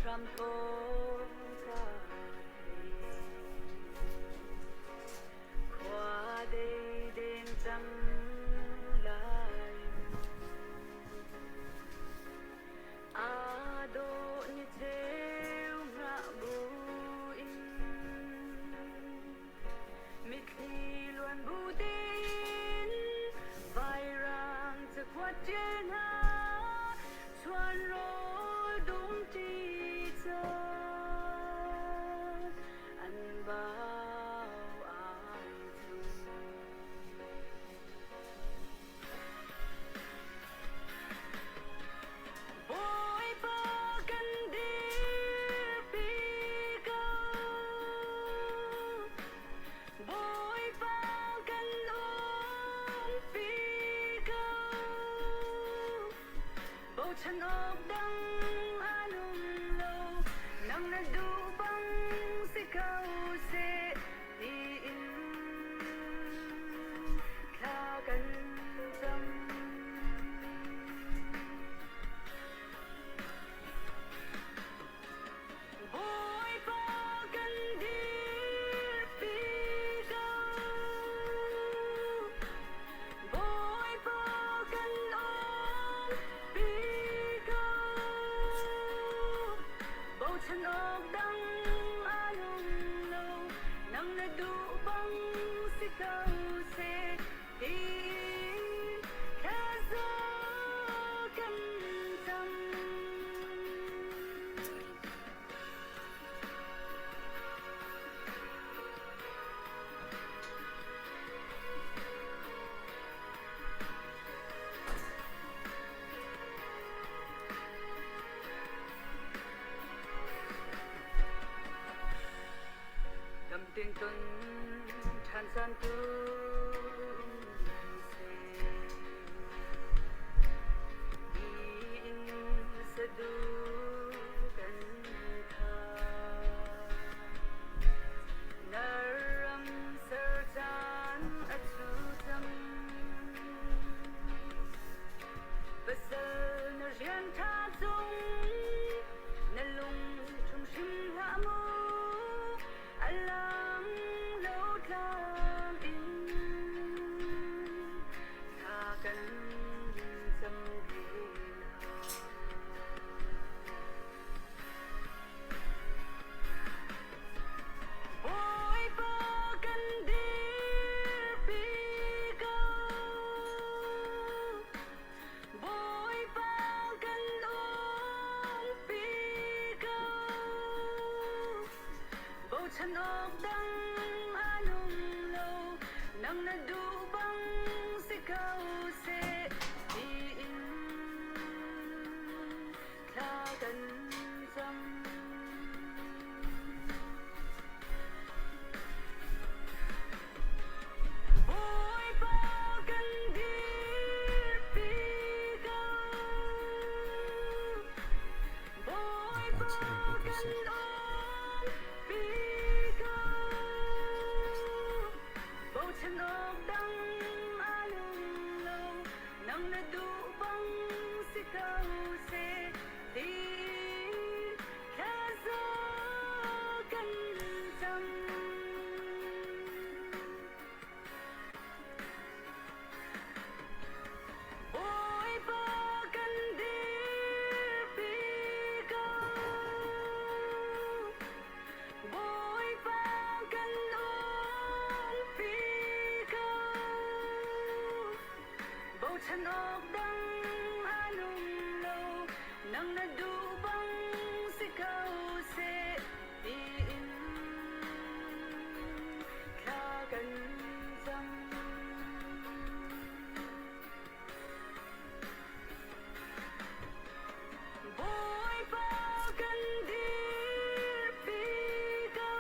Hram thawng ka thei. Khua dei deng cang lai mu. Aa dawh ni cheu hngah buin mitthli luan bu tein vairang cakuat ṭial hna chuan rawl dum ṭi caan an bau ai cu. Bawipa kan dirpi ko. Bawipa kan umpi ko. Bochan awk dang an um lo. Nang na duh bang si ko seh tiin thla kan cam. Bawipa kan dirpi ko. Bawipa kan umpi ko. Bochan awk dang an um lo. Nang na duh bang si ko seh tiin thlaza kan cam. Dam tein ton ṭhan caan tu seh. Tiin saduh kan thah. Na ram ser caan a cu cang. Pasal na rian ṭha cung na lung ṭhum hrim hlah mu. A lang lo tlang in thla kan cam ve lai. Bawipa kan dirpi ko. Bawipa kan umpi ko. Bochan awk dang an um lo. Nang na duh bang si ko seh tiin thla kan cam. Bawipa kan dirpi ko. Bawipa kan umpi ko. Bochan awk dang an um lo. Nang na duh bang si ko seh tiin thlaza kan cam. Bawipa kan dirpi ko. Bawipa kan umpi ko. Bochan awk dang an um lo. Nang na duh bang si ko seh tiin thla kan cam. Bawipa kan dirpi ko.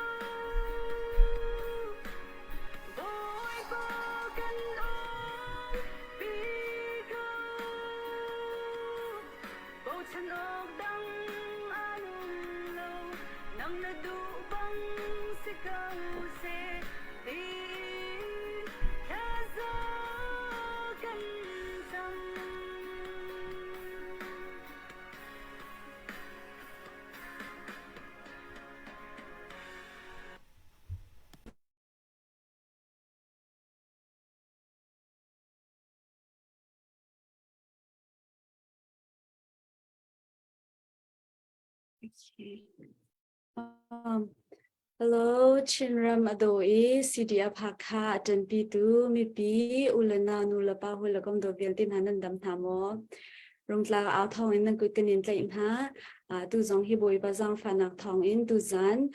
Bawipa kan umpi ko. Bochan awk dang an um lo. Nang na duh bang si ko seh tiin thlaza kan cam. Okay. Hello, Chinram a daw i CDF Hakha a ṭanpitu mipi u le nau nu le pa hawi le kom dawt vialte hna nan dam hna maw? Rungtlang au thawng in nan kut kan in tlaih hna. Tu zong hi Bawipa zaangfahnak thawng in tuzan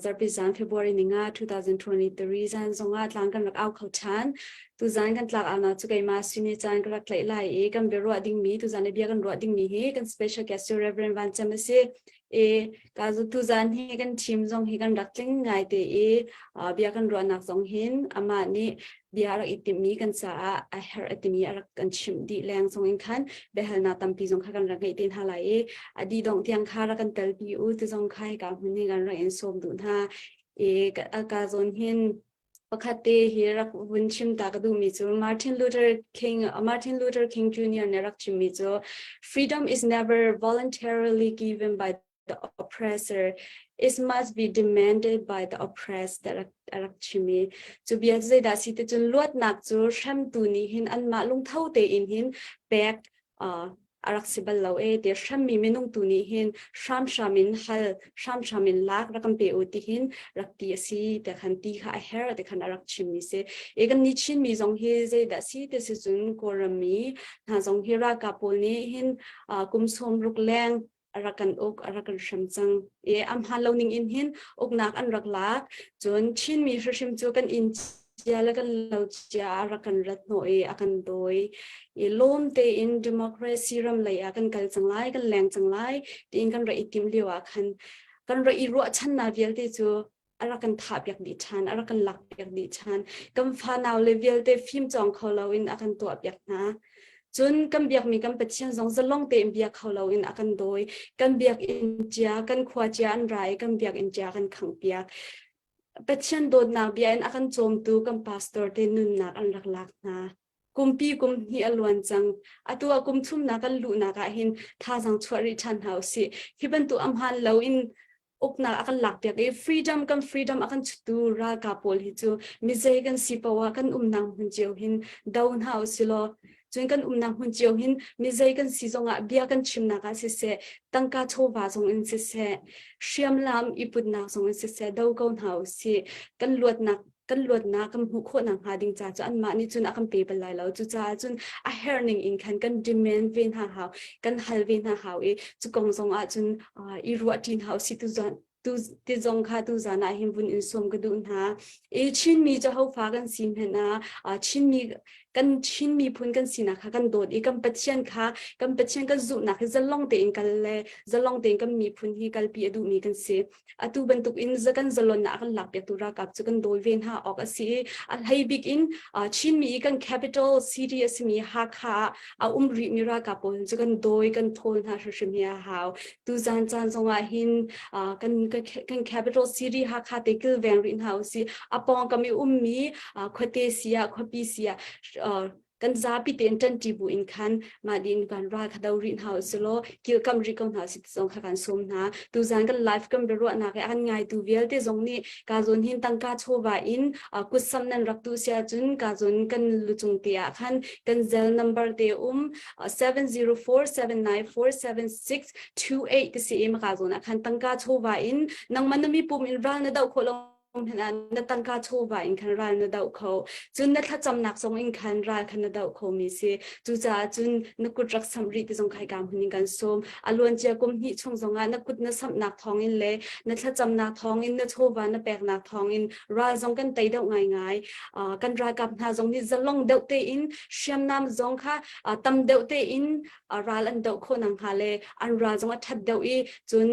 zarhpi zan February ninga 2023 zan zongah tlang kan rak au kho ṭhan. Tuzan kan tlak aunak cu keimah sini caan ka rak tlaih lai i kan biaruah dingmi tuzan i bia kan ruah dingmi hi kan special guest cu Reverend Van Cem a si. I ka tuzan hi kan team zong hi kan rak tling ngai te i bia kan ruahnak zong hin amah nih bia rak i timhmi kan caah a herh a timi a rak kan chimh dih leng zong in khan biahalnak tampi zong kha kan rak ngeih te hna lai i a dih dongh tiang kha rak kan telpi u ti zong kha hika hmun hi kan rak in sawm duh hna i ka zawn hin pakhat te hi rak vun chim ta ka duhmi cu Martin Luther King Jr. nih rak chimmi cu, "Freedom is never voluntarily given by the oppressor. It must be demanded by the oppressed," rak rak chim i cu bia cu zeidah si ti cun, luatnak cu hremtu nih hin anmah lungtho tein hin pek a rak si bal lo e ti. Hrammi minung tu nih hin hramhram in hal, hramhram in lak, rak kan pe u ti hin rak ti a si te khan ti kha a her te khan a rak chimmi si e. Kan ni Chinmi zong hi zeidah si ti si cun, Kawlram mi hna zong hi ralkap pawl nih hin kum 60 leng a rak kan uk, a rak kan hrem cang i am han lo ning in hin uknak an rak lak. Cun Chinmi hrimhrim cu kan inn cia le kan lo cia a rak kan rat hnawh i a kan dawi i lawm tein democracy ram lei ah kan kal cang lai, kan leng cang lai tiin kan rak i tim lio ah khan kan rak i ruahchannak vialte cu a rak kan thah piak dih ṭhan, a rak kan lak piak dih ṭhan. Kan fanau le vialte fim cawng kho loin a kan tuah piak hna. Cun kan biakmi kan Pathian zong zalong tein bia kho loin a kan dawi. Kan biakinn cia, kan khua cia an ra i kan biakinn cia kan khangh piak. Pathian dawtnak bia in a kan cawmtu kan pastor te nunnak an rak lak hna. Kumpi kum hnih a luan cang. Atu ah kum thumnak kan luhnak ah hin thazang chuah rih ṭhan hna usih. Hi bantuk a hmaan loin uknak a kan lakpiak i freedom kan freedom a kan chutu ralkap pawl hi cu mizei kan si poah kan umnak hmun cio hin do hna usilaw, cun kan umnak hmun cio hin mizei kan si zongah bia kan chimnak ah siseh, tangka chawva zong in siseh, hriamlam i putnak zong in siseh, do ko hna usih. Kan luatnak kan hmuh khawh nak hnga ding ca cu anmah nih cun a kan pe bal lai lo. Cucaah cun a herh ning in khan kan demand ve hna hau, kan hal ve hna hau i cu kong zong ah cun i ruah ṭi hna usih tu tu ti zong kha tu zan ah hin vun in sawm ka duh hna i Chinmi cu hofa kan si hmenh ah Chinmi kan Chin miphun kan sinak kha kan dawt i kan Pathian kha, kan Pathian kan zumhnak hi zalong tein kal le zalong tein kan miphun hi kalpi a duhmi kan si. Atu bantuk in kan zalonnak a kan lakpiaktu ralkap cu kan dawi ve hna awk a si i a hlei bik in Chinmi i kan capital city a simi Hakha ah a um rihmi ralkap pawl cu kan dawi, kan thawl hna hrimhrim hi a hau. Tuzan caan zongah hin kan kan capital city Hakha te kilveng rih hna usih. A pawngkam i ummi khuate si ah, khuapi si ah, kan zapi tein ṭanṭi bu in khan mah din kan ral kha do rih hna usilaw, kilkamh rih ko hna usih ti zong kha kan sawm hna. Tuzan kan live kan biaruahnak i an ngaitu vialte zong nih ka zawn hin tangka chawva in kutsam nan rak duh si ahcun ka zawn kan lucung te ah khan kan Zelle number te um, 704 794 7628 ti si i maka zawn ah khan tangka chawva in nangmah na mipum in ral na doh khawh lo hmanh ah na tangka chawva in khan ral na doh kho, cun na thlacamnak zong in khan ral khan na doh kho mi si. Cucaah cun na kut rak samh rih ti zong khai ka hmun in kan sawm. A luancia kum hnih chung zongah na kut na samhnak thawng in le na thlacamnak thawng in, na chawva na peknak thawng in ral zong kan tei deuh ngaingai. Kan ralkap hna zong nih zalong deuh tein hriamnam zong kha tam deuh tein ral an doh khawh nak hnga le an ral zong a ṭhat deuh i cun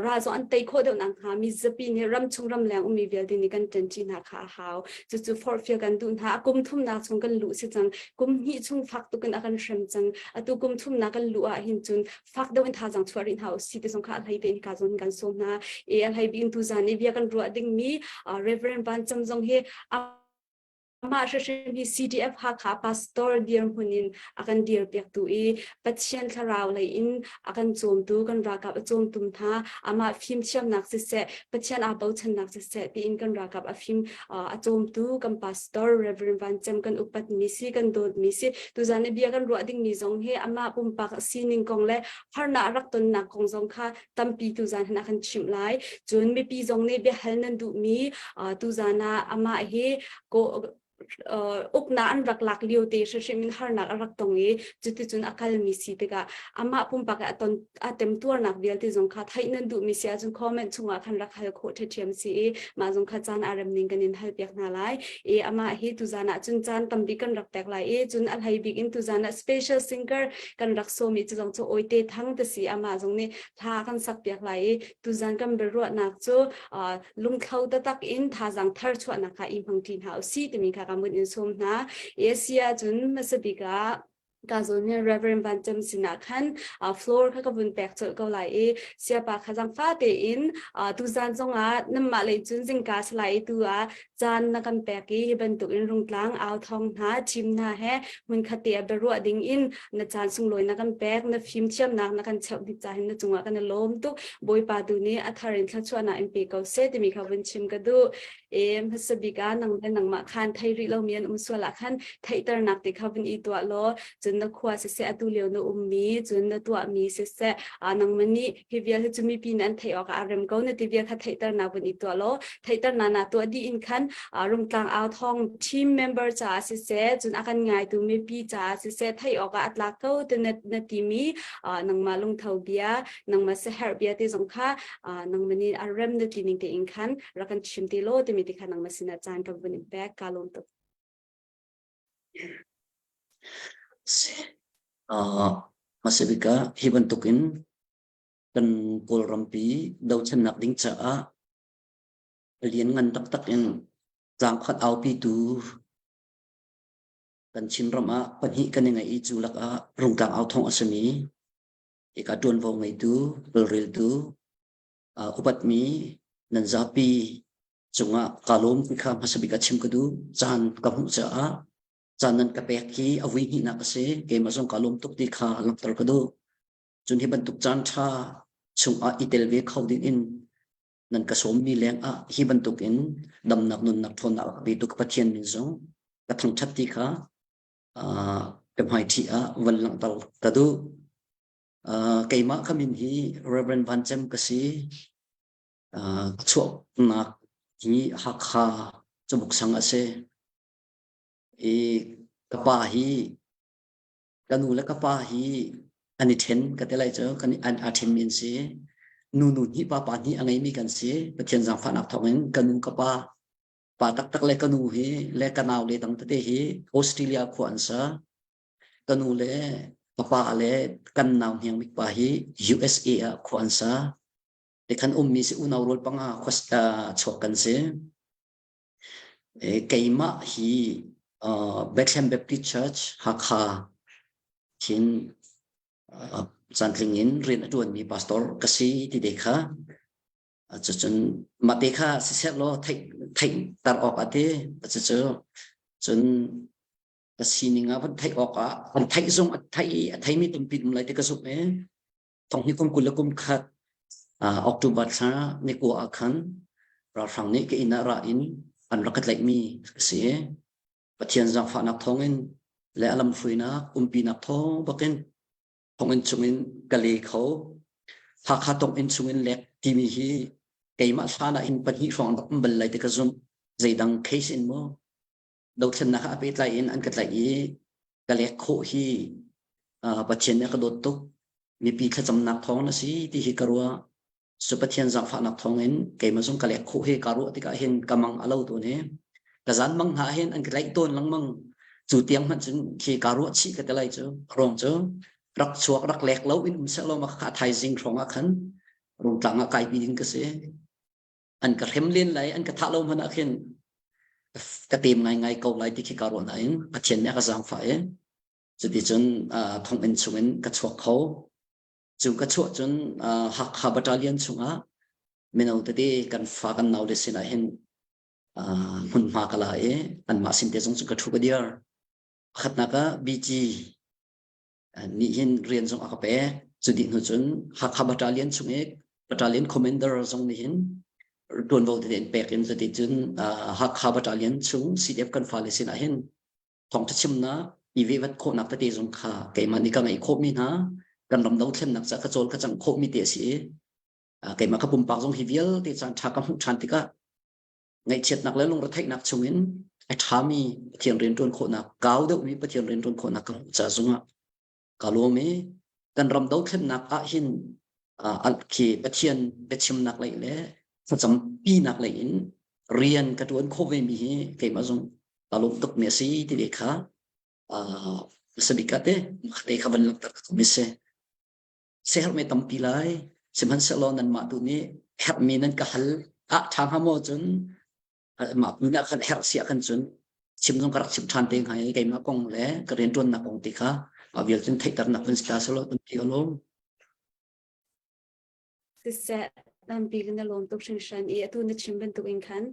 ral zong an tei khawh deuh nak hnga mi zapi nih, ramchung ramleng ummi vialte nih kan ṭanṭi hna kha a hau. Cucu forhfial kan duh hna. A kum thumnak chung kan luh si cang. Kum hnih chung fak tuk in a kan hrem cang. Atu kum thumnak kan luh ah hin cun fak deuh in thazaang chuah rih hna usih ti zong kha a hlei tein ka zong kan sawm hna e. A hlei bik in tuzan i bia kan ruah dingmi Reverend Van Cam zong hi. Amah hrimhrim hi CDF Hakha pastor dirhmun in a kan dirpiaktu i Pathian thlarau lei in a kan cawmtu, kan ralkap a cawmtu hna, amah fimthiamnak siseh, Pathian aa bochannak siseh tiin kan ralkap a fim a cawmtu kan pastor Reverend Van Cem kan upatmi si, kan dawtmi si. Tuzan i bia kan ruah dingmi zong hi amah pumpak sining kong le harnak a rak tonnak kong zong kha tampi tuzan hin a kan chimh lai. Cun mipi zong nih biahal nan duhmi tuzan ah amah hi uknak an rak lak lio te hrimhrim in harnak a rak tong i cuticun a kalmi si tikah amah pumpak a ton a temtuarnak vialte zong kha theih nan duhmi si ahcun comment chungah khan rak hal khawh ṭhiamṭhiam si i mah zong kha caan aa rem ning kan in hal piak hna lai i amah hi tuzan ah cun caan tambik kan rak pek lai i cun a hlei bik in tuzan ah special singer kan rak sawmi cu zong cu Awite Thang te si amah zong nih hla kan sak piak lai i tuzan kan biaruahnak cu lungthlo taktak in thazaang thar chuahnak kha i hmang ṭi hna usih timi kha kan vun in sawm hna. Asi ahcun hmasa bik ah ka zawn nih Reverend Van Cem sinah khan floor kha ka vun pek colh ko lai i siapa kha zangfa tein tuzan zongah nanmah lei cun zingka salai i tu ah caan na kan pek i hi bantuk in rungtlang au thawng hna thim hna he hmunkhat te ah biaruah ding in na caan sunglawi na kan pek na fimthiamnak na kan cheuh dih ca hin na cungah kan i lawm tuk. Bawipa tu nih a thar in thluachuahnak in pe ko seh timi kha vun chim ka duh. E hmasa bik ah nang le nangmah khan thei rih lomi an um sual ah khan theihternak te kha vun i tuah law cun na khua siseh atu lio na ummi cun na tuahmi siseh nangmah nih hi vial hi cu mipi nih an theih awk ah a rem ko na ti vial kha theihternak vun i tuah law theihternak na tuah dih in khan rungtlang au thawng team member caah siseh cun a kan ngaitu mipi caah siseh theih awk ah a tlak ko ti na, na timi nangmah lungtho bia nangmah siaherh bia te zong kha nangmah nih a rem na ti ning tein khan rak kan chim te law timi ti kha nangmah sinah caan kan vun in pek ka lawm tuk. Hmasa bik ah hi bantukin kan Kawlrampi dothlennak ding caah lianngan taktak in tlangkhat aupitu kan Chinram ah pahnih kan i ngeih i cu lakah Rungtlang authawng a simi hika ṭuanvo ngeitu, tawlreltu, upatmi nan zapi cungah kaa lawm ti kha hmasa bik ah chim ka duh. Caan ka hmuh caah caan nan ka pek hi a vui hnihnak a si. Keimah zong kaa lawm tuk ti kha langhter ka duh. Cun hi bantuk caan ṭha chungah i tel ve kho ding in nan ka sawmmi lengah hi bantuk in damnak nunnak ṭhawnnak a ka petu ka Pathian min zong ka thangṭhat ti kha ka hmaiṭhi ah van langhter ka duh. Keimah ka min hi Reverend Van Cem ka si. Ka chuahnak hi Hakha Cubuk sang a si. I ka pa hi ka nu le ka pa hi an i ṭhen ka ti lai cu kan an aa ṭhenmi an si. Nu nu hnih pa pa hnih a ngeimi kan si. Pathian zaangfahnak thawngin ka nu ka pa pa taktak le ka nu hi le ka nau le dang tete hi Australia khua an sa. Ka nu le ka pa le kan nau hniang bik pa hi USA ah khua an sa. Tikhan ummi si unau rual panga khua chuak kan si. Keimah hi Bethlehem Baptist Church Hakha khin cantling in rian a ṭuanmi pastor ka si ti te kha cucun mah te kha siseh law theih theihter awk a ti cucu cun ka sining ah van theih awk ah an theih zong a theih a theimi tampi um lai ti ka zumh i Thong hi kum 21 October thla ni kua ah khan ralhrang nih ka inn ah ra in an rak ka tlaihmi ka si i Pathian zaangfahnak thawngin le a lamhruainak umpinak thawng bakin thonginn chungin ka le kho. Hakha tonginn chungin lek timi hi keimah hlan ah hin pahnih hrawng rak um bal lai ti ka zumh. Zeidang case in maw dothlennak ah a pehtlai in an ka tlaih i ka lek khawh hi Pathian nih a ka dawt tuk. Mipi thlacamnak thawng na si ti hi ka ruah. Cu Pathian zaangfahnak thawngin keimah zong ka lek khawh hi kaa ruah tikah hin ka mang a lo tawn i ka zan mang hna hin an ka tlaih tawn lengmang. Cu tiang hmanh cun khi kaa ruah chih ka ti lai cu. Ruang cu rak chuak rak lek lo in um seh law ma kha thaizing hrawng ah khan Rungtlang ah kaipi ding ka si. An ka hrem len lai, an ka thah lo hmanh ah khin ka tem ngaingai ko lai ti khi kaa ruah nain Pathian nih a ka zaangfah i cuticun thonginn chungin ka chuak kho. Cu ka chuah cun Hakha Battalion chungah mino tete kan fa kan nau le sinah hin Hmunhma ka la i anmah sin te zong cu ka ṭhu ka dir. Pakhatnak ah BG nih hin rian zong a ka pek. Cu dih hnu cun Hakha Battalion chung i Battalion Commander zong nih hin ṭuanvo tete in pek in cuti cun Hakha Battalion chung CDF kan fale sinah hin thawngṭha chimnak i vehvat khawhnak tete zong kha keimah nih ka ngeih khawhmi hna kan ram dothlennak ca ka cawl ka cangh khawhmi te a si i keimah ka pumpak zong hi vialte caan ṭha ka hmuh ṭhan tikah ngaihchiatnak le lungretheihnak chungin a ṭhami Pathian rianṭuan khawhnak kau deuhmi Pathian rianṭuan khawhnak ka hmuh ca zongah ka lawm i kan ram dothlennak ah hin khi Pathian biachimnak lei le thlacam pinak lei in rian ka ṭuan khawh ve mi hi keimah zong ka lawm tuk mi a si ti ve kha sabik ah te te kha van langhter ka mi si. Siaherhmi tampi lai, sihmanhsehlaw nanmah tu nih herhmi nan ka hal ah ṭha hnga maw cun mah hmun ah khan herh si ah khan cun chim zong ka rak chim ṭhan te hnga i keimah kong le ka rianṭuannak kong ti kha mah vial cun theihternak vun si ta selaw tampi ka lawm. Siseh, tampi kan i lawm tuk hringhran i atu na chim bantuk in khan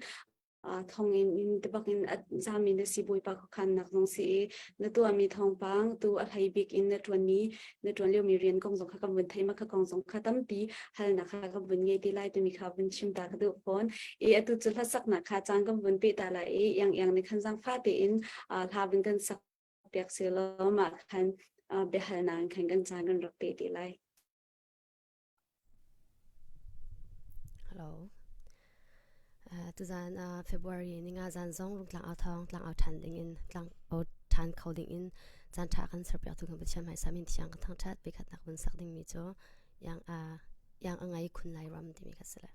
thonginn in tibak in a zami na si bawipa khuakhannak zong si i na tuahmi thawngpang tu a hlei bik in na ṭuanmi na ṭuan liomi rian kong zong kha kan vun theih ma kha kong zong kha tampi halnak kha kan vun ngei ti lai timi kha vun chim ta ka duh fawn i atu cu hlasaknak kha caan kan vun pe ta lai i iang iang nih khan zangfa tein hla vun kan sak piak si law mah khan biahalnak in khan kan caan kan rak pe ti lai. Hello. Tuzan February ninga zan zong rungtlang au thawng tlang au than ding in tlang au than kho ding in caan tha kan serpiak tu kan Pathian hmaisa min thiang kan thangthat pekhatnak vun sak ding mi cu yang a yang a ngai khun lai ram timi kha si le.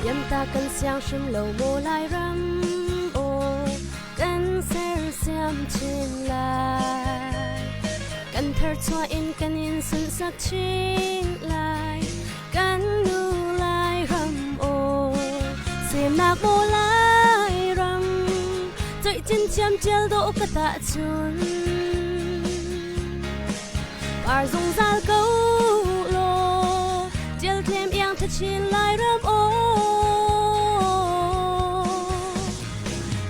Yamta kan siang hrim lo maw Lairam aw kan sersiam chin lai kan tharchuah in kan in sunsak chin lai kan nu Lairam aw semnak maw Lairam coih cin thiam tial dawh ka tah chun Par zungzal ko law Tial tlem iang thachin Lairam aw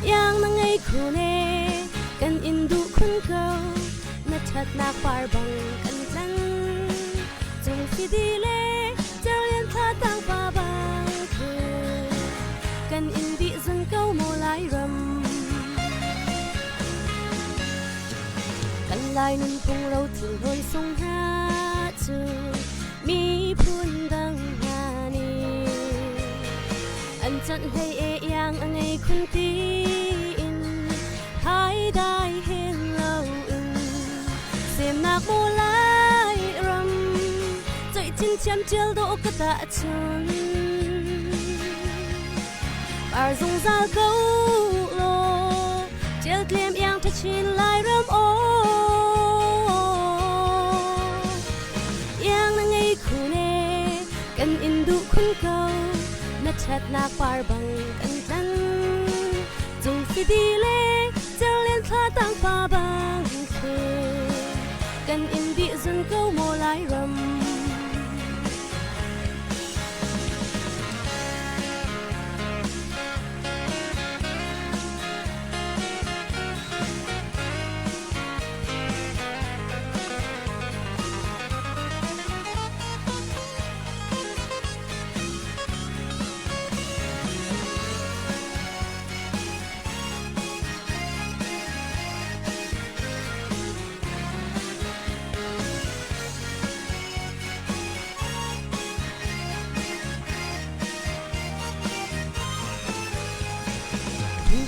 Iang na ngei khun e kan in duh khun ko na ṭhatnak par bang kan tlan cung fidi le cerlian thla tang pa bang khun kan in dih zun ko maw Lairam Kan Lai nunphung rothil hawi sung hna cu miphun dang hna nih an chanh hlei e iang a ngei khun tiin haidai hen lo in semnak maw lai ram coih chin thiam tial dawh ka tah chun Par zungzal ko law Tial tlem iang ṭha chin Lairam aw Iang na ngei khun e kan in duh khun ko na ṭhatnak par bang kan tlan cung fidi le cerlian thla tang pa bang khi kan in bih zun ko maw Lairam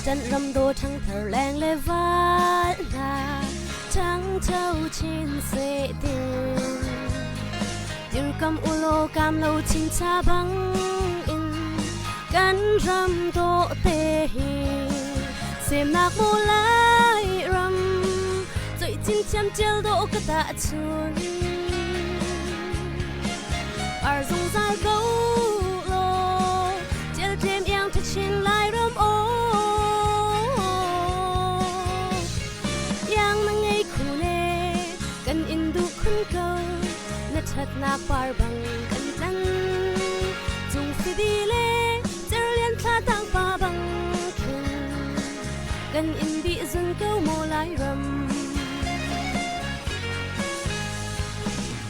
Ṭan ram daw ṭhangthar leng le val hna ṭhangcho chin seh tin dirkam ulaw kam lo chincha bang in kan ram dawh te hi. Semnak mu lai ram Choi chin thiam tial do ka ta chun Ar zungzal ko lo Tial tlem iang tha chin lai ram o Iang na ngei khu ne kan in duh khun ko na thatnak par bang kan tlan Cung fidi le cerlian thla tang pa bang khin kan in bih zun ko maw lai ram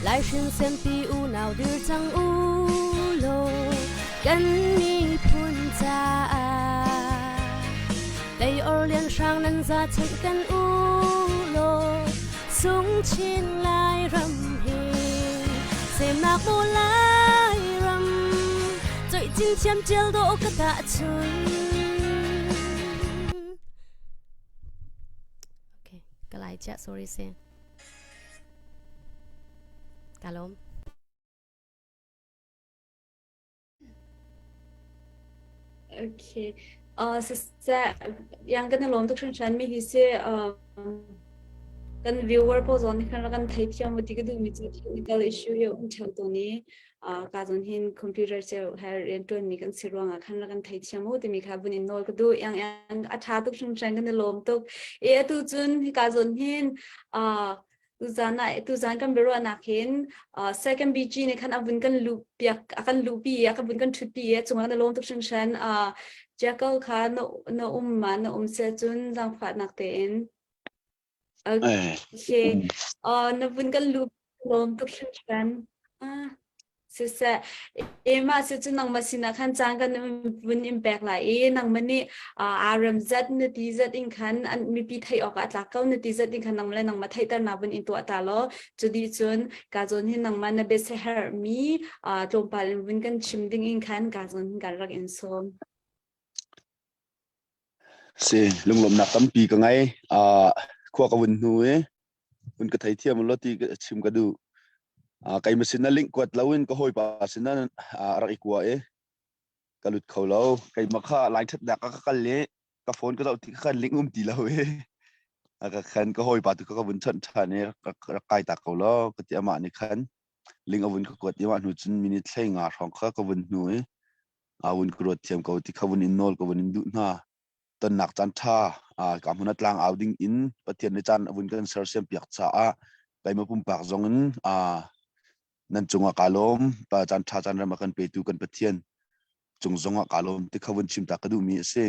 Lai hrin sempi unau dir cang u law kan miphun caah Tei or lian hrang nan za chanh kan u law sung chin lai ram hi semnak mu lai ram coih cin thiam tial do ka ta chun Okay, ka lai chia sorry se. Ka lawm. Okay. Siseh, yang kan i lawm tuk hringhran mi hi si kan viewer pawl zong nih khan rak kan theithiam ti ka duhmi cu technical issue hi a um ṭheo tawn i ka zawn hin computer cu he rianṭuanmi kan si ruangah khan rak kan theithiam u timi kha vun in nawl ka duh. Yang yang a ṭha tuk hringhran kan i lawm tuk. I atu cun hika zawn hin tuzan ah tuzan kan biaruahnak hin second BG nih khan a vun kan luh piak a kan luhpi a kan vun kan ṭhutpi i a cungah na lawm tuk hringhran. Jackal kha na na um ma na um sia cun zaangfahnak tein. Okay. Na vun kan luh lawm tuk hringhran. Siseh, mah cu nangmah sinah khan caan kan vun in pek lai i nangmah nih aa rem zat na ti zat in khan an mipi theih awkah a tlak ko na ti zat in khan nangmah le nangmah theihternak vun in tuah ta law cu dih cun ka zawn hin nangmah na biasiaherhmi tlawmpal in vun kan chim ding in khan ka zawn hin kan rak in sawm. Si, lunglawmhnak tampi ka ngei. Khua ka vun hnu i vun ka theithiam law ti chim ka duh. Keimah sin ah link kuat loin ka hawipa sin ah rak i kua i ka lut kho lo. Keimah kha line ṭhatnak ah ka kal i ka phone ka zoh ti khan link um ti lo i ka khan ka hawipa tu ka vun chawnh ṭhan i rak kai ta ko law ka ti amah nih khan link a vun ka kuat i mah hnu cun minute 15 hrawng kha ka vun hnu i a vun ka ruat thiam ko ti kha vun in nawl ka vun in duh hna. Tonnak caan ṭha ka hmun ah tlang au ding in Pathian nih caan a vun kan sersiam piak caah keimah pumpak zong in nan cungah kaa lawm. Pa caan ṭha caan rem a kan petu kan Pathian cung zongah kaa lawm ti kha vun chim ta ka duhmi a si.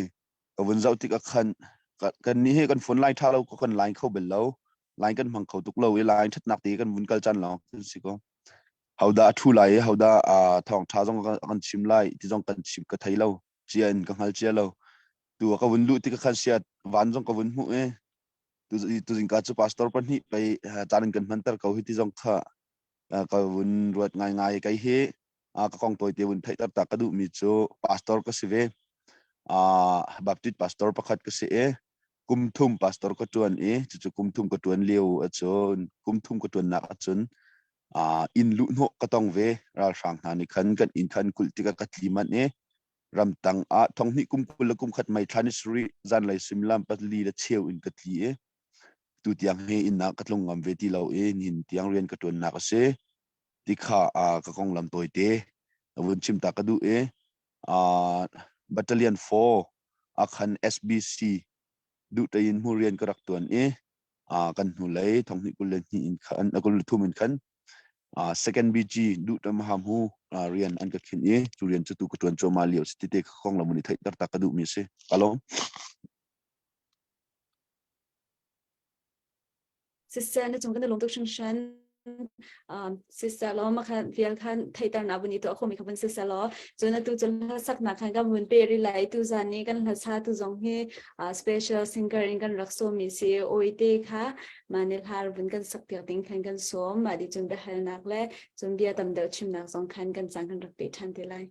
Ka vun zoh tik ah khan kan nih hi kan phone line ṭha lo ko kan line kho bel lo. Line kan hmang kho tuk lo i line ṭhatnak te kan vun kal caan lawng kan si ko. Hodah a ṭhu lai i hodah thawngṭha zong kan chim lai ti zong kan chim ka thei lo. Cia in ka hngal cia lo. Tu ka vun luh tik khan siat van zong ka vun hmuh i tuzingka cu pastor pahnih pei caan in kan hmanter ko hi ti zong kha ka vun ruat ngaingai. Kei hi ka kong tawite vun theihter ta ka duhmi cu pastor ka si ve. Baptist pastor pakhat ka si i kum thum pastor ka ṭuan i cucu kum thum ka ṭuan lio ahcun kum thum ka ṭuannak ahcun inn luhhnawh ka tong ve. Ralhrang hna nih khan kan inn khan kulh tikah ka tli manh i ramtang ah thonghnih kum 20 le kum khat May thla ni sarih zanlei suimilam pali le cheu in ka tli i tu tiang hi inn ah ka tlung ngam ve ti lo i nihin tiang rian ka ṭuannak a si. Ti kha ka konglam tawite vun chim ta ka duh i Battalion 4 ah khan SBC duhtein hmu rian ka rak ṭuan i kan hnulei thonghnih 22 in khan 23 in khan second BG duhtam hamhu rian an ka khinh i cu rian cu tu ka ṭuan cuahmah lio si tite ka konglam i theihter ta ka duhmi a si. Ka lawm. Siseh na cung kan i lawm tuk hringhran. Siseh law makhan vial khan theihter na vun i tuah khomi kha vun siseh law cun atu cu hlasaknak khan kan vun pe rih lai tu zan ni kan hlasa tu zong hi special singer in kan rak sawmmi si oi te kha mah nih hla vun kan sak piak ding khan kan sawm mah di cun biahalnak le cun bia tam deuh chimnak zong khan kan cang kan rak pe ṭhan te lai.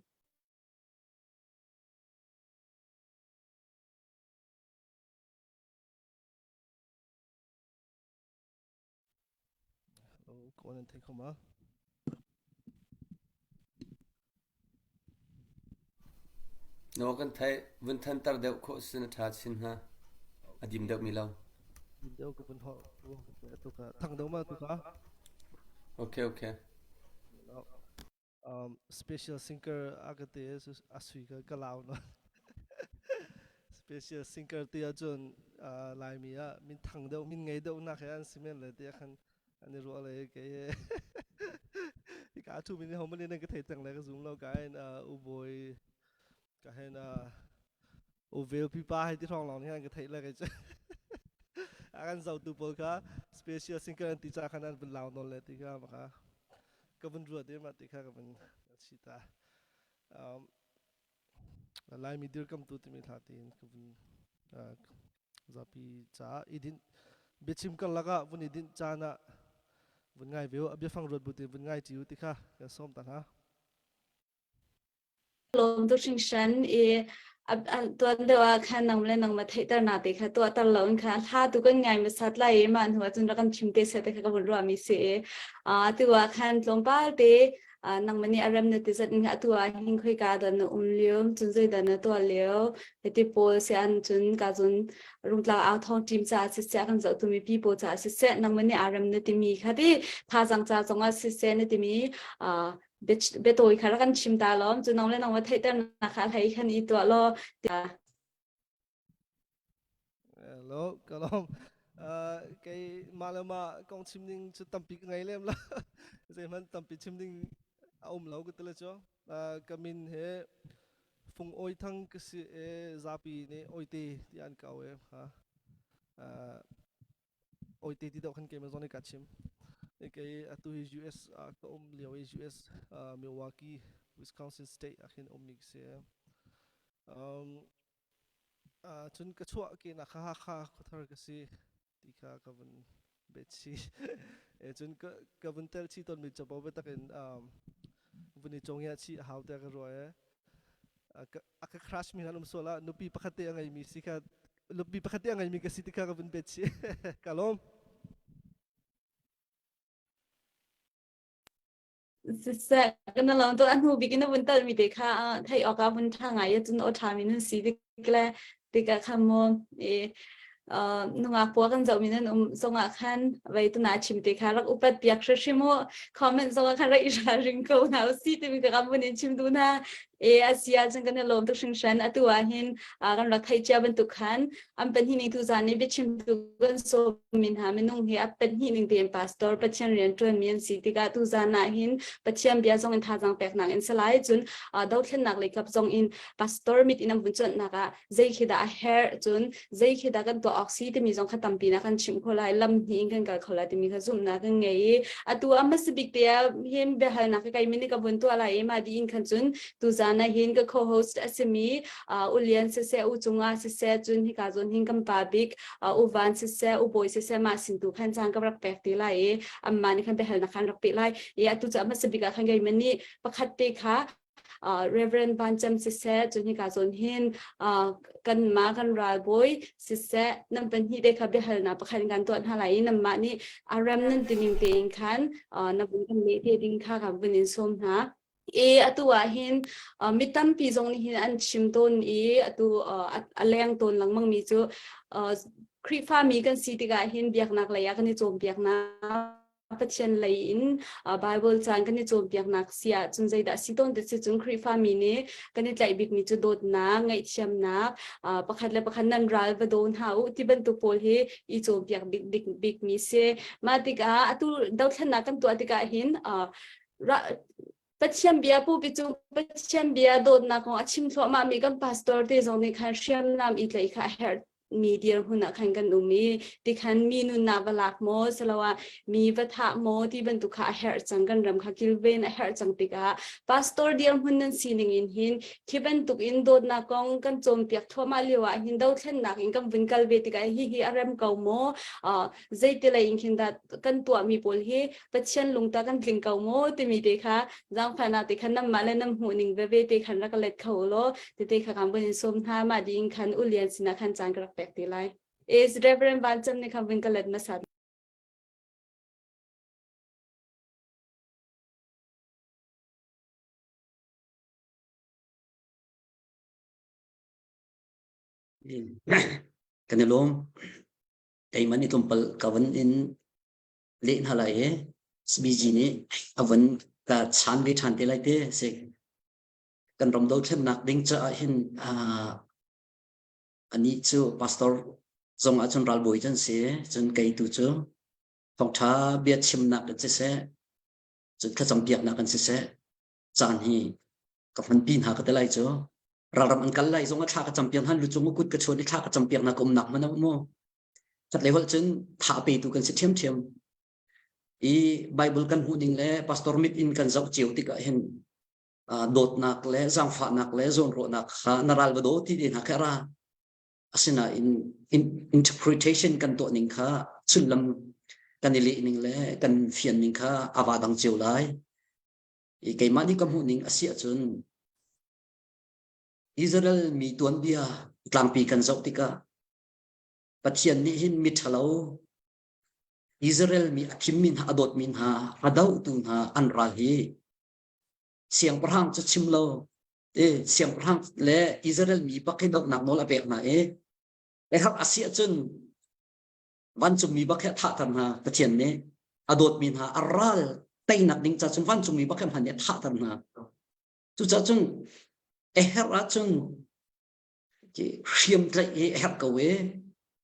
Kawl nan thei kho ma? Naw kan theih, vun thanter deuh khawh sin a ṭha chin hnga. A dim deuh mi lo. Dim deuh ka vun hor tu ka thang deuh ma tu ka. Okay okay. Um, special sinker a ka te a sui ka ka lau no. Special sinker te ahcun Laimi ah min thang deuh min ngei deuh nak he an si men le te khan an i ruah le kei he ka thu min ho man in ka thei cang le ka zoom lo ka in u boy ka hen u vel pipa hei ti hrawng lawng nih an ka theih le kei cu a kan zotu pawl kha special singer an ti ca khan an vun lau nawn le ti kha maka ka vun ruat i mah ti kha ka vun chi ta um, Laimi dirkamtu timi hla tiin ka vun zapi caah i dinh biachim karlak ah vun i dinh caan ah vun ngai ve u a biafang ruat bu tein vun ngai ṭi u ti kha kan sawm ta hna. Lawm tuk hringhran i tuan deuh ah khan nang le nangmah theihternak te kha tuahter lo in khan hla tu kan ngai hmasat lai i mah hnu ah cun rak kan chim te seh te kha ka vun ruahmi si i tu ah khan tlawmpal te nangmah nih a rem na ti zat in atu ah hin khoika dah na um lio cun zeidah na tuah lio hiti pawl si an cun ka cun rungtlang au thawng team caah siseh kan zohtu mipi pawl caah siseh nangmah nih a rem na timi kha ti thazang ca zongah siseh na timi biatawi kha rak kan chim ta lawm cu nang le nangmah theihternak kha hlei khan i tuah law tiah Hello, ka lawm. Uh, kei mah le mah kong chim ding cu tampi ka ngei lem lo. Zeihmanh tampi chim ding a um lo ka ti le cu. Uh, ka min he Fung Oi Thang ka si e zapi nih Oite ti an ka au e. Ha. Uh, Oite ti deuh khan keimah zong nih ka chim. Kei atu hi US ah ka um lio i US uh, Milwaukee, Wisconsin state ah khin ummi ka si. Um, uh, cun ka chuah ke nak kha Hakha khuathar ka si ti kha ka vun bet chi. e cun ka ka vun tel chi ton mi capo biatak in um, vun i congya chi a hau te ka ruah e. A ka crush mi han um sual ah nupi pakhat te a ngei mi si kha nupi pakhat te a ngei mi ka si ti kha ka vun bet chi. Ka lawm. Siseh, kan lawm tuk. A hnu bik in na vun talmi te kha theih awkah vun ṭha ngai ahcun aw ṭhami nan si tik le tikah khan maw i nungak pawl kan zohmi nan um zongah khan vei tuna chim te kha rak upat piak hrimhrim u. Comment zongah khan rak i ralring ko hna usih timi ka kan vun in chim duh hna. E a si ahcun kan i lawm tuk hringhran. Atu ah hin kan rak theih cia bantuk khan an pahnih ning tuzaan nih biachimtu kan sawmmi hna minung hi a pahnih ning tein pastor Pathian rian ṭuanmi an si tikah tuzaan ah hin Pathian bia zong in thazaang peknak in si lai cun dothlennak lei kap zong in pastor mit in an vun cuanhnak ah zei khi dah a herh cun zei khi dah kan tuah awk si timi zong kha tampi na kan chimh kho lai lam hnih in kan kal kho lai timi kha zumhnak kan ngei i atu a hmasa bik te ah hin biahalnak ka kai mi nih ka vun tuah lai i mah dih in khan cun tuzaan ah hin ka co-host a simi u Lian siseh u Cunga siseh cun hika zawn hin kan pa bik u Van siseh u Bawi siseh mah sin tu khan caan ka rak pek te lai i anmah nih khan biahalnak khan rak peh lai i atu cu a hmasa bik ah khan kei man nih pakhat te kha Reverend Van Cem siseh cun hika zawn hin kanmah kan ralbawi siseh nan pahnih te kha biahalnak pakhat in kan tuah hna lai i nanmah nih a rem nan tining tein khan na vun kan leh te ding kha kan vun in sawm hna. I atu ah hin mi tampi zong nih hin an chim tawn i atu a leng tawn lengmang mi cu Khrihfami kan si tikah hin biaknak lei ah kan i cawnpiaknak Pathian lei in Bible caan kan i cawnpiaknak si ahcun zeidah si tawn ti si cun Khrihfami nih kan i tlaih bikmi cu dawtnak, ngaihthiamnak, pakhat le pakhat nan ral va daw hna u ti bantuk pawl hi i cawnpiak bik bik bikmi si. Mah tikah atu dothlennak kan tuah tikah hin Pathian bia pupi cu Pathian bia dawtnak kong a chim thluahmah mi kan pastor te zong nih khan hriamnam i tlaih kha a herh mi dirhmun ah khan kan um i tikhan mi nunnak va lak maw siloah mi va thah maw ti bantuk kha a herh cang kan ram kha kilven a herh cang tikah pastor dirhmun nan sining in hin khi bantuk in dawtnak kong kan cawnpiak thluahmah lio ah hin dothlennak in kan vun kal ve tikah hi hi a rem ko maw zeiti lei in khin dah kan tuahmi pawl hi Pathian lungta kan tling ko maw timi te kha zaangfahnak te kha nanmah le nan hmuh ning veve te khan rak let kho law tete kha kan vun in sawm hna mah ding khan ulian sinah khan caan ka rak pek te lai. Is Reverend Van Cem nih khan vun ka let hmasa. Kan i lawm. Keimah nih tlawmpal ka van in leh hna lai i SBG nih a van ka chan ve ṭhan te lai te si. Kan ram dothlennak ding caah hin anih cu pastor zong ahcun ralbawi cu an si. Cun kei tu cu thawngṭha bia chimnak in siseh, cun thlacam piaknak in siseh, caan hi ka hmanpi hna ka ti lai cu. Ralram an kal lai zong ah thla ka campiak hna, lucung kut ka chuan i thla ka campiak hna ka umnak hmanh a um mu. Khat lei holh cun tha petu kan si ṭhiamṭhiam. I Bible kan hmuh ning le pastor mit in kan zoh cio tikah hin dawtnak le zaangfahnak le zawnruahnak kha na ral va daw ti te hna kha ra. Asinain interpretation kan tuah ning kha sullam kan i leh ning le kan fian ning kha a va dang cio lai. I keimah nih ka hmuh ning a si ahcun Israel mi tuanbia tlangpi kan zoh tikah Pathian nih hin miṭhalo Israel mi a thimmi hna a dawtmi hna a dohtu hna an ral hi siangpahrang cu chim lo e siangpahrang le Israel mi bak hi dohnak nawl a pek hna i ehak a si ahcun vancungmi bak hi a thahter hna Pathian nih a dawtmi hna a ral teinak ding ca cun vancungmi bak hi hman nih a thahter hna cucaah cun a herh ahcun hriam tlaih hi a herh ko i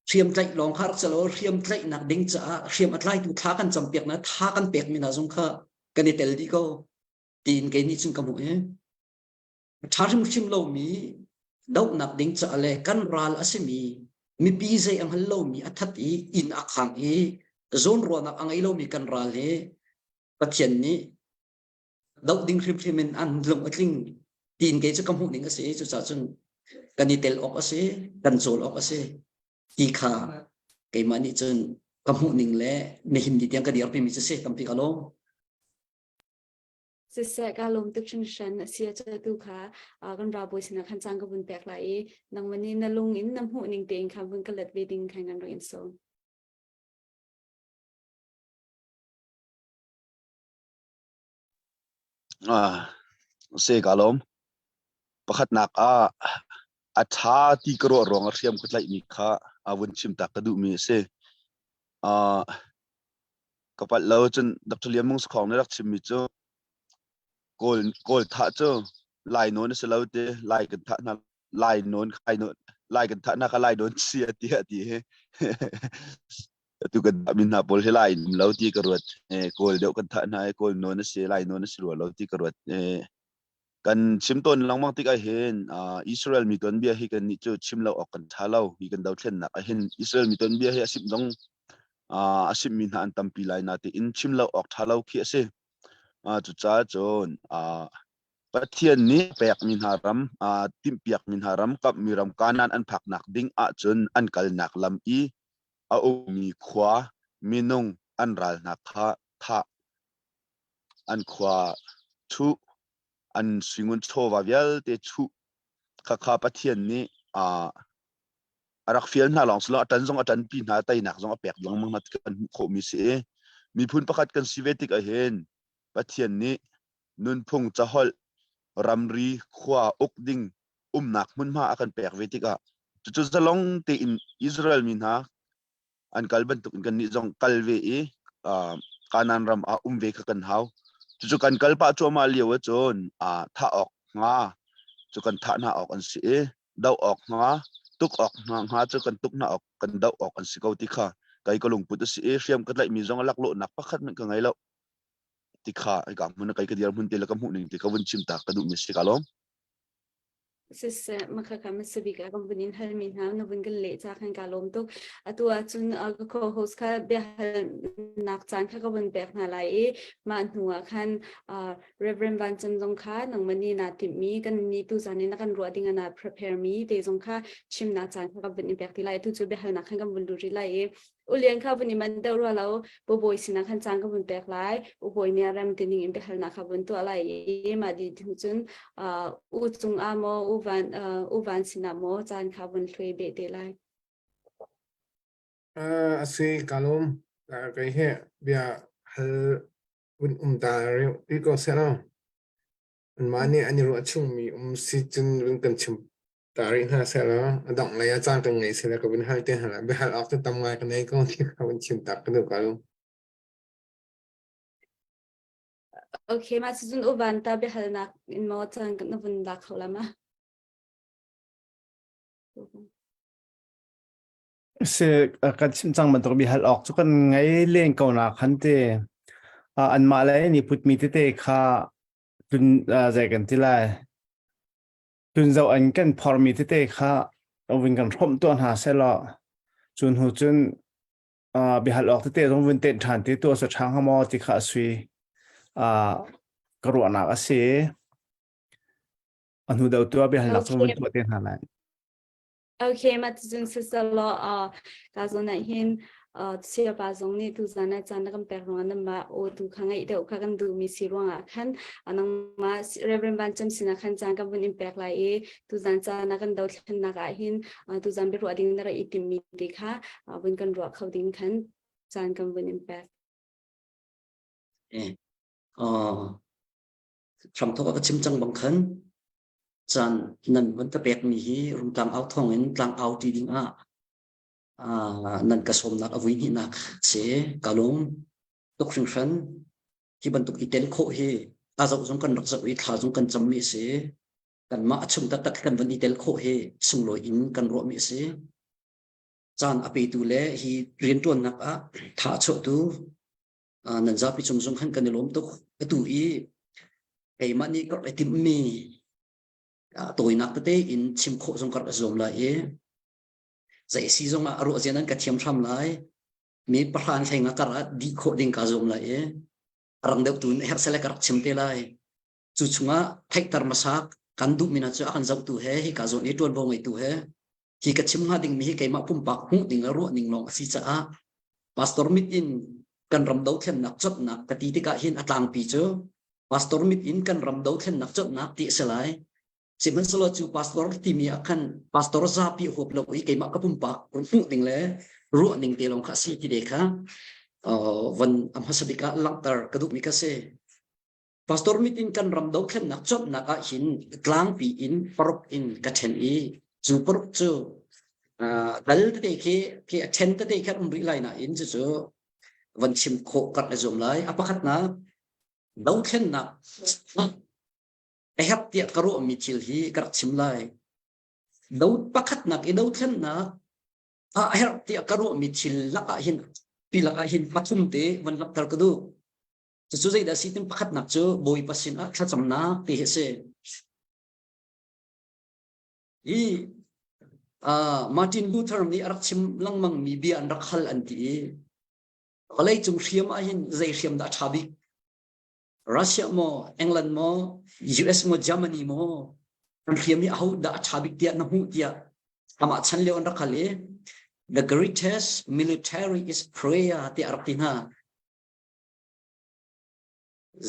hriam tlaih lawng kha rak si lo hriam tlaihnak ding caah hriam a tlaitu thla kan campiak na tha kan pekmi hna zong kha kan i tel dih ko tiin kei nih cun ka hmuh i ṭha hrimhrim lomi dohnak ding caah le kan ral a simi mipi zei a hngal lomi a that i inn a khang i zawnruahnak a ngei lomi kan ral hi Pathian nih doh ding hrimhrim in an lung a tling tiin kei cu ka hmuh ning a si. Cucaah cun kan i tel awk a si, kan cawl awk a si ti kha keimah nih cun ka hmuh ning le nihin ni tiang ka dirpimi cu si tampi ka lawm. Siseh ka lawm tuk hringhran a si a tu kha kan ralbawi sinah khan caan ka vun pek lai i nangmah nih na lung in na hmuh ning tein khan vun ka let ve ding khan kan rak in sawm. Ah, se ka lawm. Pakhatnak ah a ṭha ti ka ruah ruang a hriam ka tlaihmi kha a vun chim tak ka duhmi a si. Ah, ka palh lo cun Dr. Lian Mung Sakhong nih rak chimmi cu Kawl Kawl thah cu Lai nawn a si lo ti Lai kan thah hna Lai nawn khai nawn Lai kan thah hna kha Lai nawn si a ti a ti hi. Atu kan thahmi hna pawl hi Lai um lo ti ka ruat. Eh, Kawl deuh kan thah hna i Kawl nawn a si Lai nawn a si rua lo ti ka ruat. Eh, kan chim tawn lengmang tik ah hin uh, Israel mi tuanbia hi kan nih cu chim lo awk kan tha lo hi kan dothlennak ah hin Israel mi tuanbia hi a simh zong uh, a simmi hna an tampi lai na tiin chim lo awk tha lo khi a si. Uh, cucaah cun uh, Pathian nih pekmi hna ram, uh, timhpiakmi hna ram, kamhmi ram Kanaan an phaknak ding ahcun an kalnak lam i a ummi khua minung an ral hna kha thah an khua chuh an suingun chawva vialte chuh khakha Pathian nih uh, a rak fial hna lawng si lo a ṭan zong a ṭanpi hna teinak zong a pek lengmang hna ti kan hmuh khawhmi si i miphun pakhat kan si ve tik ahhin Pathian nih nunphung caholh ramri khua uk ding umnak hmunhma a kan pek ve tikah cucu zalong tein Israel mi hna an kal bantuk in kannih zong kal ve i uh, Kanaan ram ah um ve kha kan hau. Cucu kan kal pah cuahmah lio ahcun uh, thah awk hnga cu kan thah hna awk an si i doh awk hnga tuk awk hna hnga cu kan tuk hna awk kan doh awk an si ko ti kha kai ka lungput a si i hriam ka tlaihmi zong a laklawhnak pakhat hmanh ka ngei lo ti kha ka hmun kai ka dir hmun te le ka hmuh ning ti ka vun chim ta ka duh mi si ka lawm. Siseh, makhakha hmasabik ah kan vun in halmi hna na vun kan leh ca khan kaa lawm tuk. Atu ahcun ka co-host kha biahalnak caan kha ka vun pek hna lai i mah hnu ah khan Reverend Van Chan zong kha nangmah nih naa timhmi kan ni tu zan in na kan ruah ding ah naa prepare mi te zong kha chimnak caan kha ka vun in pek ti lai. Atu cu biahalnak khan kan vun lut rih lai i Ulian kha vun i manh deuh rua lo Bubawi sinah khan caan ka vun pek lai. Ubawi nih a rem ti ning in biahalnak kha vun tuah lai i mah dih hnu cun u cung ah maw u van u van sinah maw caan kha vun hluai beh te lai. A si ka lawm. Kei hi bia hal vun um ta rih ko seh law. Anmah nih an i ruah chungmi um si cun vun kan chim ta. Ta rih hna sehlaw a dongh lei ah caan kan ngei seh ka vun hal te hna lai. Biahal awk cu tam ngai ka nei ko ti kha vun chim tak ka duh ko. Okay, mah cun uvan ta biahalnak in maw caan kan vun lak kho la ma? Se kan chim cang bantuk biahal awk cu kan ngei len ko na khan te anmah le ni putmi tete kha tun zei kan ti lai Tunzoh an kan phormi tete kha vun kan hrawmh tuah hna sehlaw cu hnu cun uh, biahal awk tete zong vun tenh ṭhan ti tuah sa ṭha hnga maw ti kha a sui uh, ka ruahnak a si. A hnu deuh tu ah biahalnak zong vun tuah te hna lai. Okay, mah cun siselaw uh, ka zawn ah hin uh, sayapa zong nih tuzan ah caan na kan pek ruangah nangmah aw tu kha ngaih deuh kha kan duhmi si ruangah khan uh, nangmah Reverend Van Cem sinah khan caan kan vun in pek lai i tuzan caan ah kan dothlennak ah hin uh, tuzan biaruah ding na rak i timmi te kha uh, vun kan ruah kho ding khan caan kan vun in pek. Eh, uh, hramthok a ka chim cang bang khan Caan nan van ka pekmi hi Rungtlang au thawngin tlangau ti dingah nan ka sawmnak a vuihnihnak si. Ka lung tuk hringhran. Hi bantuk i tel khawh hi a zoh zong kan rak zoh i thla zong kan cammi a si. Kanmah a chung taktak kan van i tel khawh hi sunglawi in kan ruahmi a si. Caan a petu le hi rianṭuannak ah tha a chuahtu nan zapi cung zong khan kan i lawm tuk. Atu i keimah nih ka rak i timhmi tawinak tete in chim khawh zong ka rak i zuam lai i zei si zong ah a ruah zia nan ka thiam hram lai. Mi pahran hleng ah kar ah dih khawh ding kaa zuam lai i a rang deuh tu in herh sele ka rak chim te lai. Cu chungah theihter hmasa kan duhmi hna cu a kan zohtu he hika zawn i ṭuanvo ngeitu he hi ka chim hnga dingmi hi keimah pumpak hmuh ding le ruah ning lawng a si caah pastor mit in kan ram dothlennak cawtnak ka ti tikah hin a tlangpi cu pastor mit in kan ram dothlennak cawtnak ti a si lai. Sihmanhsehlaw cu pastor timi ah khan pastor zapi huap lo i keimah ka pumpak hmuh ding le ruah ning te lawng kha a si ti te kha von a hmasa bik ah langhter ka duhmi ka si. Pastor mit in kan ram dothlennak cawtnak ah hin tlangpi in paruk in ka ṭhen i cu paruk cu dal tete khi khi a ṭhen tete khan um rih lai nain cucu van chim khawh ka rak i zuam lai. A pakhatnak dothlennak a herh tiah ka ruahmi thil hi ka rak chim lai. Do pakhatnak i dothlennak a herh tiah ka ruahmi thil lakah hin pi lakah hin pathum te van langhter ka duh. Cucu zeidah a si tin pakhatnak cu Bawipa sinah thlacamnak ti hi a si. Hi uh, Martin Luther nih a rak chim lengmang mi bia an rak hal an ti i vawlei cung hriam ah hin zei hriam dah a ṭha bik? Russia maw, England maw, US maw, Germany maw, kan hriam hi aho dah a ṭha bik tiah na hmuh tiah amah chan lio an rak hal i the greatest military is prayer tiah a rak ti hna.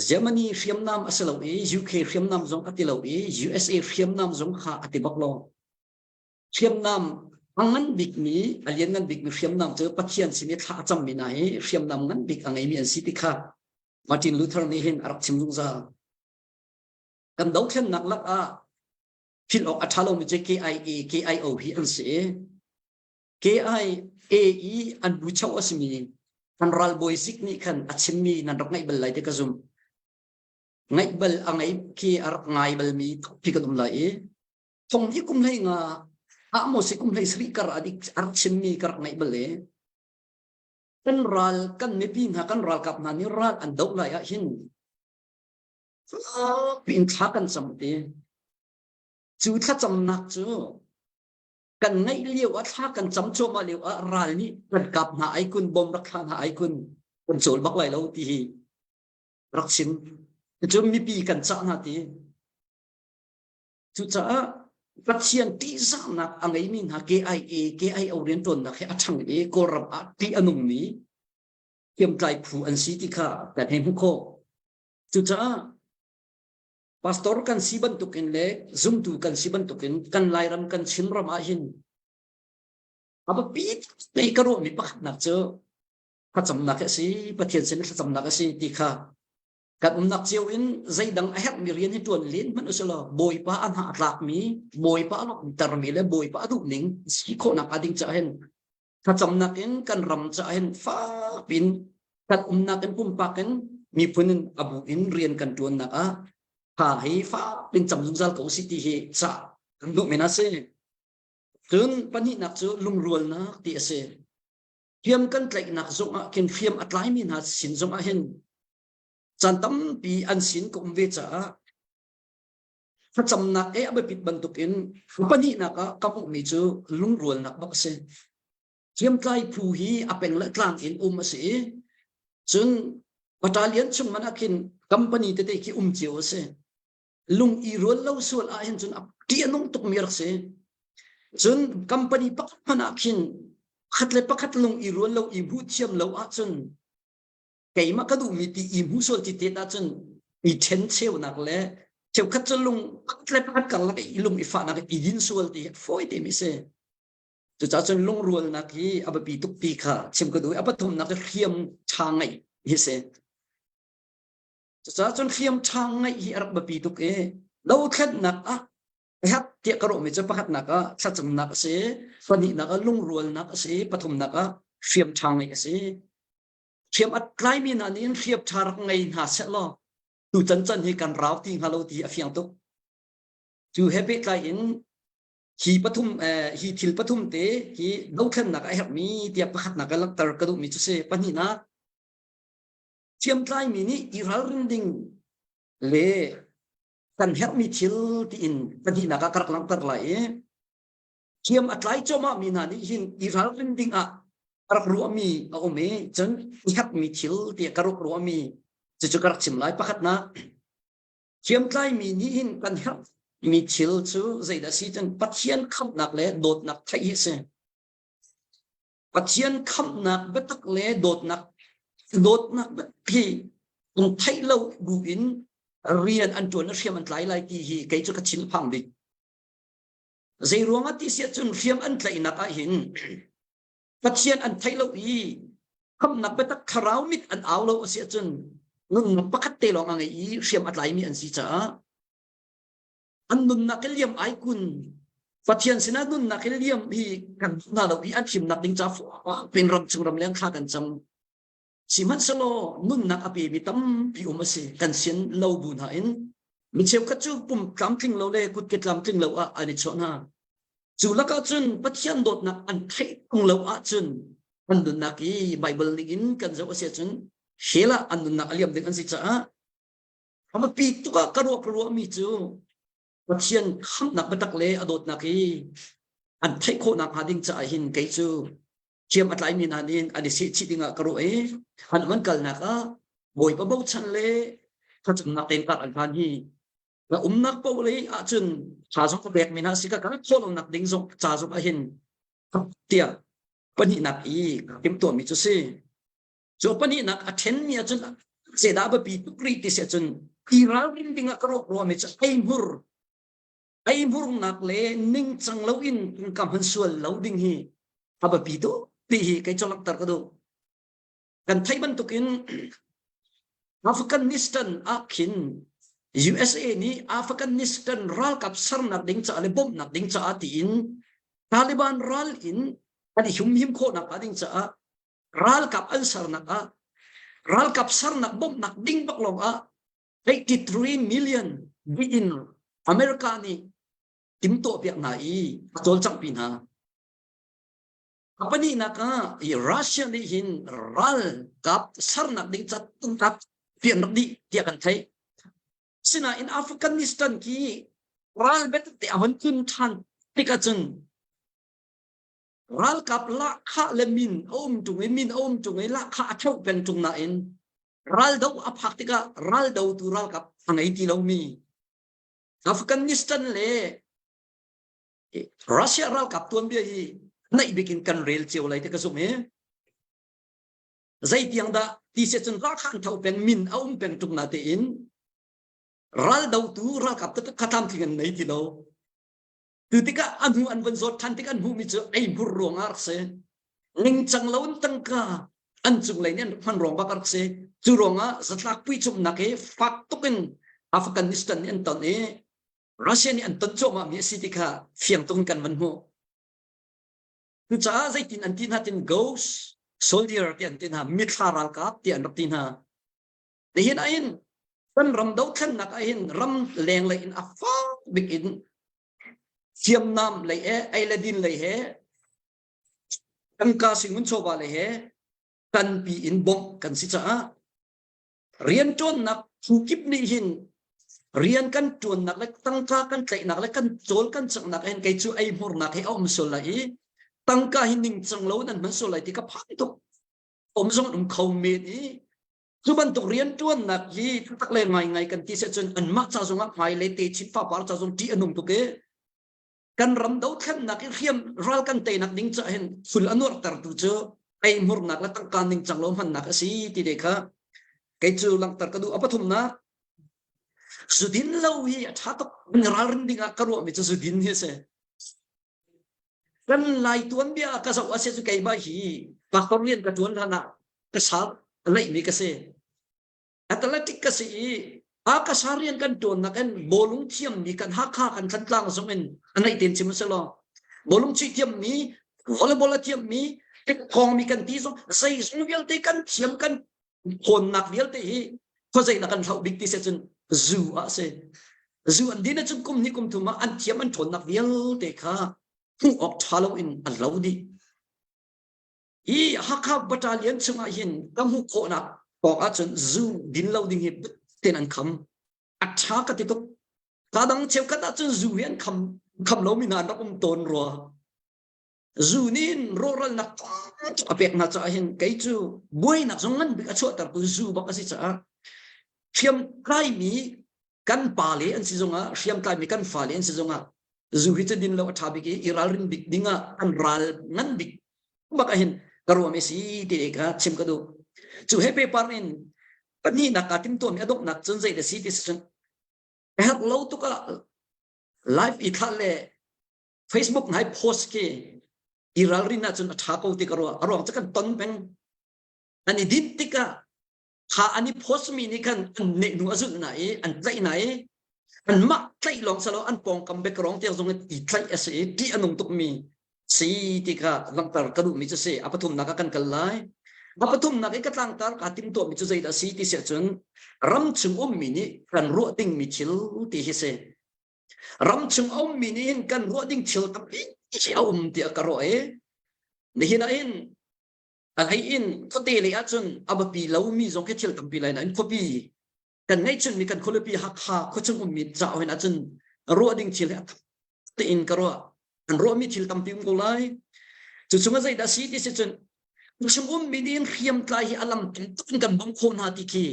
Germany hriamnam a si lo i UK hriamnam zong a ti lo i USA hriamnam zong kha a ti bak lo. Hriamnam a ngan bikmi, a lianngan bikmi hriamnam cu Pathian sin i thla a cammi hna hi hriamnam ngan bik a ngeimi an si ti kha Martin Luther nih hin a rak chim zungzal. Kan dothlennak lak ah philh awk a ṭha lomi cu KIA, KIO hi an si i KIA i an bucho a simi an ralbawi zik nih khan a chimmi nan rak ngaih bal lai ti ka zumh. Ngaih bal a ngai khi a rak ngai balmi thokpi kan um lai i thong hi kum hlei nga ah maw si kum hlei sarih kar a dik a rak chimmi ka rak ngaih bal i kan ral kan mipi hna kan ralkap hna nih ral an doh lai ah hin piin thla kan cam ti cu thlacamnak cu kan ngaih lio ah thla kan cam cuahmah lio ah ral nih kan kap hna ai kun bom rak thla hna ai kun kan cawl bak lai lo ti hi rak chim cun mipi kan cah hna ti cucaah Pathian ṭihzahnak a ngeimi hna KIA KIO rianṭuannak he a ṭhang i Kawlram ah ṭih a nungmi hriamtlai phu an si ti kha kan hei hmuh khawh cucaah Pastor kan si bantukin le zumtu kan si bantukin kan Lairam kan Chinram ah hin a biapi te ka ruahmi pakhatnak cu thlacamnak a si Pathian sin thlacamnak a si ti kha. Kan umnak cio in zeidang a herhmi rian hi ṭuan len hmanh usih law Bawipa a hna a tlakmi, Bawipa a lawmhtermi le Bawipa a duhning si khawhnak hnga ding caah hin thlacamnak in kan ram caah hin fakpiin kan umnak in pumpak in miphun in a bu in rian kan ṭuannak ah tha hi fakpiin cam zungzal ko usih ti hi cah kan duh men a si. Cun pahnihnak cu lungrualnak ti a si. Hriam kan tlaihnak zong ah khin hriam a tlaimi hna sin zong ah hin caan tampi an sin ka um ve caah thlacamnak e a biapit bantukin pahnihnak ah ka hmuhmi cu lungrualnak bak a si. Hriamtlai phu hi a peng le tlang in um a si i cun battalion chung man ah khin company tete khi um cio a si. Lung i rual lo sual ah hin cun a ṭih a nung tukmi a rak si. Cun company pakhat hmanh ah khin khat le pakhat lung i rual lo i hmuh thiam lo ahcun keimah ka duhmi ti i hmuh sual ti tet ahcun i ṭhen cheunak le cheukhat cu lung pakhat le pakhat karlak i lung i fahnak i din sual ti hi fawi te mi si. Cucaah cun lungrualnak hi a biapi tuk ti kha chim ka duh i a pathumnak hi hriam ṭha ngeih hi si. Cucaah cun hriam ṭha ngeih hi a rak biapi tuk i dothlennak ah herh tiah ka ruahmi cu pakhatnak ah thlacamnak a si, pahnihnak ah lungrualnak a si, pathumnak ah hriam ṭha ngeih a si. Hriam a tlaimi hna nih hriam ṭha rak ngei hna seh law tutan chan hi kan rau ti hnga lo ti a fiang tuk. Cu he pehtlai in hi pathum hi thil pathum te hi dothlennak a herhmi tiah pakhatnak ka langhter ka duhmi cu si. Pahnihnak hriamtlaimi nih i ralrin ding le kan herhmi thil tiin pahnihnak ah ka rak langhter lai i hriam a tlai cuahmah mi hna nih hin i ralrin ding ah ka rak ruahmi a um i cun i herhmi thil tiah ka rak ruahmi cucu ka rak chim lai. Pakhatnak hriamtlaimi nih hin kan herhmi thil cu zeidah si cun Pathian khamhnak le dawtnak theih hi a si. Pathian khamhnak biatak le dawtnak dawtnak biatak hi an theih lo bu in rian an ṭuan hriam an tlai lai ti hi kei cu ka thin phang bik. Zei ruangah ti siah cun hriam an tlaihnak ah hin Pathian an theih lo i khamhnak biatak thlarau mit an au lo a si ahcun nunnak pakhat te lawng a ngei i hriam a tlaimi an si caah an nunnak i liam ai kun Pathian sinah nunnak i liam hi kan hna lo i an himnak ding ca pen ram chung ram leng thla kan cam sihmanhsehlaw nunnak a pemi tampi um a si kan sian lo bu hna in mi cheukhat cu pum tlamtling lo le kutke tlamtling lo ah an i chuah hna cu lakah cun Pathian dawtnak an theih tung lo ahcun an nunnak i Bible ning in kan zoh a si ahcun hell ah an nunnak a liam ding an si caah a biapi tuk ah ka ruah ka ruahmi cu Pathian khamhnak biatak le a dawtnak hi an theih khawhnak hnga ding caah hin kei cu thiam a tlaimi hna nih an i sehchih ding ah ka ruah i an an kalnak ah Bawipa bochan le thlacamnak tein kar an hlan hi na umnak paoh lei ahcun tha zong ka pek mi hna si ka kan khawh lonak ding zong ca zong ah hin tiah pahnihnak i timhtuahmi cu si Cu pahnihnak a ṭhenmi ahcun zeidah biapi tuk rih ti si ahcun i ralrin ding ah ka ruak ruahmi cu eihmur eihmurnak le ningcang loin tangka hman sual lo ding hi a biapi tuk ti hi kei cu langhter ka duh. Kan theih bantukin Afghanistan ah khin USA nih Afghanistan ralkap sernak ding caah le bawmhnak ding caah tiin Taliban ral in an i humhim khawhnak ding caah ralkap an sernak ah ralkap sernak bawmhnak ding bak lawng ah 83 million in America nih timtuah piak hna i a cawlcanghpi hna. A pahnihnak ah i Russia nih hin ralkap sernak ding ca tungkap pian rak dih tiah kan theih. Sinain Afghanistan khi ral biatak te a hon tlun ṭhan tik ahcun Ralkap lahkhah le min a um ṭung i min a um ṭung i lahkhah a ṭheuh peng ṭung nain raldo a phak tikah raldotu ralkap a ngei ti lomi Afghanistan le Russia ralkap tuanbia hi naih bik in kan rel cio lai ti ka zumh i zeitiang dah ti si cun ralkah an tho peng min a um peng ṭung na tein raldotu ralkap taktak kha tlamtling an nei ti lo Tu tikah a hnu an von zawt ṭhan tik an hmuhmi cu eihmur ruangah rak si. Ningcang lo in tangka. An cunglei nih an rak hman ruang bak a rak si. Cu ruangah zatlak puicumnak hi fak tuk in Afghanistan nih an ton i Russia nih an ton cuahmah mi a si ti kha fiang tuk in kan van hmuh. Cucaah zeitin an ti hna tin ghost soldier ti an ti hna, mithla ralkap ti an rak ti hna. Nihin ah hin kan ram dothlennak ah hin ram leng lei in a fak bik in hriamnam lei he ei le din lei he tangka singun chawva lei he tanpi in bawmh kan si caah rianṭuannak phu kip nih hin rian kan ṭuannak le tangka kan tlaihnak le kan cawl kan canghnak hin kei cu eihmurnak hi a um sual lai i tangka hi ningcang lo nan hman sual lai ti ka phan tuk. Um zong um kho men i cu bantuk rianṭuannak hi tak le ngaingai kan ti cun anmah ca zongah hmailei te chin fapar ca zong ṭih a nung tuk i kan ram dothlennak i hriam ral kan teinak ding ca hin thul a nuarhtertu cu eihmurnak le tangka ningcang lo hmannak a si ti te kha kei cu langhter ka duh. A pathumnak, zudin lo hi a ṭha tuk. Ralrin ding ah ka ruahmi cu zudin hi a si. Kan Lai tuanbia ah ka zoh a si cu keimah hi pastor rian ka ṭuan hlan ah ka sal laihmi ka si. Athletic ka si i Akasa rian kan ṭuannak in bawlung thiammi kan Hakha kan Thantlang zong in a naih ten chim a law bawlung chuih thiammi volleyball a thiammi thawngmi kan ti zong zeizong vialte kan thiam kan hawnnak vialte hi khuazei na kan hloh bik ti se cun zu ah si. Zu an din ahcun kum hnih kum thum ah an thiam an ṭhawnnak vialte kha hmuh awk ṭha lo in an lo dih. Hi Hakha battalion chungah hin ka hmuh khawhnak tawk ahcun zu din lo ding hi ten an kham. A ṭha ka ti tuk. Ka dang cheukhat ahcun zu hi an kham kham lomi hna an rak um tawn rua. Zu nih hin rawhralnak a pek hna caah hin kei cu buainak zong ngan bik a chuahtertu zu bak a si caah hriamtlaimi kan pale an si zongah hriamtlaimi kan fale an si zongah zu hi cu din lo a ṭha bik i i ralrin bik dingah an ral ngan bik bak ah hin ka ruahmi si ti kha chim ka duh. Cu he pehpar in pahnihnak kaa timtuahmi a donghnak cun zei da si ti si cun a herh lo tuk ah live i thlah le Facebook nai post khi i ralrin ahcun a ṭha ko ti ka ruah. A ruang cu kan ton peng. An i dinh tikah kha an i post mi nih khan an nehhnu a zulh na i an tlaih na i anmah tlaih lawng salo an pawngkam background tiang zong i tlaih a si i ṭih a nung tukmi si ti kha langhter ka duhmi cu si. A pathumnak ah kan kal lai. A pathumnak i ka tlangtar kaa timtuahmi cu zeidah a si ti si ahcun ram chung ummi nih kan ruah dingmi thil ti hi si. Ram chung a ummi nih hin kan ruah ding thil tampi hi a um tiah ka ruah i nihin ah hin a hlei in khuate lei ahcun a biapi lomi zong khi thil tampi lai nain khuapi kan ngeihchunmi kan khualipi Hakha khuachung ummi ca hin ahcun ruah ding thil hi a tein ka ruah. An ruahmi thil tampi um ko lai. Cu chung ah zeidah si ti si cun khuachung ummi nih hin hriamtlai hi a lam tam tuk in kan bawmh khawh hna ti khi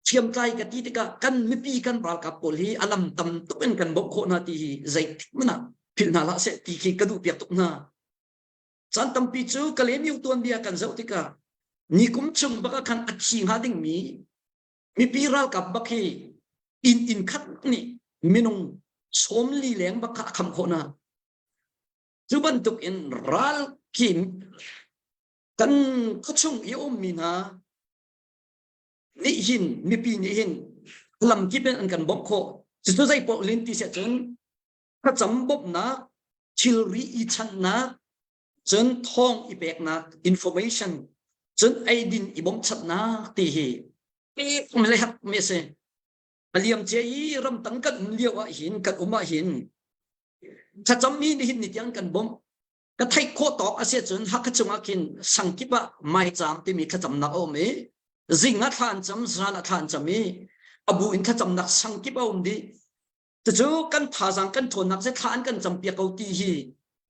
hriamtlai ka ti tikah kan mipi kan ralkap pawl hi a lam tam tuk in kan bawmh khawh hna ti hi zeitik hmanh ah philh hna hlah seh ti khi ka duh piak tuk hna. Caan tampi cu Kalaymyo tuanbia kan zoh tikah nikum chung bak ah khan a thi hnga dingmi mipi ralkap bak hi inn inn khat nih minung 40 leng bak kha a kham khawh hna. Cu bantuk in ral khi kan khuachung i a ummi hna nih hin mipi nih hin lamkip in an kan bawmh khawh. Cucu zei paoh lin ti siah cun thlacam bawmhnak, thilri i chanhnak, cun thawng i peknak information, cun eidin i bawmhchanhnak ti hi pek le herh mi a si. A liam cia i ramtang kan um lio ah hin kan um ah hin thlacam mi nihin ni tiang kan bawmh. Ka theih khawh tawk a si ahcun Hakha chungah khin sangkip ah maicaam timi thlacamnak a um i zing ah thla an cam, zan ah thla an cam i a bu in thlacamnak sangkip a um dih. Cucu kan thazaang kan ṭhawnnak cu thla an kan campiak ko ti hi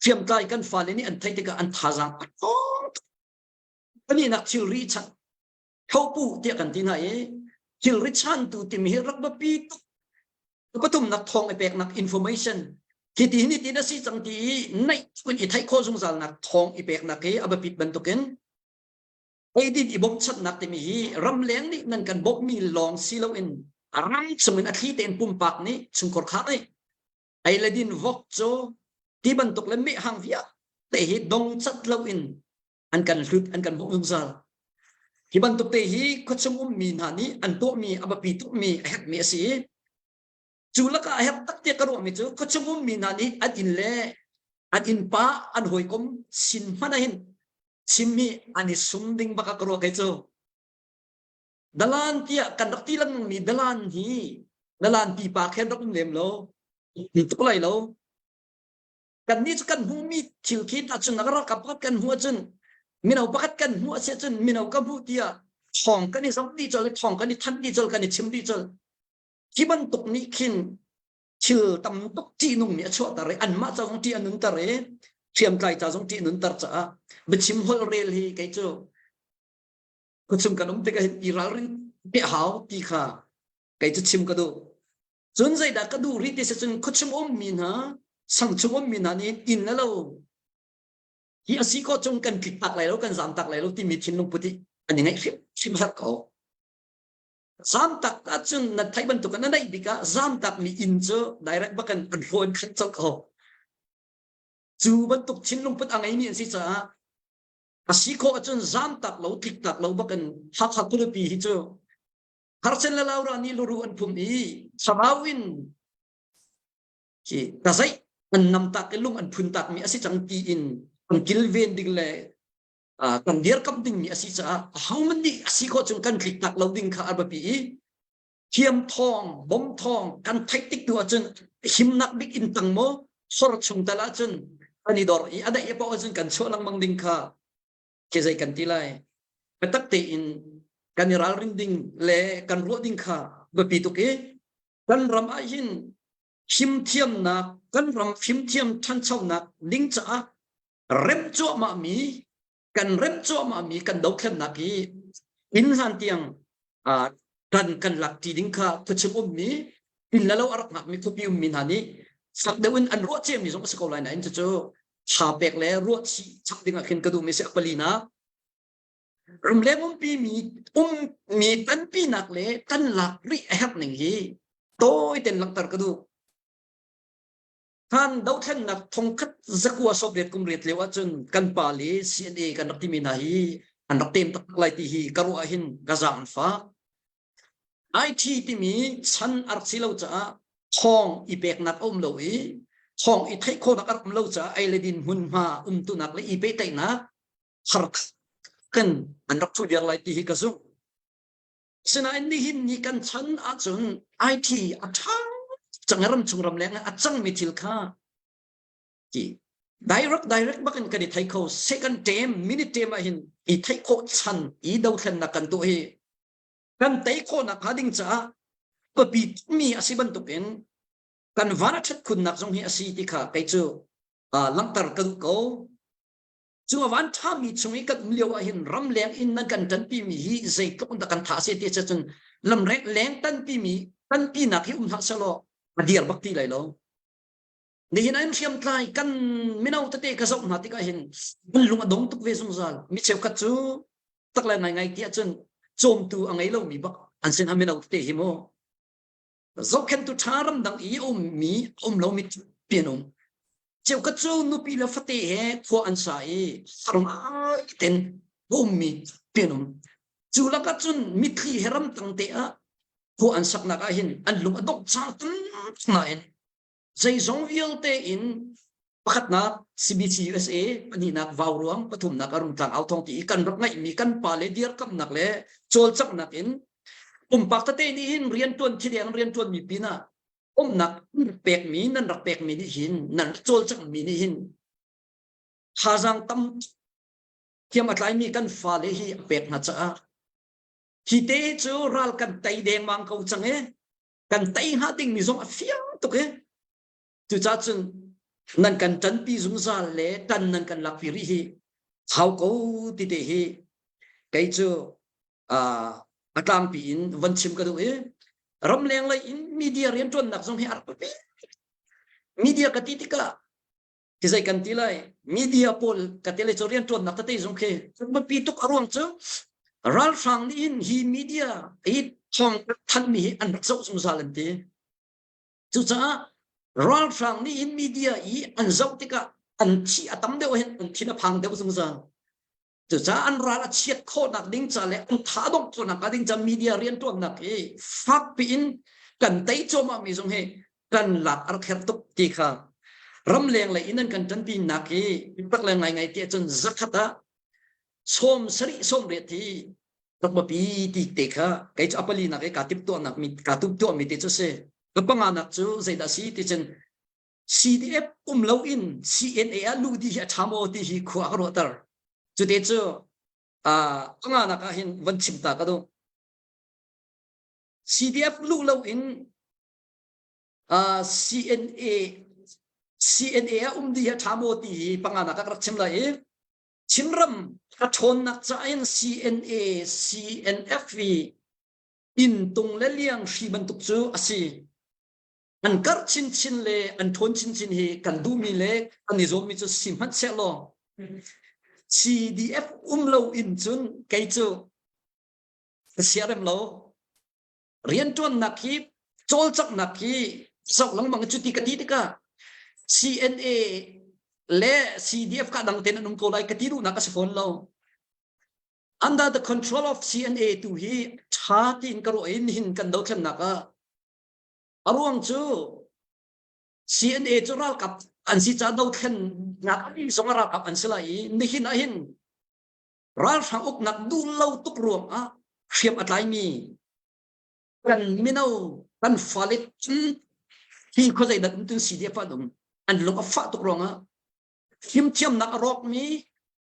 hriamtlai kan fale nih an theih tikah an thazaang a ṭhawng tuk. Pahnihnak thilri chan thopu tiah kan ti hna i thilri chantu timi hi rak biapi tuk. Pathumnak thawng i peknak information hi ti hi ti na si cang ti i naih kun i theih khawh zungzalnak thawng i peknak hi a biapit bantukin eidin i bawmchanhnak timi hi ramleng nih nan kan bawmhmi lawng si loin ram chungin a thli tein pumpak nih chungkhar khar nih ei le din vok cu ti bantuk le mehhang vialte hi dongcat loin. An kan hlut, an kan bawmh zungzal. Hi bantuk te hi khuachung ummi hna nih an tuahmi a biapi tukmi a herhmi a si i cu lakah a herh tak tiah ka ruahmi cu khuachung ummi hna nih an inn le an innpa an hawikom sin hmanh ah hin chimmi an i sum ding bak ah ka ruah kei cu. Dalan tiah kan rak ti lengmangmi dalan hi dalan pipa khen rak um lem lo ni tuk lai lo kannih cu kan hmuhmi thil khi ahcun ralkap pakhat kan hmuh ahcun mino pakhat kan hmuh a si ahcun mino ka hmuh tiah thawng kan i zoh dih colh thawng kan i thanh dih colh kan i chim dih colh hi bantuk nih khin thil tam tuk ṭihnung nih a chuahter i anmah ca zong ṭih a nunter i hriamtlai ca zong ṭih a nunter caah biachim holh rel hi kei cu khuachung kan um tikah hin i ralrin pe hau ti kha kei cu chim ka duh. Cun zeidah ka duh rih ti si cun khuachung ummi hna, sangchung ummi hna nih inn le lo hi a si ko cung kan tlik tak lai lo, kan zam tak lai lo timi thinlung put hi an i ngeih hrimhrim herh ko. Zam tak ahcun na theih bantuk in na neih bik ah zam takmi inn cu direct bakin an hlawn khan colh ko. Cu bantuk thinlung put a ngeimi an si caah a si khawh ahcun zam tak lo, tlik tak lo bakin Hakha khualipi hi cu Harsen le Laura nih luru an phum i thlarau in khi ka zeih an nam tak i lung an phun tak mi a si cang ti in kan kilven ding le kan dirkamh ding mi a si caah ahohmanh nih a si khawh chung kan tlik tak lo ding kha a biapi i thiam thawng bom thawng kan theih tik tu ahcun himnak bik in tang maw sor chung tal ahcun kan i dor i a daih paoh ahcun kan chuah lengmang ding kha khi zei kan ti lai biatak tein kan i ralrin ding le kan ruah ding kha biapi tuk i kan ram ah hin fimthiamnak kan ram fimthiam ṭhanchonak ding caah rem cuahmah mi kan rem cuahmah mi kan dothlennak hi inn hlan tiang kan kan lak ṭi ding kha khuachung ummi inn le lo a rak ngakmi khuapi ummi hna nih fak deuh in an ruah ciami zong a si ko lai nain cucu tha pek le ruah chih chap ding ah khin ka duhmi si a palinak ramleng umpi mi ummi tanpinak le tan lak rih a herh ning hi tawi ten langhter ka duh. Khan dothlennak thongkhat zakua sawbriat kum riat lio ahcun kan pa le CNA kan rak timi hna hi an rak tem tak lai ti hi ka ruah hin ka zaang an fak. IT timi chan a rak si lo caah thawng i peknak a um lo i thawng i theih khawhnak a rak um lo caah ei le din hmunhma umtunak le i pehtlaihnak har kan an rak thuh viar lai ti hi ka zumh. Sinain nihin ni kan chan ahcun IT a ṭha cang ram chung ram leng a cangmi thil kha ti direct direct bakin kan i thei kho second term minute term ah hin i theih khawh chan i dothlennak kan tuah hi kan tei khawhnak hnga ding caah biapi mi a si bantukin kan van a ṭhat khunnak zong hi a si ti kha kei cu langhter ka duh ko. Cu a van ṭhami chung i kan um lio ah hin ramleng in nan kan ṭanpimi hi zeitluk in dah kan tha a si ti cun lamreng leng tanpimi tanpinak hi um hlah selaw a dir bak ti lai lo. Nihin ah in hriamtlai kan mino tete ka zoh hna tikah hin an lung a dong tuk ve zungzal. Mi cheukhat cu tak le ngai ngai ti ahcun cawmtu a ngei lomi bak an sin ah mino tete hi mu zohkhentu ṭha ramdang i a ummi a um lomi pian um cheukhat cu nupi le fate he khua an sa i har ngai ten a ummi pian um cu lakah cun mitthli he ramtang te ah khua an saknak ah hin an lung a dongh cang nain zeizong vialte in pakhatnak CBC USA pahnihnak Vauruang pathumnak a Rungtlang au thawng ti i kan rak ngeihmi kan pa le dirkamnak le cawlcanghnak in pumpak tete nih hin riantuan thideng riantuan mi pinah umnak pekmi nan rak pekmi nih hin nan cawlcanghmi nih hin thazaang tam thiam a tlaimi kan fale hi a pek hna caah hi te cu ral kan tei dengmang ko cang e kan tei hnga dingmi zong a fiang tuk e cucaah cun nan kan ṭanpi zungzal le ṭan nan kan lakpi rih hi hau ko ti te hi kei cu a tlangpi in van chim ka duh i ramleng lei in media rianṭuannak zong hi a rak biapi media ka ti tikah Hi zei kan ti lai media pawl ka ti lai cu rianṭuannak tete zong khi biapi tuk a ruang cu ralhrang nih hin hi media hi thawng thanmi hi an rak zoh zungzal an ti. Cucaah ralhrang nih hin media i an zoh tikah an thi a tam deuh hin an thin a phang deuh zungzal. Cucaah an ral a chiat khawhnak ding ca le an tha dongh khawhnak ding ca media rianṭuannak hi fakpi in kan tei cuahmah mi zong hi kan lak a rak herh tuk ti kha ramleng lei in an kan ṭanpi nak hi tak le ngai ngai ti ahcun zakhat ah 70 80 hi rak biapi ti te kha kei cu a pali nak i kaa timh tuahnak mi kaa tum tuah mi te cu si. Ka panga nak cu zeidah si ti cun CDF um loin CNA ah luh dih hi a ṭha maw ti hi khua a ka ruahter. Cute cu panga nak ah hin van chim ta ka duh. CDF luh loin CNA CNA ah um dih hi a ṭha maw ti hi panga nak ah ka rak chim lai i Chinram a ṭhawnnak caah in CNA CNF i inntung le liang hri bantuk cu a si. An karh chinchin le an ṭhawn chinchin hi kan duhmi le kan i zuammi cu si hmanh sehlaw CDF um lo in cun kei cu ka siarem lo. Rianṭuannak hi cawlcanghnak hi zoh lengmang cu ti ka ti tikah CNA le CDF ka dang tein an um ko lai ka ti duhnak a si fawn lo. Under the control of CNA tu hi ṭha tiin ka ruah i nihin kan dothlennak ah A ruang cu CNA cu ralkap an si caah dothlennak a dih zong ah ralkap an si lai i nihin ah hin ralhrang uknak duh lo tuk ruang ah hriam a tlaimi kan mino kan fale hi khuazei dah um tun CDF an um an lung a fah tuk ruangah fimthiamnak a rawkmi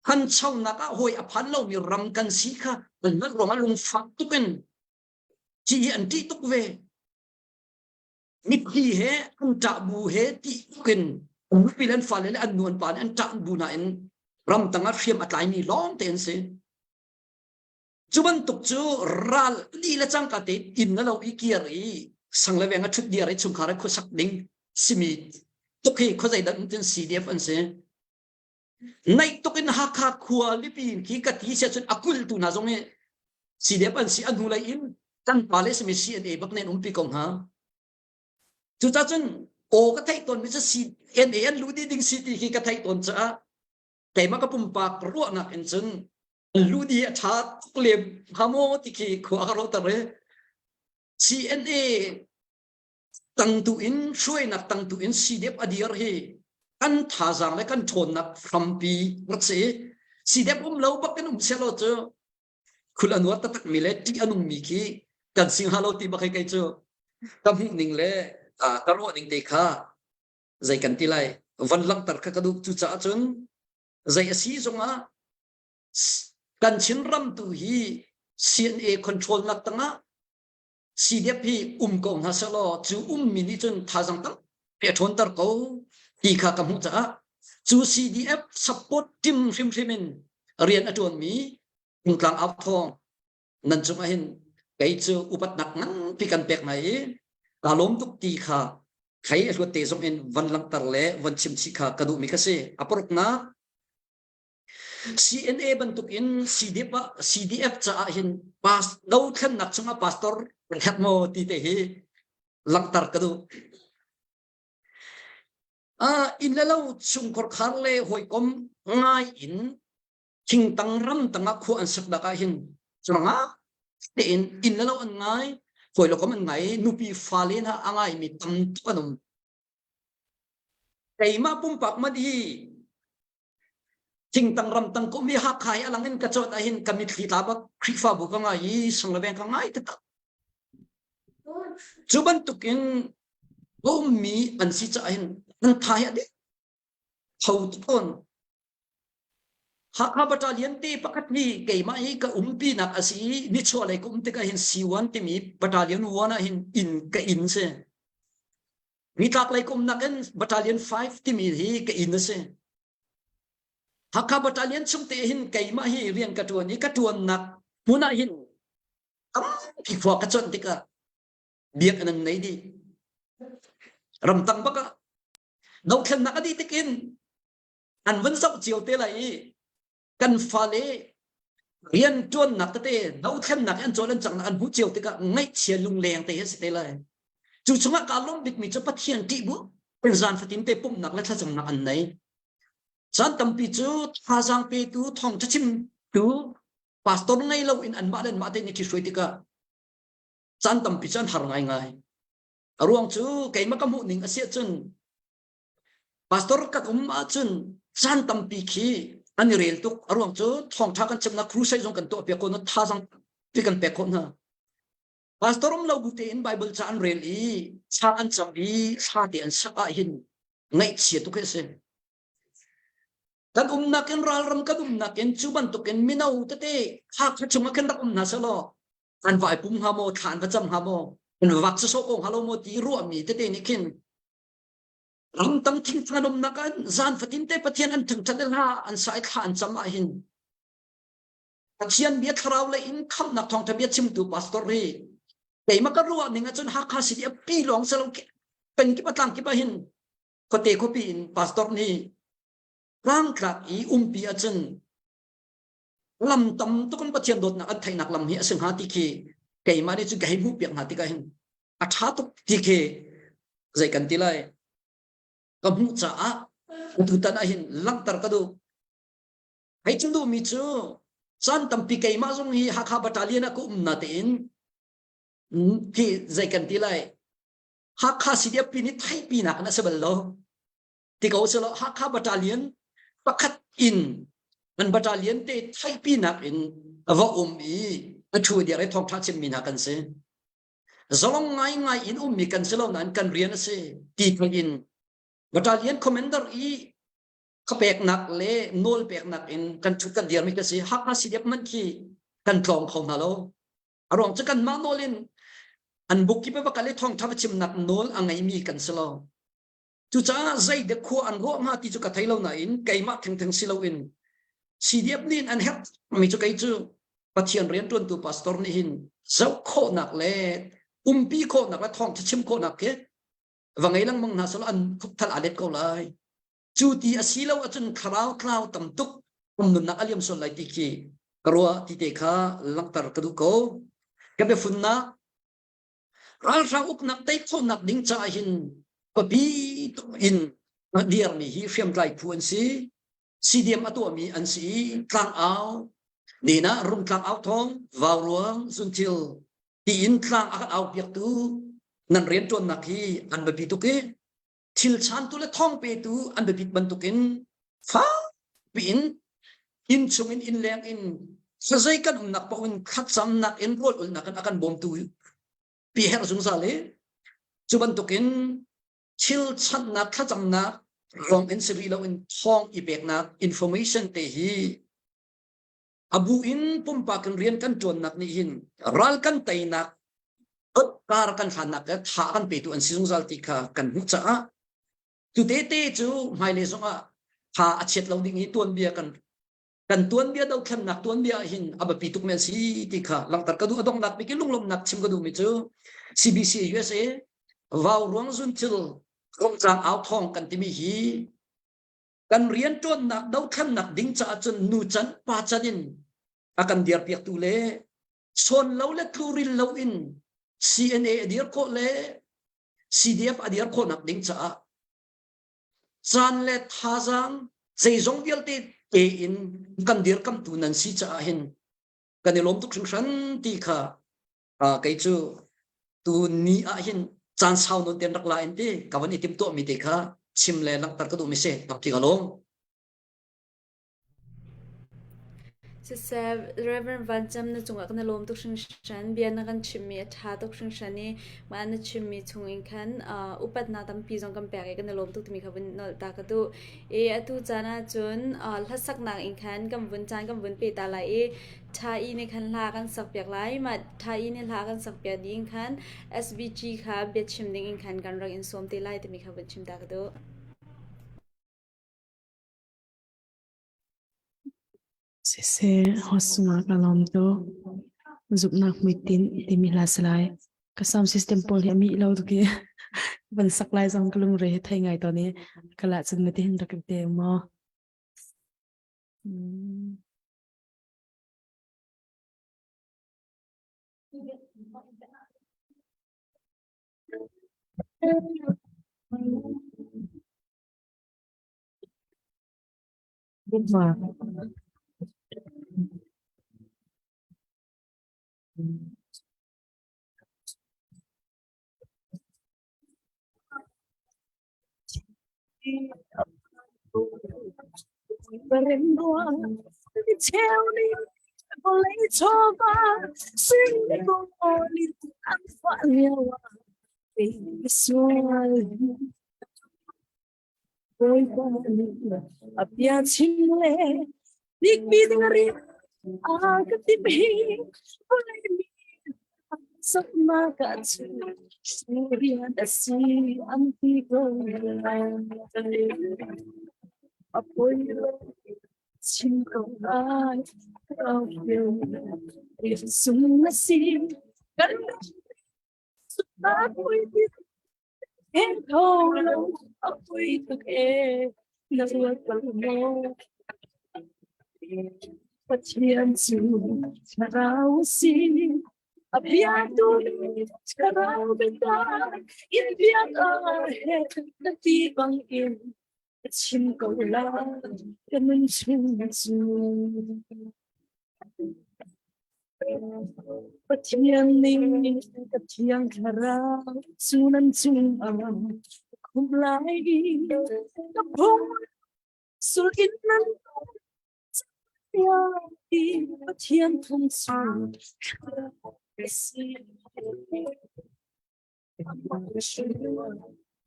hanchonak ah hawi a phan lomi ram kan si kha an hngalh ruangah lungfak tuk in Ci hi an ṭih tuk ve. Mitthli he an ṭah bu he ṭih tuk in an nupi le an fale le an nu an pa nih an ṭah bu nain ramtang ah hriam a tlaimi lawngte an si. Cu bantuk cu ral li le cangka te inn na lo i kir i sang le veng a ṭhut diar i chungkhar i khuasak ding simi tuk hi khuazei dah tin CDF an si. Naih tuk in Hakha khua lipi khi ka ti sia cun a kultu hna zong hi CDF an si a hnulei in kan pa le simi CNA bak nen umpi ko hnga. Cucaah cun aw ka theih tawn mi cu CNA an luh dih ding si ti khi ka theih tawn caah keimah ka pumpak ruahnak in cun an luh dih a ṭha tuk lem hnga maw ti khi khua ka ruahter i CNA tangtu in hruainak tangtu in CDF a dir hi kan thazaang le kan ṭhawnnak hrampi rak si. CDF um lo bak in um selaw cu khul a nuar taktak mi le ṭih a nung mi khi kan sing ha lo ti bak hi kei cu ka hmuh ning le ka ruah ning te kha zei kan ti lai van langhter kha ka duh. Cucaah cun zei a si zongah kan Chinram tu hi CNA control nak tangah CDF hi um ko hna sehlaw cu ummi nih cun thazaang tampi a ṭhawnter ko ti kha ka hmuh caah cu CDF support team hrimhrim in rian a ṭuanmi Rungtlang Au Thawng nan cungah hin kei cu upatnak nganpi kan pek hna i kaa lawm tuk ti kha kei a hluat te zong in van langhter le van chim chih kha ka duhmi kha si. A paruknak CNA bantukin CDF, ah, CDF caah hin pas, dothlennak chungah pastor kan herh maw ti te hi langhter ka duh. Uh, inn le lo chungkhar khar le hawikom ngai in thingtang ram tangah khua an sak dak ah hin cungah tein inn le lo an ngai hawi lo kom an ngai nupi fale hna a ngai mi tam tuk an um keimah pumpak man hi Thingtang ramtang kum hi Hakha hi alang in ka cawt ahhin ka mitthli tla bak Khrihfabu ka ngai i Sanglaveng ka ngai taktak. Cu bantukin ka ummi an si caah hin an tha hi a dik tho tawn. Hakha battalion te pakhat hi keimah hi ka umpinak a si i nichuahlei ka um tikah hin C1 timi battalion 1 ah hin inn ka inn si. Nitlaklei ka umnak in battalion 5 timi hi ka inn a si. Hakha battalion chung te hin keimah hi rian ka ṭuan i ka ṭuannak hmun ah hin tampi khua ka cuanh tikah biakinn an nei dih. Ramtang bak ah dothlennak a dih tikin an vun zoh cio te lai i kan fale rian ṭuannak tete dothlennak an cawl an cangnak an hmuh cio tikah ngaihchia lungleng te hi si te lai. Cu chungah kaa lawm bikmi cu Pathian ṭih bu zan fatin te pumhnak le thlacamnak an nei. Caan tampi cu thazaang petu thawngṭha chim Tu pastor ngei lo in anmah le anmah te nih ṭhihruai tikah caan tampi cu an har ngaingai. A ruang cu keimah ka hmuh ning a si ahcun pastor kan um ahcun caan tampi khi an i rel tuk. A ruang cu thawngṭha kan chimnak crusade zong kan tuah piak ko na thazang pi kan pek khawh hna. Pastor um lo bu tein Bible ca an rel i thla an cam i thla te an sak ah hin ngaihchia tuk hi a si. Kan umnak in ralram kan umnak in cu bantukin mino tete Hakha chungah khin rak um hna selaw an vai pum hnga maw, thla an va cam hnga maw, an va vak sawsawh ko hnga lo maw ti ruahmi tete nih khin ramtang thingthan umnak an zan fatin te Pathian an thangthat i hla an sa i thla an cam ah hin Pathian bia thlarau lei in khamhnak thawngtha bia chimtu pastor hi keimah ka ruah ning ahcun Hakha city a pi lawng selo peng kip a tlang kip ah hin khuate khuapi in pastor nih tlangtlak i umpi ahcun lam tam tuk in Pathian dawtnak an theihnak lam hi a si hnga ti khi keimah nih cun ka hei hmuh piak hna tikah hin a ṭha tuk ti khi zei kan ti lai ka hmuh caah tutan ah hin langhter ka duh. Hei chim duhmi cu caan tampi keimah zong hi Hakha Battalion ah ka um na tein khi zei kan ti lai Hakha CDF pi nih theihpi nak in a si bal lo. Ti ko selaw Hakha Battalion pakhat in an battalion te theihpi nak in a va um i a thu dir i thawngtha chimmi hna kan si. Zalong ngai ngai in ummi kan si lo nain kan rian a si ti thei in battalion commander i khapeknak le nawl peknak in kan thut kan dirmi kan si. Hakha CDF man khi kan tlawng kho hna lo. A ruang cu kanmah nawl in an buk kip va kal i thawngtha va chimnak nawl a ngeimi kan si lo. Cucaah zeidek khua an ruah hnga ti cu ka thei lo nain keimah thengtheng si loin CDF nih an herh mi cu kei cu Pathian rianṭuantu pastor nih hin zoh khawhnak le umpi khawhnak le thawngtha chim khawhnak khi va ngei lengmang hna selaw an khupthal aa let ko lai. Cu ti a si lo ahcun thlarau tlau tam tuk um nunnak a liam sual lai ti khi ka ruah ti te kha langhter ka duh ko. Ka biafunnak ralhrang uknak tei khawhnak ding caah hin biapi tuk in a dirmi hi hriamtlai phu an si. CDM a tuahmi an si i tlangau nena rungtlang au thawng vauruang zunthil tiin tlang a kan au piaktu nan rianṭuannak hi an biapi tuk i thil chantu le thawng petu an biapit bantukin fakpi in inn chung in inn leng in sazei kan umnak paoh in thlacamnak in rawl ulnak in a kan bawmtu pi herh zungzal i cu bantukin thil chanhnak thlacamnak rong in si rih lo in thawng i peknak information te hi A bu in pumpak in rian kan ṭuannak nih hin ral kan teinak kar kan hlannak le tha kan petu an si zungzal ti kha kan hmuh caah tute te cu hmailei zongah tha a chiat lo ding hi tuanbia kan kan tuanbia dothlennak tuanbia ah hin a biapi tuk mi an si ti kha langhter ka duh. A donghnak bik i lunglawmhnak chim ka duhmi cu CBC USA vau ruang zun thil rongcang au thawng kan timi hi Kan rianṭuannak dothlennak ding caah cun nu can pa can in a kan dirpiaktu le sawn lo le tluril lo in CNA a dir khawh le CDF a dir khawhnak ding caah caan le thazaang zeizong vialte tein kan dirkamtu nan si caah hin kan i lawm tuk hringhran ti kha kei cu tu ni ah hin caan sau nawn ten rak la in ti ka van i tim tuah mi te kha chim le langhter ka duh mi si tampi ka lawm. Siseh, Reverend Van Cam na cungah kan i lawm tuk hringhran. Bia na kan chimmi a ṭha tuk hringhran i mah na chimmi chungin khan uh, upatnak tampi zong kan pek i kan i lawm tuk timi kha vun nolh ta ka duh. I atu caan ahcun uh, hlasaknak in khan kan vun caan kan vun pe ta lai i Ṭha i nih khan hla kan sakpiak lai. Mah ṭha i nih hla kan sakpiak dih in khan SBG kha biachim ding in khan kan rak in sawm te lai timi kha vun chim ta ka duh. Siseh, hosungah ka lawm tuk. Zumhnak hmuitinh timi hla si lai. Ka sound system pawl hi a mih lo tuk i van sak lai zong ka lungre hi thei ngai tawn i ka lah cun matihin rak in te maw. Mm. Bia chim le bikmi ding ri a ka tim hi vawlei mi saknak ah cun rian a si an ti ko lai. A poi lo chim ko lai rian sung na si kan A pui tuk ee, na ruat bal maw? Pathian cu thlarau a si. A biatu nih thlarau biatak in biak a herh na ti bang in ka chim ko lai ka nun chung cu. Pathian nih ka thiang thlarau cu nan cungah khumh lai i ka phung sul in nan i Pathian phung cu a si.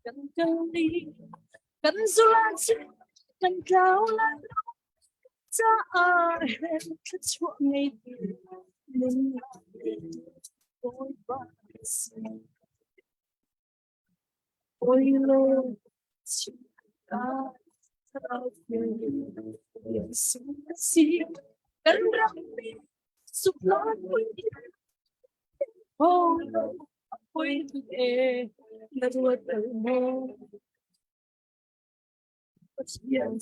Kan kal i kan zula cu kan tlau lai lo caah thluachuah ngeitu nunnak Bawipa a si. Bawi chim thlarau thiang a si. Kan ram nih suklak A poi tuk ee, na ruat bal maw? Pathian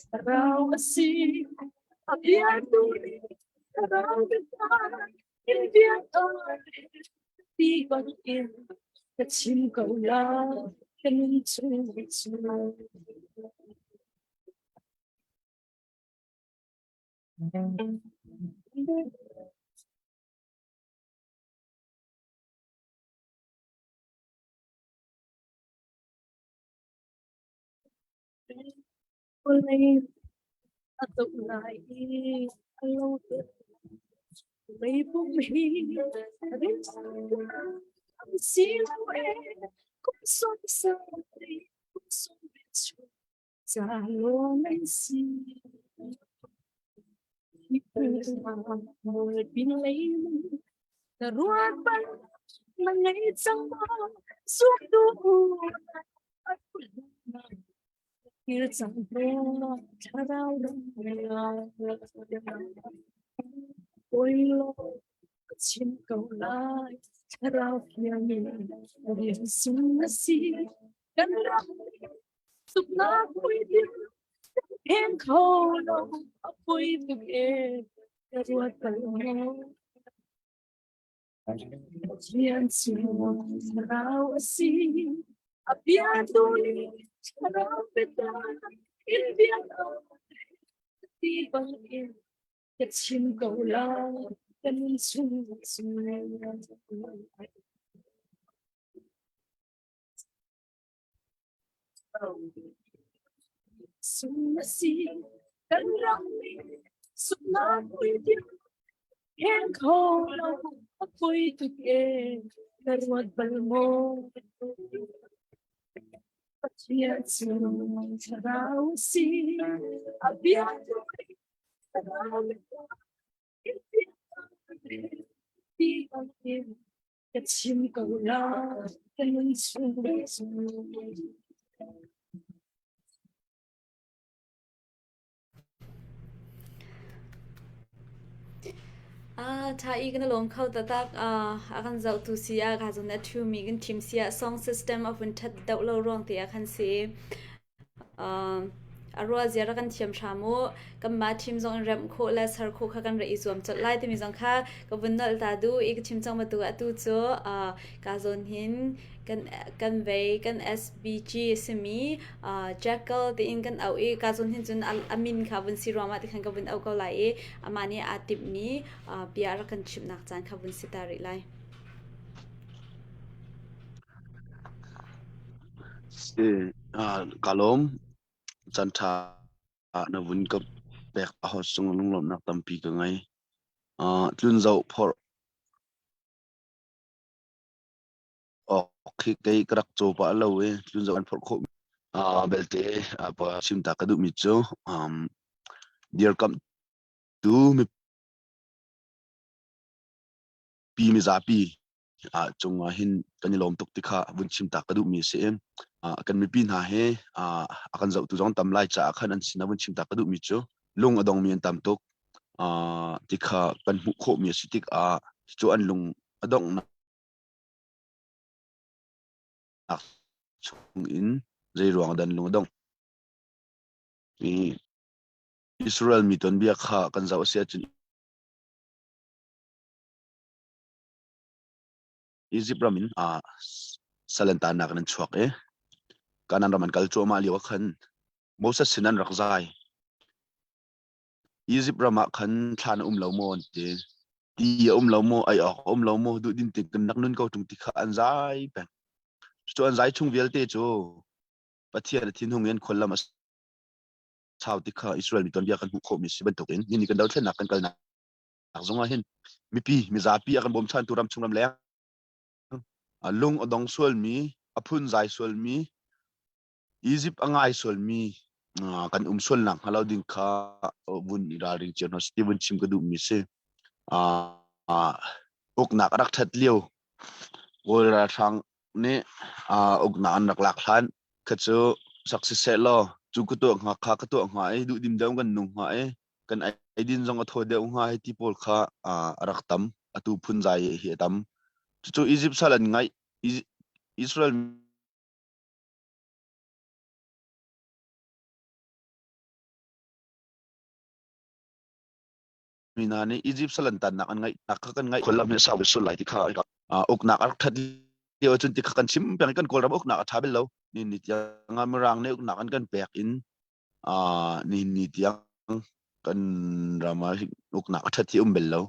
thlarau a si, a biatu nih thlarau biatak in biak a ti bangin ka chim ko lai, ka nun chung cu. Vawlei a doh lai i a lo Leipum hi rin an si lo e kum sawm sarih kum sawm riat chung ca lawng an si. Na ruat bal na ngei cang maw zumtu kir cang maw thlarau ram Oi lo chim ko lai thlarau thiang in rian sung na si kan ram Tuknak puitin phen kho lo a pui tuk e ka ruat bal lo. Pathian cu thlarau a si a biatu nih thlarau biatak in biak ti bang in ka chim ko lai ka nun chung cu. Sung a si kan ram nih sungnak puitin hen kho lo a pui tuk e na ruat bal maw Pathian cu thlarau a si a bia tu thlarau ti bangin Ka chim ko lai, ka nun chung cu. Ah, tha i kan lawm kho taktak. Ah, a kan zohtu si ah ka zon a thu mi kan thim si ah song system a vun that deuh lo ruang te ah khan si. A ruah zia rak kan thiam hram u. Kanmah team zong in remh khawh le ser khawh kha kan rak i zuam colh lai timi zong kha ka vun nolh ta duh i ka chim cang bantuk atu cu ka zawn hin kan kan vei kan SBG a simi Jackal tiin kan auh i ka zawn hin cun a min kha vun si ruangah ti khan ka vun auh ko lai i amah nih aa timhmi bia rak kan chimhnak caan kha vun si ta rih lai. Si, ka lawm. Caan ṭha na vun ka pek a hot sung lunglawmhnak tampi ka ngei. Tlun zoh phorh awk khi kei ka rak caw pah lo i tlun zoh an phorh khawh. Belte chim ta ka duhmi cu dirkamhtu mipi mizapi cung ah hin kan i lawm tuk ti kha vun chim ta ka duhmi a si. Kan mipi hna hi a kan zohtu zong tam lai caah khan an sin ah vun chim ta ka duhmi cu lung a dongmi an tam tuk ti kha kan hmuh khawhmi a si tikah cu an lung a donghnak chung in zei ruang dah an lung a dongh Israel mi tuanbia kha kan zoh a si ahcun Izipt ram in sal an tannak in an chuak i Kanaan ram an kal cuahmah lio ah khan Moses sin an rak zai. Izipt ram ah khan thlan a um lo maw an ti. Ti a um lo maw, ei awk a um lo maw, duhdin te kan rak nun ko ṭung ti kha an zai peng. Cu an zai chung vialte cu Pathian a thinhung in khuallam a sau ti kha Israel mi tuanbia kan hmuh khawhmi si bantukin ni ni kan dothlennak kan kalnak zong ah hin mipi mizapi a kan bawmchantu ram chung ram leng lung a dong sualmi a phun zai sualmi Egypt a ngai sualmi kan um sualnak hnga lo ding kha vun i ralring cio hna ti vun chim ka duhmi si uknak a rak ṭhat lio Kawl ralhrang nih uknak an rak lak hlan kha cu sak siseh law cu ka tuah hnga kha ka tuah hnga i duhdim deuh kan nung hnga i kan eidin zong a thaw deuh hnga hei ti pawl kha a rak tam atu phun zai hi a tam cucu Egypt sal an ngaih Israel mi hna nih Egypt sal an tannak an ngaih kha kan ngaih khuallam hi sau sul lai ti kha uknak a rak that lio cun ti kha kan chim peng kan kawlram uknak a tha bel lo ni ni tiang mirang nih uknak an kan pek in ni ni tiang kan ram ah uknak a that hi um bel lo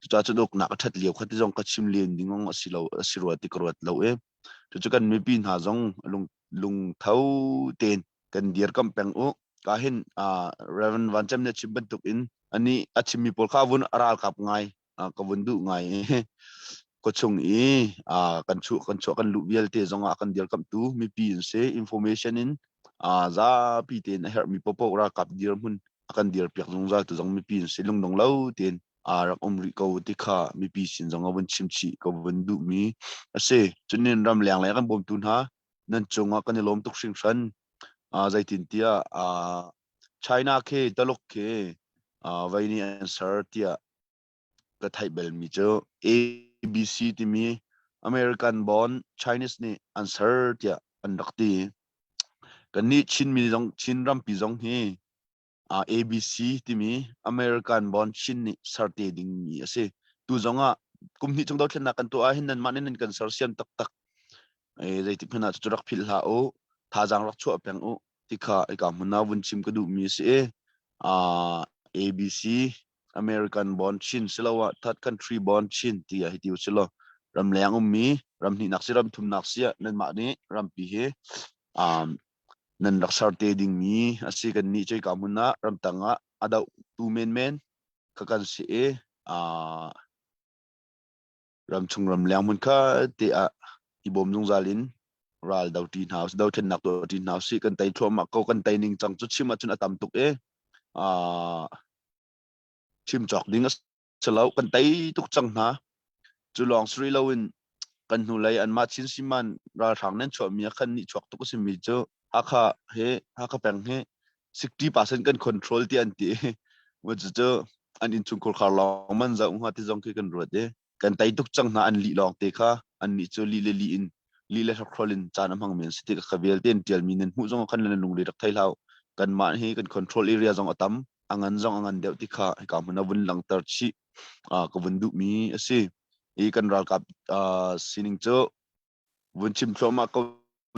cucaah cun uknak a that lio kha ti zong ka chim len ding a si lo a si rua ti ka ruat lo e cucu kan mipi hna zong lung lungtho tein kan dirkamh peng u ka hin Reverend Van Cem nih a chim bantuk in ani a chimmi pawl kha vun a ralkap ngai ka vun duh ngai khuachung i kan chuah kan chuah kan luh vialte zongah kan dirkamhtu mipi in si information in zapi tein a herhmi popo ralkap dirhmun a kan dirpiak zungzal tu zong mipi in si lungdong lo tein rak um rih ko ti kha mipi sin zong a vun chim chih ka vun duhmi a si cunin ram leng le kan bawmtu hna nan cungah kan i lawm tuk hringhran zeitintiah China khi Taluk khi vei nih an ser tiah ka theih belmi cu ABC timi American born Chinese nih an ser tiah an rak ti kannih Chinmi zong Chin rampi zong hi ABC timi American born Chin nih ser te dingmi a si. Tu zong ah kum hnih chung dothlennak kan tuah ahhin nanmah nih nan kan sersiam taktak. E, zeitik hmanh ah cucu rak philh hlah u. Thazaang rak chuah peng u. Ti kha ika hmun ah vun chim ka duhmi a si i uh, ABC American born Chin siloah third country born Chin ti ah hi ti u silo ramleng ummi ram hnihnak si ram thumnak si ah nanmah nih rampi hi um, nan rak ser te dingmi a si kan nih cu ka hmun ah ramtang ah a doh tu menmen kha kan si i ramchung ramleng hmun kha te ah i bawm zungzal in ral do ṭi hna do thlennak tuah ṭi hna usih kan tei thluahmah ko kan tei ning cang cu chim ahcun a tam tuk i chim cawk ding a si lo kan tei tuk cang hna cu lawng si rih loin kan hnulei anmah Chin Siman ralhrang nan chuahmi ah khan nih chuak tuk a simi cu Hakha he Hakha peng he 60% kan control ti an ti cucu an innchungkhar khar lawng man zoh hnga ti zong khi kan ruat i kan tei tuk cang hna an lih lawng te kha an nih cu lih le lih in lih le hrokhrol in caan a hmangmi an si ti kha vialte an tialmi nan hmuh zong khan nan lungre rak thei hlah. Kanmah hi kan control area zong a tam, a ngan zong a ngan deuh ti kha hika hmun ah vun langhter chih ka vun duhmi a si. I kan ralkap sining cu vun chim thluahmah ko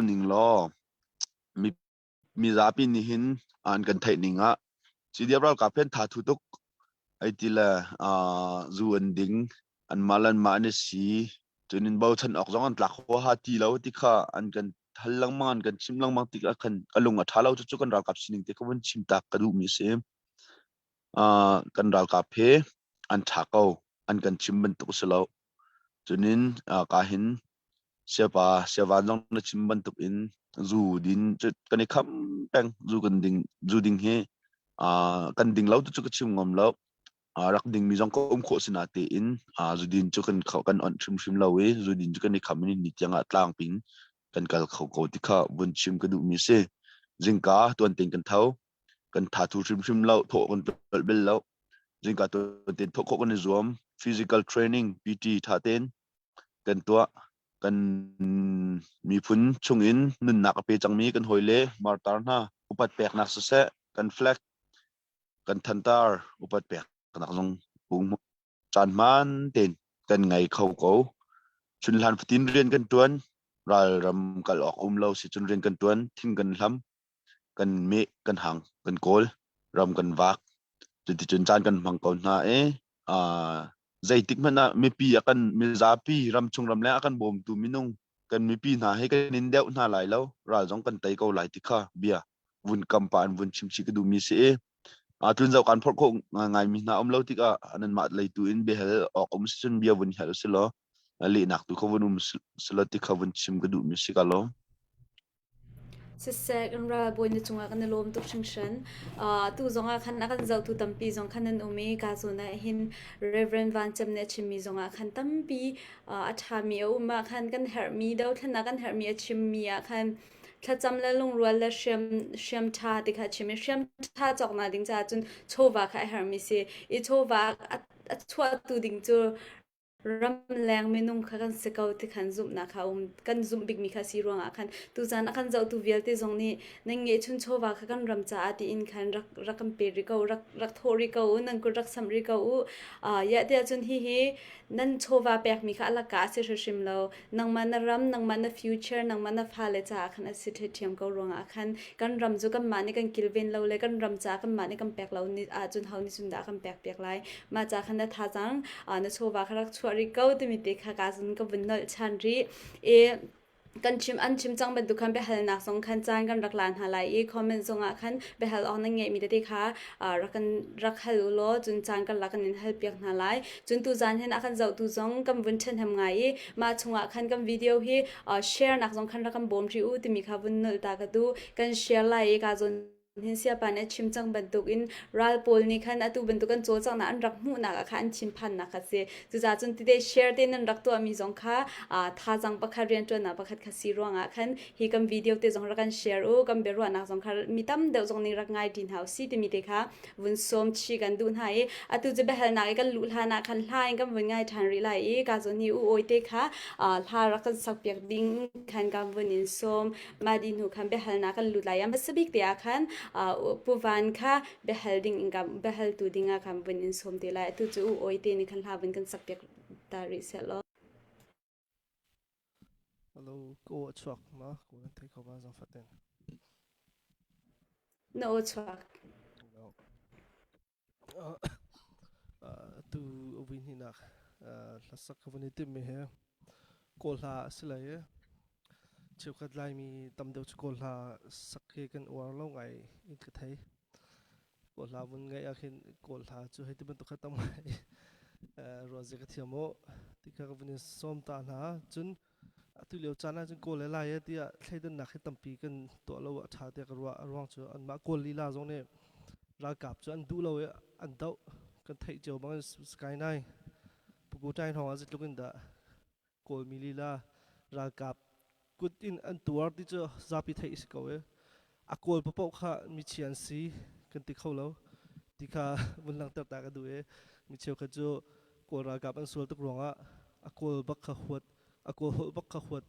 ning law mi mizapi nih hin an kan theih ning ah CDF ralkap hin tha thu tuk ai ti le zu an ding an mah le anmah an i si cun in bochan awk zong an tlak huaha ti lo ti kha an kan hal lengmang an kan chim lengmang tik ah khan ka lung a ṭha lo cucu kan ralkap sining te ka vun chim tak ka duhmi a si. Kan ralkap he an ṭha ko an kan chim bantuk a si lo. Cunin ka hin siapa siavan zong na chim bantuk in zu din cu kan i kham peng zu kan ding zu ding hi kan ding lo tu cu ka chim ngam lo. Rak dingmi zong ka um khawh si natein zudin cu kan kan onh hrimhrim lo i zudin cu kan i kham in ni tiang ah tlangpin kan kal kho ko ti kha vun chim ka duhmi a si. Zingka tuan tein kan tho kan thathu hrimhrim lo thawh kan tlolh bel lo zingka tuan tein thawh khawh kan i zuam physical training PT tha tein kan tuah kan miphun chungin nunnak a pe cangmi kan hawile martar hna upat peknak siseh kan flag kan thantar upat peknak zong pung caan hmaan tein kan ngei kho ko. Chunhlan fatin rian kan tuan, ralram kal awk um lo si cun rian kan tuan, thing kan hlam, kan meh, kan hang, kan kawl, ram kan vak. Cuticun caan kan hmang ko hna i zeitik hmanh ah mipi a kan mizapi ramchung ramleng a kan bawmtu minung kan mipi hna hi kan in deuh hna lai lo ral zong kan tei ko lai ti kha bia vun kam pa an vun chim chih ka duhmi si i tlun zoh kan phorh khawh ngaimi hna um lo tikah nanmah lei tu in biahal awk um si cun bia vun hal si law lehnak tu kha vun um si law ti kha vun chim ka duhmi si ka lawm. Siseh, kan ralbawi na cungah kan i lawm tuk hringhran. Tu zongah khan a kan zohtu tampi zong khan an um i ka zawn ah hin Reverend Van Cem nih a chimmi zongah khan tampi a ṭhami a um ah khan kan herhmi dothlennak kan herhmi a chimmi ah khan thlacam le lungrual le hriam hriam ṭha ti kha a chim i hriam ṭha cawknak ding caah cun chawva kha a herhmi si i chawva a chuahtu ding cu ramleng minung kha kan si ko ti khan zumhnak kha um kan zumh bikmi kha si ruangah khan tuzan a kan zohtu vialte zong nih nan ngeihchun chawva kha kan ram caah tiin khan rak rak kan pe rih ko rak rak thawh rih ko u nan kut rak samh rih ko u ya tiah cun hihi nan chawva pekmi kha a laka a si hrimhrim lo nangmah na ram nangmah na future nangmah na fale caah khan a si ṭhiamṭhiam ko ruangah khan kan ram cu kanmah nih kan kilven lo le kan ram caah kanmah nih kan pek lo ni ahcun ho nih cun dah kan pek piak lai mah ca khan na thazaang na chawva kha rak chuah rih ko timi te kha ka zun ka vun nolh ṭhan rih i kan chim an chim cang bantuk khan biahalnak zong khan caan kan rak la hna lai i comment zong ah khan biahal awk nan ngeihmi tete kha rak kan rak hal u law cun caan kan lak kan in hal piak hna lai cun tu zan hin a kan zohtu zong kan vun ṭhahnem ngai i mah chungah khan kan video hi share nak zong khan rak kan bawm rih u timi kha vun nolh ta ka duh kan share lai i ka zawn hin siapa nih a chim cang bantukin ral pawl nih khan atu bantuk an cawlcanghnak an rak hmuhnak ah khan an thinphannak kha si. Cucaah cun tite share te nan rak tuahmi zong kha thazaang pakhat rianṭuannak pakhat kha si ruangah khan hi kan video te zong rak kan share u kan biaruahnak zong kha mi tam deuh zong nih rak ngai ṭi hna u si timi te kha vun sawm chih kan duh hna i atu cu biahalnak i kan luh hlan ah khan hla in kan vun ngai ṭhan rih lai i ka zawn hi u awi te kha hla rak kan sak piak ding khan kan vun in sawm mah dih hnu khan biahalnak kan lut lai a hmasa bik te ah khan Pu Van kha biahal ding in biahaltu ding ah khan vun in sawm te lai atu cu u awi te nih khan hla vun kan sak piak ta rih seh law Hello, ko a chuak ma ko nan thei kho ba zang faten. Na aw chuak. Tu vui hnih hlasak ka vun i timmi hi Kawl hla a si lai i cheukhat Laimi tam deuh cu Kawl hla sak hi kan uar lo ngai in ka thei. Kawl hla vun ngaih ah khin Kawl hla cu hei ti bantuk kha tam ngai ruah zia ka thiam u ti kha ka vun in sawm ta hna. Cun atu lio caan ah cun Kawl le Lai eh tiah thleidannak hi tampi kan tuah lo ah ṭha tiah ka ruah. A ruang cu anmah Kawl lila zong nih ralkap cu an duh lo i an doh kan theih cio bang in Sky Nai Puku hrawng ah zeitluk in dah Kawlmi lila ralkap kut in an tuar ti cu zapi theih a si ko i a kawl paoh kha michia an si kan ti kho lo ti kha vun langhter ta ka duh i mi cheukhat cu kawl ralkap an sual tuk ruangah a kawl bak kha huat a kawl holh bak kha huat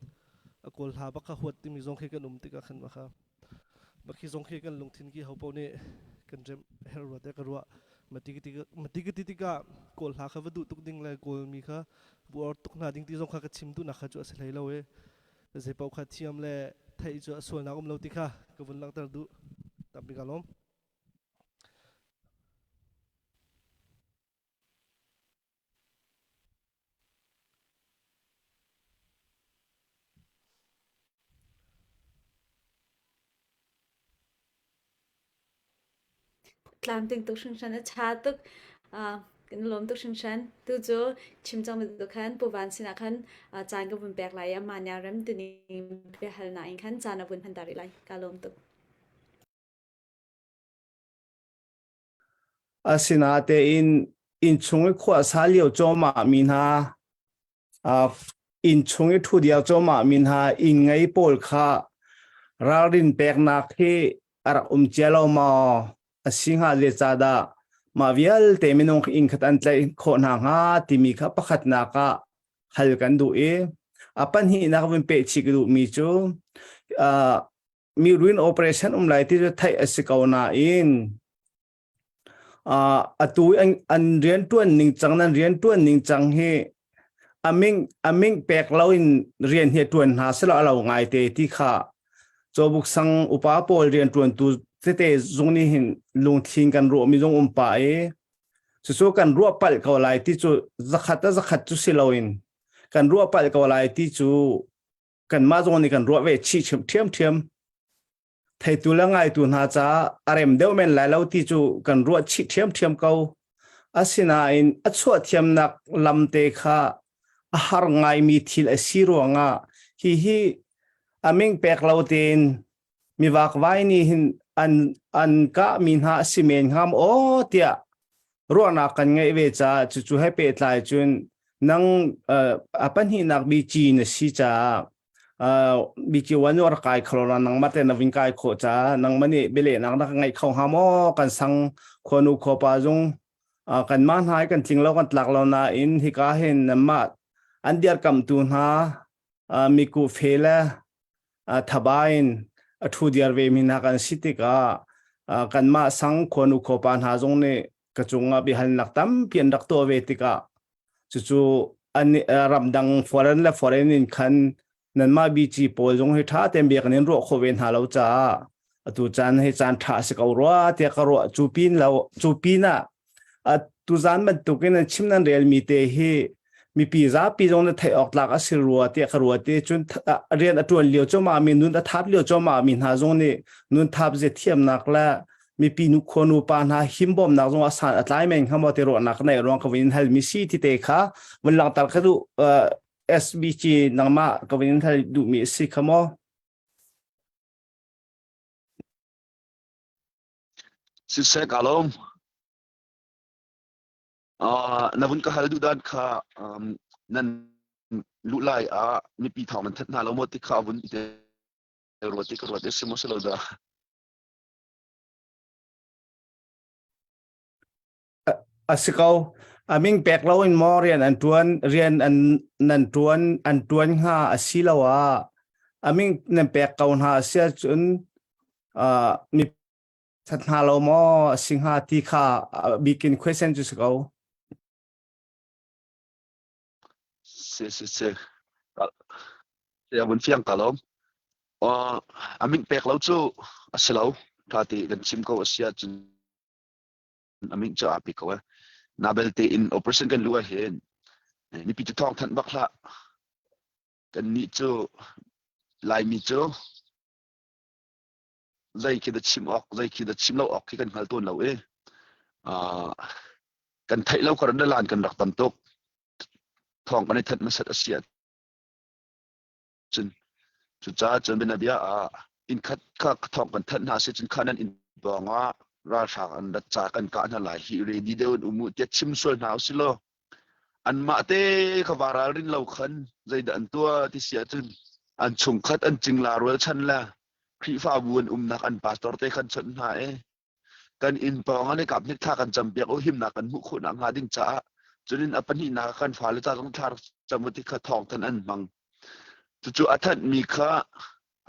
a kawl hla bak kha huat timi zong khi kan um tikah khan kha. Makhi zong khi kan lungthin ki ho paoh nih kan remh herh rua tiah ka ruah. Mati ka ti tikah Kawl hla kha va duh tuk ding le Kawl mi kha buar tuk hna ding ti zong kha ka chim duhnak kha cu a si hlei lo i zei paoh kha thiam le theih cu a sualnak um lo ti kha ka vun langhter duh. Tampi ka lawm. Tlamtling tuk hringhran a ṭha tuk. Uh, kan lawm tuk hringhran. Tu cu chim cang bantuk khan Pu Van sinah khan uh, caan ka vun pek lai i amah nih a rem tining biahalnak in khan caan a vun hman ta rih lai. Ka lawm tuk. Asinain innchung i khuasa lio cawmah mi hna innchung i ṭhu diau cawmah mi hna inn ngei pawl kha ralrin peknak hi a rak um cia lo maw? A si hnga zeicahdah mah vialte minung inn khat an tlaih khawh hna hnga timi kha pakhatnak ah hal kan duh i a pahnihnak vun peh chih ka duhmi cu mi ruin operation um lai ti cu theih a si ko nain uh, atu an, an riantuan ning cang nan riantuan ning cang hi aming aming pek lo in rian hi tuan hna selo alo ngai te ti kha chobuk sang upa pawl rian tuan tu tete zung ni hin lungthin kan ruah mi zong um pa e cucu kan ruah palh ko lai ti cu zakhat a zakhat cu si loin kan ruah palh ko lai ti cu kanmah zong nih kan ruah ve chih ṭhiamṭhiam. Theitu le ngaitu hna caah a rem deuh men lai lo ti cu kan ruah chih ṭhiamṭhiam ko. Asinain a chuah thiamnak lamte kha a har ngaimi thil a si ruangah hihi a ming pek lo tein mi vakvai nih hin an an kahmi hna a si men hnga maw tiah ruahnak kan ngeih ve caah cucu he pehtlai cun nang a pahnihnak BG na si caah BG wan war kai kholo na nangmah te na vin kai khawh caah nangmah nih bialehnak na ka ngeih kho hnga maw kan sang khuanu khuapa zung kanmah hna hi kan tling lo kan tlak lo nain hika hin nanmah an dirkamtu hna miku fe le thaba in a ṭhu diar ve mi hna kan si tikah kanmah sang khuanu khuapa hna zong nih ka cungah biahalnak tampi an rak tuah ve tikah cucu an ramdang foreign le foreign in khan nanmah BG pawl zong hi ṭha tein bia kan in ruah khawh ve hna lo caah atu caan hi caan ṭha a si ko rua tiah ka ruah cu pin lo cu pin ah tuzan bantukin an chim nan relmi te hi mipi zapi zong na theih awk tlak a si rua tiah ka ruat i cun rian a ṭuan lio cuahmah mi nun a thap lio cuahmah mi hna zong nih nun thap ze thiamnak le mipi nu khuanu pa hna himbawmnak zong a san a tlai men hnga maw ti ruahnak nei ruang ka vun hal mi si ti te kha vun langhter ka duh SBC nangmah ka vun hal duh mi si kha maw Siseh ka lawm. Na vun ka hal duh dan kha nan luh lai ah mipi thawng nan that hna lo maw ti kha vun te ruat ti ka ruat si maw si lo dah. A si ko. A ming pek lo in maw rian an tuan rian an nan tuan an tuan hnga a si lo ah a ming nan pek ko hna a si ahcun mi that hna lo maw a si hnga ti kha bikin question cu si ko. Si si si. Ya vun fiang ta lo. A ming pek lo cu a si lo. Tha ti kan chim ko a si ahcun a ming cu aa pi ko eh. Na belte in operation kan lu ah hin mipi cu thawng thanh bak hlah. Kan nih cu Laimi cu zei khi dah chim awk zei khi dah chim lo awk khi kan hngal tawn lo i kan theih lo kar lan kan rak tam tuk thawng kan i thanh hmasat a si ahcun cucaah cun bianabia ah inn khat kha thawng kan thanh hna si cun kha nan inn pawng ah ralhrang an rat ca kan kah hna lai hi ready deuh in um u tiah chim sual hna usih law anmah te kha va ralrin lo khan zeidah an tuah ti si ahcun an chungkhat an cingla rualchan le Khrihfabu an umnak an pastor te khan chawnh hna i kan inn pawng an i kap hnik thla kan campiak u himnak kan hmuh khawh nakhnga ding caah cunin a pahnihnak ah kan fale ca zong thla cam u ti kha thawng than an hmang. Cucu a thanhmi kha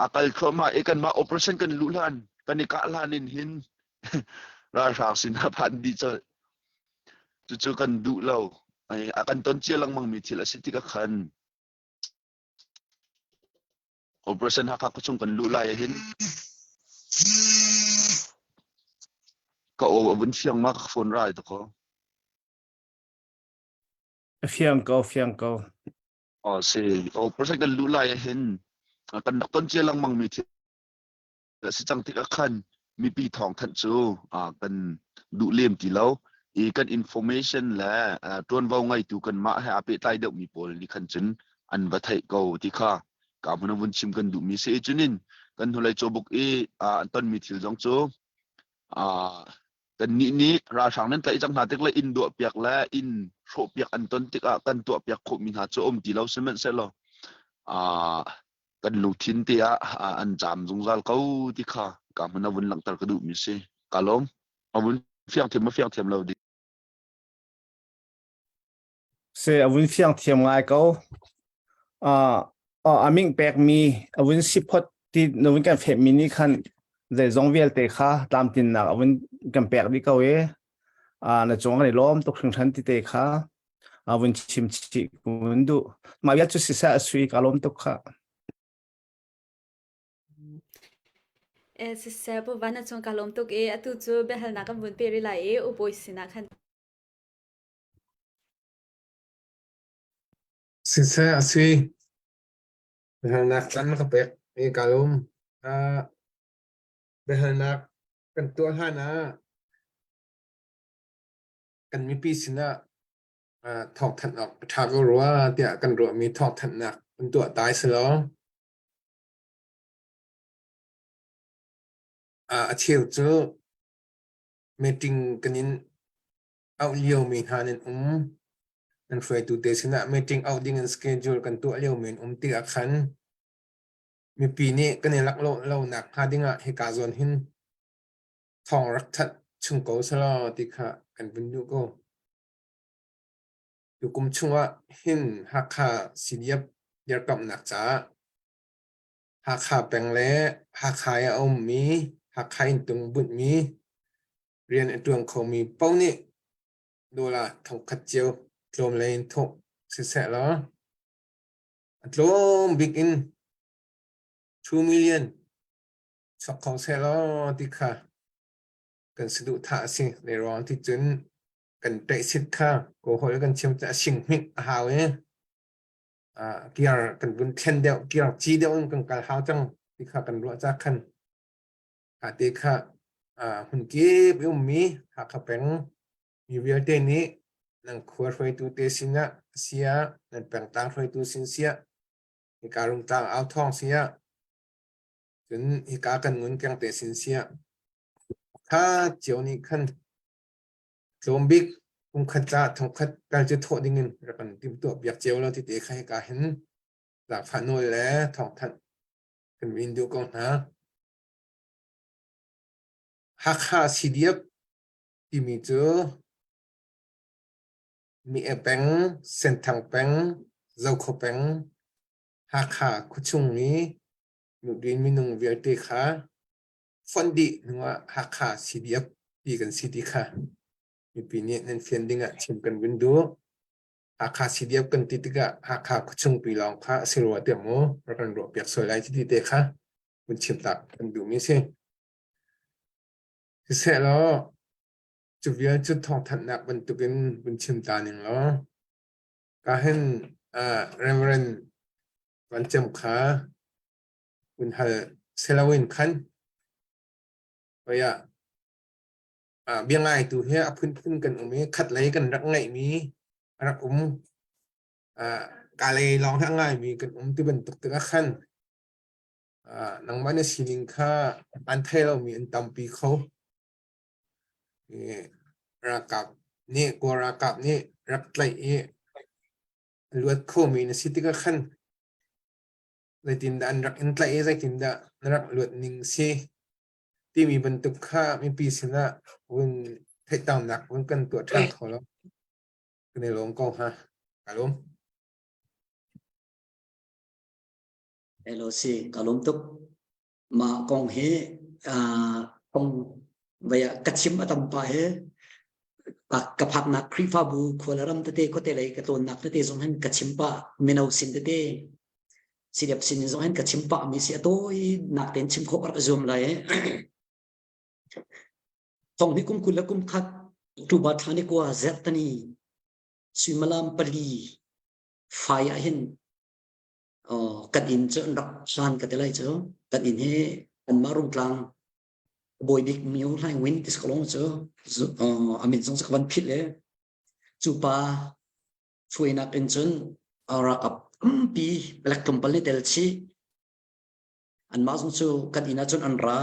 a kal thluahmah i kanmah operation kan luh hlan. Kan i kah hlan in hin ralhrang sin ah phan dih colh. Cucu kan duh lo. A kan ton cia lengmang mi thil a si tikah khan Operation Hakha khuachung kan luh lai ahhin ka aw a vun fiang ma ka phone rai to ko. A fiang ko, fiang ko. Aw si, operation kan luh lai ahhin kan rak ton cia lengmang mi thil a si cang tikah khan mipi thawngthanh cu kan duh lem ti lo i kan information le ṭuanvo ngeitu kanmah he aa pehtlai deuhmi pawl nih khan cun an va theih ko ti kha ka hmun a vun chim kan duhmi si i cunin kan hnulei cawbuk i an tonmi thil zong cu kannih nih ralhrang nan tlaih cang hna tik le inn duahpiak le inn hrawhpiak an ton tikah kan tuahpiak khawhmi hna cu um ti lo sihmanhsehlaw kan lungthin te ah an caam zungzal ko ti kha ka hmun a vun langhter ka duhmi si. Ka lawm. A vun fiang thiam ma fiang thiam lo di. Se a vun fiang thiam ngai ko. Uh, a ming pek mi a vun si phot ti na vun kan feh mi nih khan zeizong vialte kha tlamtinnak a vun kan pek dih ko i na cung kan i lawm tuk hringhran ti te kha a vun chim chih kun duh mah vial cu siseh a sui ka lawm tuk kha Eh siseh pu van na cung ka lawm tuk i atu cu biahalnak kan vun pe rih lai i u bawi sinah khan Siseh a sui biahalnak tlan ka pek i ka lawm. Uh, biahalnak kan tuah hlan ah kan mipi sinah thawngthanh awk a ṭha ko rua tiah kan ruahmi thawngthanhnak kan tuah tai si lo. A cheu cu meeting kan in auh liomi hna nan um. Nan hruaitu te sinah meeting auh ding in schedule kan tuah liomi an um tikah khan mipi nih kan i laklawh lonak hnga dingah hika zawn hin thawng rak thanh chung ko selaw ti kha kan vun duh ko. Tukum chungah hin Hakha CDF dirkamhnak caah Hakha peng le Hakha i a ummi Hakha inntung bunhmi rian a ṭuan khomi paoh nih dollar thongkhat cio tlawm lei in thawh siseh law a tlawm bik in 2 million Sok kho sehlaw ti kha kan saduhthah a si. Zeiruang ti cun kan ṭaihsit kha kawlhawl kan chim cu a sing hmih a hau i kiar kan vun thlen deuh, kiar ci deuh in kan kal hau cang ti kha kan ruah ca khan kha te kha hmun kip i ummi Hakha peng mi vialte nih nan khua hruaitu te sinah siah nan pengtlang hruaitu sin siah hika rungtlang au thawng siah Cun hika kan ngun kengte sin siah kha cio nih khan tlawm bik kum khat ca thongkhat kal cu thawh ding in rak kan timhtuah piak cio lo ti te kha hika hin zaangfah nawl le thawngthanh kan vin duh ko hna. Hakha CDF timi cu Mi-e peng, Senthang peng, Zokhua peng, Hakha khuachung i Nudin minung vialte kha fonh dih hnuah Hakha CDF ti kan si ti kha mipi nih nan fian dingah chim kan vun duh. Hakha CDF kan ti tikah Hakha khuachungpi lawng kha a si rua tiah maw rak kan ruah piak sual lai ti te kha vun chim tak kan duhmi si. Siseh law cu vial cu thawngthanhnak bantukin vun chim ta ning law ka hin uh, Reverend Van Cem kha vun hal seloin khan oia bia ngaitu hi a phunphun kan um i khat lei kan rak ngeihmi a rak um ka lei lawng hi a ngaimi kan um ti bantuk tikah khan nangmah na sining kha an thei lomi an tampi kho ralkap nih kawl ralkap nih rak tlaih i luat khomi na si tikah khan zeitindah an rak in tlaih i zeitindah na rak luat ning si timi bantuk kha mipi sinah vun theihternak vun kan tuah ṭhan kho lo. Kan i lawm ko ha. Ka lawm. Hello si, ka lawm tuk. Mah kong hi kong vai ah ka chim a tam pa he ka phaknak Khrihfabu khua le ram tete khuate lei ka tlawnnak tete zong hin ka chim pah mino sin tete CDF sin zong hin ka chim pah mi si a tawi nak tein chim khawh ka rak zuam lai. Thong hi kum 20 le kum khat October thla ni kua zertani suimilam pali fai ah hin kan inn cu an rak hlan ka ti lai cu kan inn hi anmah Rungtlang bawi bik Myo Hlaing Win ti sakalong cu a min zong ka van philh le cu pa hruainak in cun ralkap tampi palek tlawmpal nih tel chih anmah zong cu kan inn ah cun an ra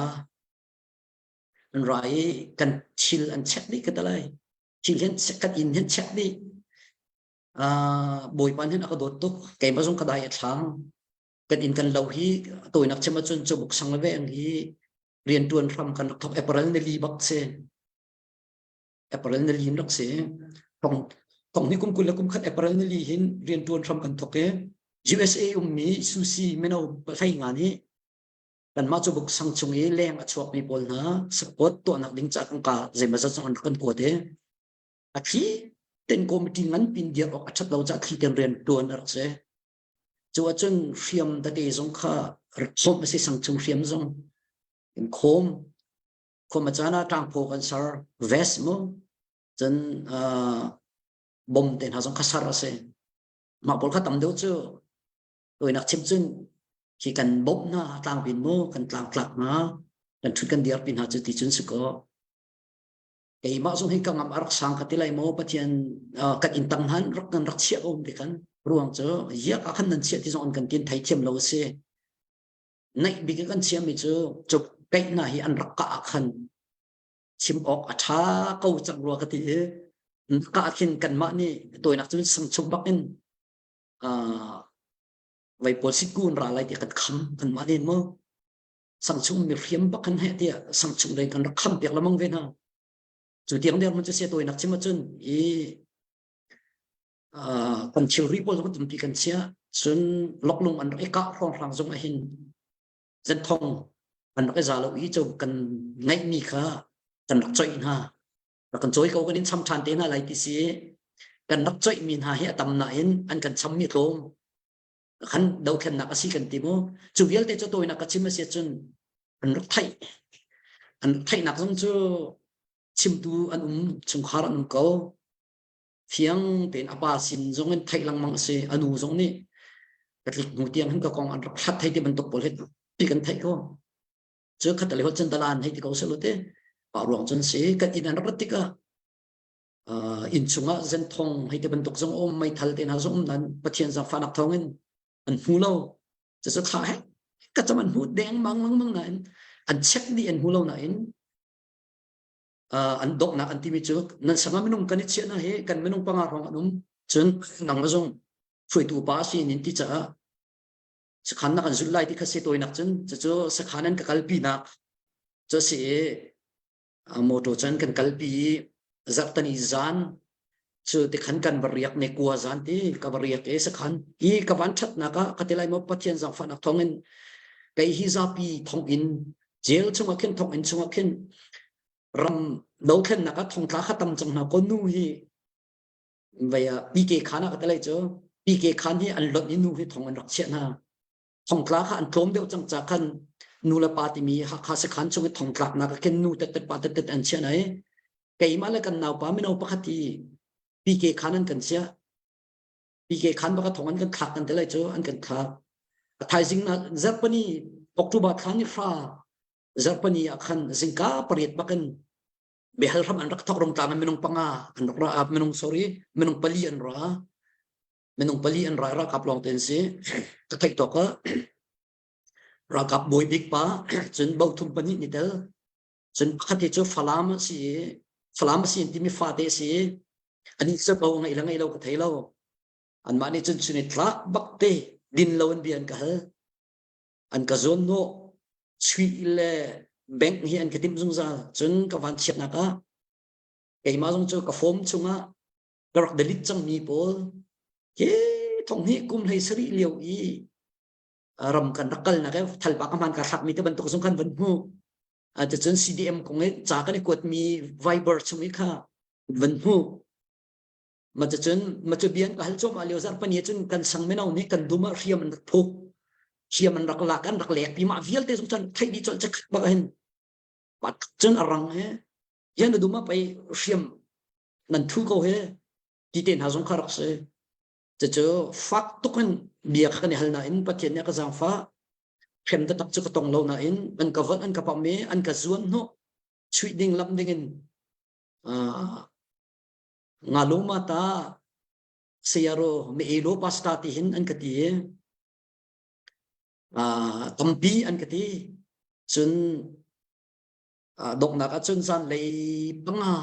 an ra i kan thil an check dih ka ti lai thil hin kan inn hin check dih Bawipa nih a ka dawt tuk. Keimah zong ka dai a thlang. Kan inn kan lo hi tawinak chim ahcun cawbuk sang le veng hi riantuan hram kan rak thok April nili bak si. April nili in rak si. Thong thong ni kum 20 le kum khat April nili hin riantuan hram kan thok i USA ummi Susi mino hlei nga nih kanmah cawbuk sang chung i leng a chuakmi pawl hna support tuahnak ding ca kan ka zeimawzat zong an rak kan kuat i A thli ten committee ngan pin dir awk a ṭhat lo caah thli ten rian ṭuan a rak si. Cu ahcun hriam tete zong kha rak khawmh a si sang chung hriam zong in khawm. Khawm a caan ah ṭangphaw kan ser vest mu cun uh, bom te hna zong kha ser a si. Mah pawl kha tam deuh cu tawinak chim cun khi kan bawmh hna tlangpin mu kan tlangtlak hna kan ṭhut kan dirpi hna cu ti cun si kaw keimah zong hi ka ngam a rak sang ka ti lai maw Pathian kan inn tang han rak kan rak chiah ko ti khan ruang cu iak ah khan nan chiah ti zong an kan tin thei thiam lo si naih bik kan chiah mi cu cuk kaih na hi an rak ka ah khan chim awk a tha ko cang rua ka ti i ka khin kanmah nih tawinak cun sang chung bak in vai pawl sikun ra lai ti kan kham kanmah nen mu sangchung mi hriam bak kan heh tiah sangchung lei kan rak kham piak lamang ve hna cu tiang der mun cu sia tawinak chim ahcun i kan thilri pawl zong tampi kan chia cun loklung an rak i kah hrawnghrang zong ah hin zenthong an rak i za lo i cu kan ngeihmi kha kan rak coih hna rak kan cawi ko kan in cham ṭhan te hna lai ti si kan rak coihmi hna hi a tam nain an kan chammi tlawm kan dothlennak a si kan ti mu cu vialte cu tawinak ka chim a si cun an rak theih an rak theihnak zong cu chimtu an um chungkhar an um ko fiang tein a pa sin zong in theih lengmang a si a nu zong nih ka tlik hnu tiang hin ka kong an rak hlat thei ti bantuk pawl hi ti kan theih ko cu khat le hot cun dalan hei ti ko selo te pa ruang cun si kan inn an rak rat tikah inn chungah zenthong hei ti bantuk zong um meithal te hna zong um nan Pathian zaangfahnak thawngin an hmu lo cucu thla he ka cam an hmu deng mang lengmang nain an check dih an hmu lo nain an donghnak an timi cu nan sangah minung kan i chiah na hi kan minung panga hrawng an um cun nang zong hruaitu pa si nin ti caah sakhan nak an zulh lai ti kha se tawinak cun cucu sakhan an ka kalpi nak cu si i motor cun kan kalpi i zarhtani zan cu tikhan kan va riak ne kua zan ti ka va riak i sakhan hi ka van ṭhatnak ah ka ti lai maw Pathian zaangfahnak thawngin kei hi zapi thonginn jail chungah khin thonginn chungah khin ram dothlennak ah thongtla kha tam cang hna ko nu hi vei ah PK khan ah ka ti lai cu PK khan hi an lonh i nu hi thong an rak chiah hna thongtla kha an tlawm deuh cang ca khan nu le pa timi Hakha sakhan chung i thongtlaknak ah khin nu tettet pa tettet an chiah i keimah le kan naupa mino pakhat hi PK khan an kan chiah PK khan baka thong an kan thlak kan te lai cu an kan thlak a thaizing na zarhpani October thla ni hra zarhpani ah khan zingka pariat bakin behal hram an rak thok rong tlang minung panga an rak ra minung sorry minung pali an ra minung pali an ra ralkap lawng te an si ka theih tawk ah ralkap bawi bik pa cun bo thum pahnih ni tel cun pakhat hi cu Falam a si i Falam a si timi fate a si i ani cu bo ngei le ngei lo ka thei lo anmah nih cun chun i tlak bak te din lo in bia an ka hal an ka zawn hnawh chuih le bank hi an ka timh zungzal cun ka van chiatnak ah keimah zong cu ka form chungah ka rak delete cangmi pawl hi thong hi kum hlei sarih lio i ram kan rak kalnak e thalpa ka hman ka thlakmi te bantuk zong khan van hmu. Ticun CDM kong i ca kan i kuatmi Viber chung i kha van hmuh. Ma cun ma cu bian ka hal cuahmah lio zarhpani cun kan sang mino nih kan dum ah hriam an rak phuk. Hriam an rak lak an rak lek pi mah vialte zong cun theih dih colh cakhat bak hin. Pat cun a rang he yan na dum ah pei hriam nan thu ko he ti te hna zong kha rak si. Cucu fak tuk in bia kha kan i hal nain Pathian nih a ka zaangfah. Hrem taktak cu ka tong lo nain an ka vonh an ka pam i an ka zuan hnawh chuih ding lamh ding in nga ma ta sayaro me elo pasta ti hin an ka ti i tampi an ka ti cun donghnak ah cun zanlei panga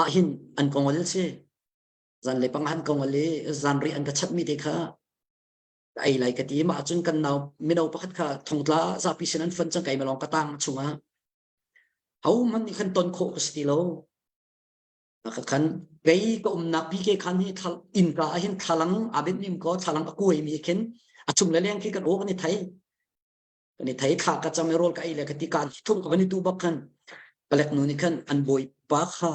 ah hin an ka ngol si zanlei panga an ka ngol i zanri an ka chatmi te kha ka ei lai ka ti mah cun kan nau mino pakhat kha thongtla zapi sin an fon cang kai malong ka tang chungah ho man nih khan ton khawh ka si ti lo ka khan kei ka umnak PK khan hi thal innka ah hin thlalang aa benh nim ko thlalang a kuai mi khin a chung le leng khi kan aw kan i thei kan i thei thla ka cam i rawl ka ei le ka ti kaan thum ka van i tu bak khan palek nu nih khan an bawipa kha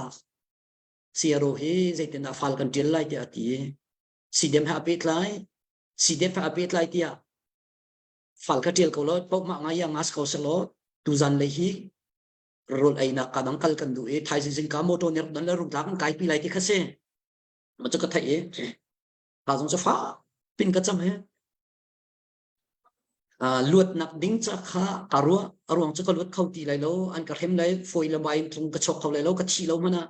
CRO hi zeitin ah fal kan ṭial lai tiah a ti CDM he a pehtlai CDF he a pehtlai tiah fal ka ṭial ko lo pohmah ngai ya ngas ko selaw tuzan lei hi rawl einak ka dang kal kan duh i thaizing zingka motor nih dan le rungtla kan kai pi lai ti kha si ma cu ka theih i ka zong cu fa pin ka cam he luatnak ding ca kha ka ruah a ruang cu ka luat kho ti lai lo an ka hrem lai foi le bai in thung ka chok kho lai lo ka thi lo mana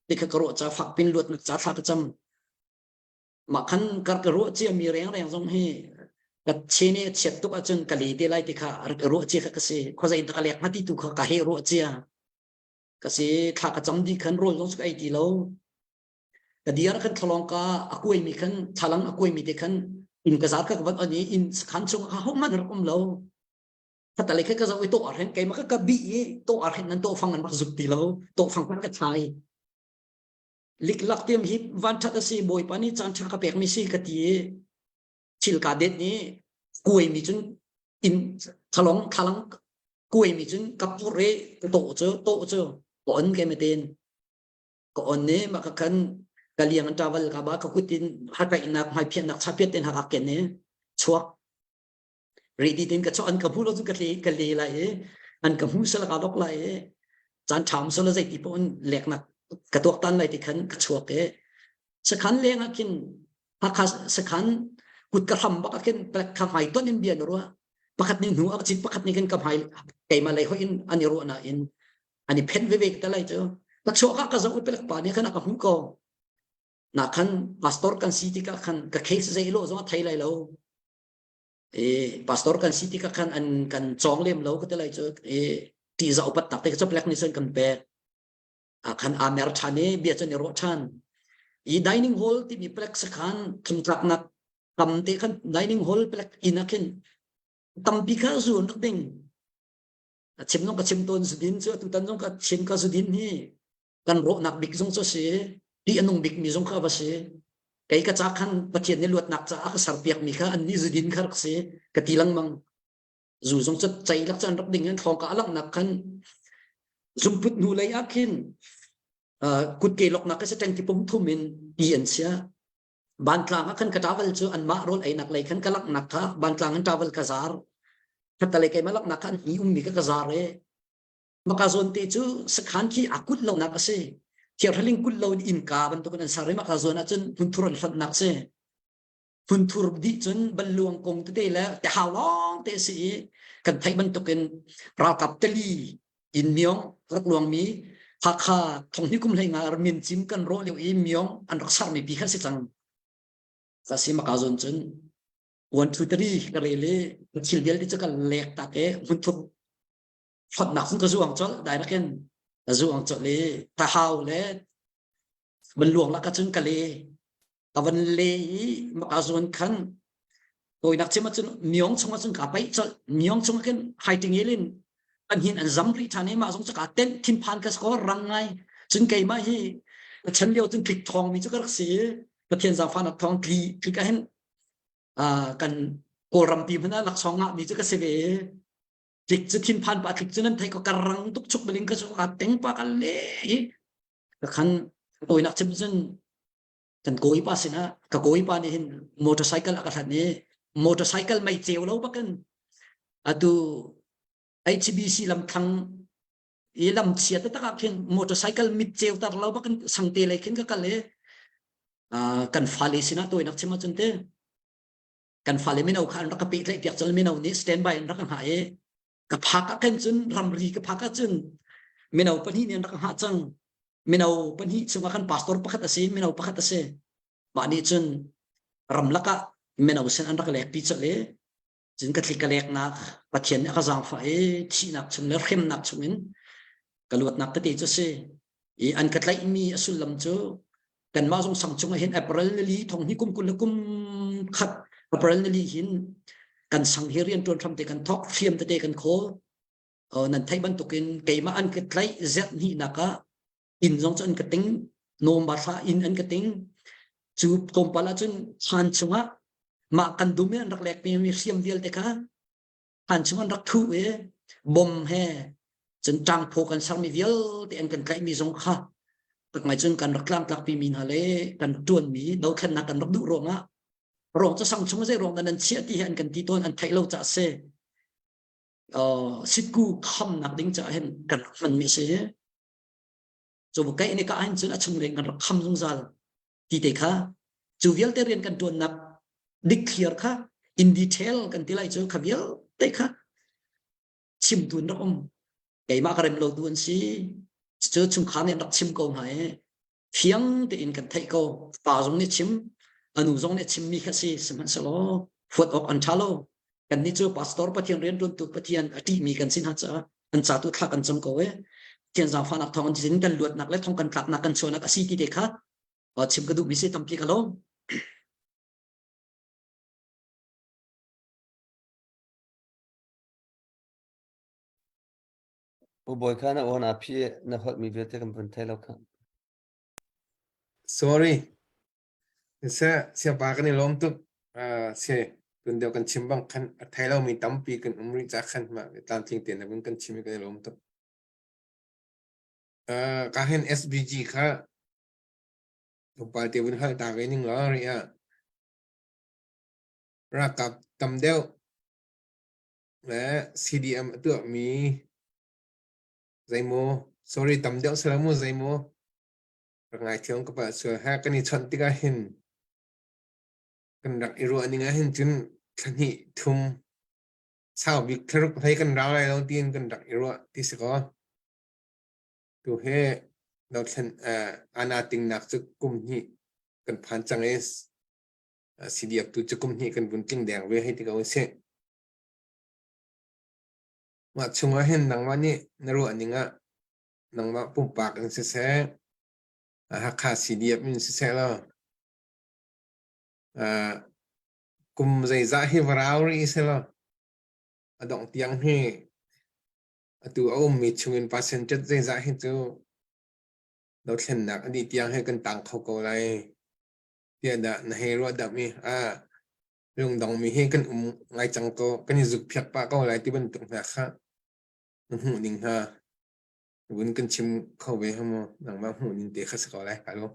ti kha ka ruah ca fak pin luatnak ca thla ka cam mah khan kar ka ruah cia mi reng reng zong hi ka chene chiat tuk ahcun ka le te lai ti kha rak ruah cia kha ka si khuazei ka lek hnga ti tu kha ka he ruah cia ka si thla ka cam di khan rawl zong cu ka ei ti lo ka diar khan thlawng ka a kuai mi khan thlalang a kuai mi te khan in ka zar ka ka van on i in khan chung kha ho man rak um lo khatale kha ka zo i to ar hen keima ka ka bi i to ar hen nan to fang an rak zuk ti lo to fang ka thai liklak tiam hi van that a si bawipa nih caan tha ka pek mi si ka ti i thil ka det nih kuai mi cun in thalong thalang kuai mi cun ka pur i ka to cu to cu ka on ke metin ka on ni ma ka khan ka liang an travel ka ba ka kutin hakaihnak hmaiphiannak chapiat ten hak ken ni chuak Redi tin ka cho an ka hmu lo cu ka tle ka le lai i an ka hmu sala ka lok lai i caan ṭham sala zeiti paoh in leknak ka tuaktan lai ti khan ka chuak i sakhan leng ah khin Hakha sakhan kut ka hram bak ah khin palek kha hmai ton in bia na ruah pakhat nih hnu a cit pakhat nih khin ka hmai keimah lei hoih in an i ruah nain an i phen veve ka lai cu ka chuak ah ka zoh i palek pa nih khan a ka hmuh ko na khan pastor kan si tikah khan ka case zei lo zong a thei lai lo e pastor kan si tikah khan an kan cawng lem lo ka ti lai cu e ti za upat tak te ka black ni cun kan pek a khan a mer than i bia cun i ruah than i dining hall timi plek sakhan thumtlaknak kam te khan dining hall plek inn ah khin tampi kha zu an rak ding a chim zong ka chim tawn zudin cu atutan zong ka chim ka zudin hi kan rawhnak bik zong cu si ti a nung bik mi zong kha va si kei ka ca khan Pathian nih luatnak caah ka serpiak mi kha an nih zudin kha rak si ka ti lengmang zu zong cu cei lak cun rak ding in thlawng ka alangnak khan zumput hnu lei ah khin kutke loknak ka si tengki pum thum in ti an sia bantlang ah khan ka travel cu anmah rawl einak lei khan ka laknak kha bantlang in travel ka zar khatalei keimah laknak kha an hi ummi kha ka zar e Maka zawn te cu sakhan khi a kulh lonak a si. Thiarhaling kulh lo in innka bantukin an ser i maka zawn ahcun hmunthur an hlonhnak a si. Hmunthur dih cun banluang kong tete le tehau lawng te a si i kan theih bantukin ralkap tali in myong rak luangmi Hakha thonghni kum hlei nga min cim kan rawh lio i myong an rak sermi pi kha si cang. Ka si maka zawn cun 1 2 3 ka rel i thil vialte cu ka lek tak i hmunthur hlotnak cu ka zuang colh direct in ka zuang colh i thahau le van luang lak ahcun ka le ka van le i maka zawn khan tawinak chim ahcun miong chung ahcun ka paih colh miong chung khin haiting in kan hin an zam rih ṭhan i mah zong cu ka tenh thinphan ka score rang ngai cun keimah hi ka chan lio cun tlik thawng mi cu ka rak si i Pathian zaangfahnak thawng tli tlik ah hin kan Kawlram pi hmanh ah laksawng ngah mi cu ka si ve. Tlik cu thinphan pa tlik cu nan thei ko ka rang tuk chuk baling ka cu ka teng pa ka le i ka khan tawinak chim cun kan kawipa sinah ka kawipa nih hin motorcycle a ka hlan i motorcycle mei ceu lo bakin atu HBC lamthlang i lam chia taktak ah khin motorcycle mit ceu tar lo bakin sangte lei khin ka kal i kan fale sinah tawinak chim ahcun te kan fale mino kha an rak ka pehtlaih piak cun mino nih standby an rak ka hngah i ka phak ah khin cun ramri ka phak ah cun mino pahnih nih an rak ka hngah cang. Mino pahnih chungah kan pastor pakhat a si, mino pakhat a si. Mah nih cun ramlak ah mino sin an rak lekpi colh i cun ka thli ka leknak Pathian nih a ka zaangfah i thihnak chung le hremnak chungin ka luatnak tete cu a si. I an ka tlaihmi a sullam cu kanmah zong sang chungah hin April nili thong hi kum 20 le kum khat April nili hin kan sang hi rian ṭuan hram te kan thawk hriam tete kan khawl. Nan theih bantukin keimah an ka tlaih zerh hnihnak ah inn zong cu an ka ting November thla inn an ka ting. Cu tlawmpal ahcun khaan chungah mah kan dum in an rak lekmi hriam vialte kha khaan chung an rak thuh i bom he cun ṭangphaw kan sermi vialte an kan tlaihmi zong kha tak ngai cun kan rak tlangtlakpi mi hna le kan ṭuanmi dothlennak kan rak duh ruangah ruang cu sang chung zei ruang dah nan chiah ti hi an kan ti tawn an theih lo caah si sitku khamnak ding caah hin kan rak hmanmi a si. Cu kai ni ka hin cun a chung leng kan rak kham zungzal ti te kha cu vialte rian kan tuannak dikthliar kha in detail kan ti lai cu kha vialte kha chimtu an rak um. Keimah ka rem lo tu an si. Cu chungkhar nih an rak chim ko hna i fiang tein kan theih ko. Pa zong nih chim, anu zong nih chimmi kha si. Sihmanhsehlaw huat awk an ṭha lo. Kannih cu pastor Pathian rianṭuantu Pathian a ṭihmi kan si hna caah an ca tu thla kan cam ko i Pathian zaangfahnak thawng in kan luatnak le thong kan tlaknak kan chuahnak a si ti te kha chim ka duhmi si tampi ka lawm. Pu Bawi kha na aw naa phih i na holhmi vialte kan vun thei lo khah. Sorry. Siseh, siapa kan i lawm tuk. Uh, si, tun deuh kan chim bang khan a thei lomi tampi kan um rih ca khan mah tlamtling tein na vun kan chim i kan i lawm tuk. Uh, ka hin SBG kha tlawmpal te vun hal ta ve ning law ri ah ralkap tam deuh le CDM a tuahmi zeimaw sorry tam deuh sila mu zeimaw rak ngaithiam ka palh sual ha kan i chawnh tikah hin kan rak i ruah ning ah hin cun thla hnih thum sau bik thlaruk hlei kan rau lai lo tiin kan rak i ruah ti si kaw tu he dothlen ana tingnak cu kum hnih kan phan cang i CDF tu cu kum hnih kan vun tling deng ve hei ti ko sih. Mah chungah hin nangmah nih na ruah ning ah nangmah pumpak in siseh, Hakha CDF in siseh law kum zeizah hi va rau rih seh law a dongh tiang hi atu a ummi chungin percentage zeizah hi cu dothlennak a dih tiang hi kan tang kho ko lai tiah dah na hei ruah dap i a lungdongmi hi kan um ngai cang ko kan i zukphiak pah ko lai ti bantuk hna kha na hmuh ning hna vun kan chim kho ve ha maw nangmah hmuh ning te kha si ko lai ka lo.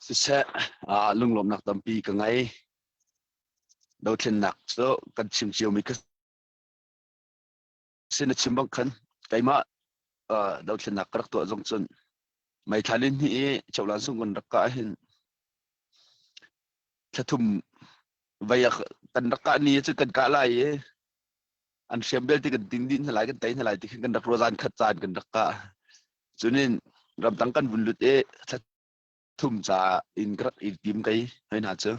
Siseh, lunglawmhnak tampi ka ngei. Dothlennak cu kan chim ciomi ka si na chim bang khan keimah dothlennak ka rak tuah zong cun meithla lin hnih i Chawhlan sung kan rak kah hin thlathum vei kan rak kah ni cu kan kah lai i an hriam belte kan ting dih hna lai kan tei hna lai ti khin kan rak ruah zan khat caan kan rak kah cunin ramtang kan vun lut i thum ca in ka rak i tim kei hoi hna cu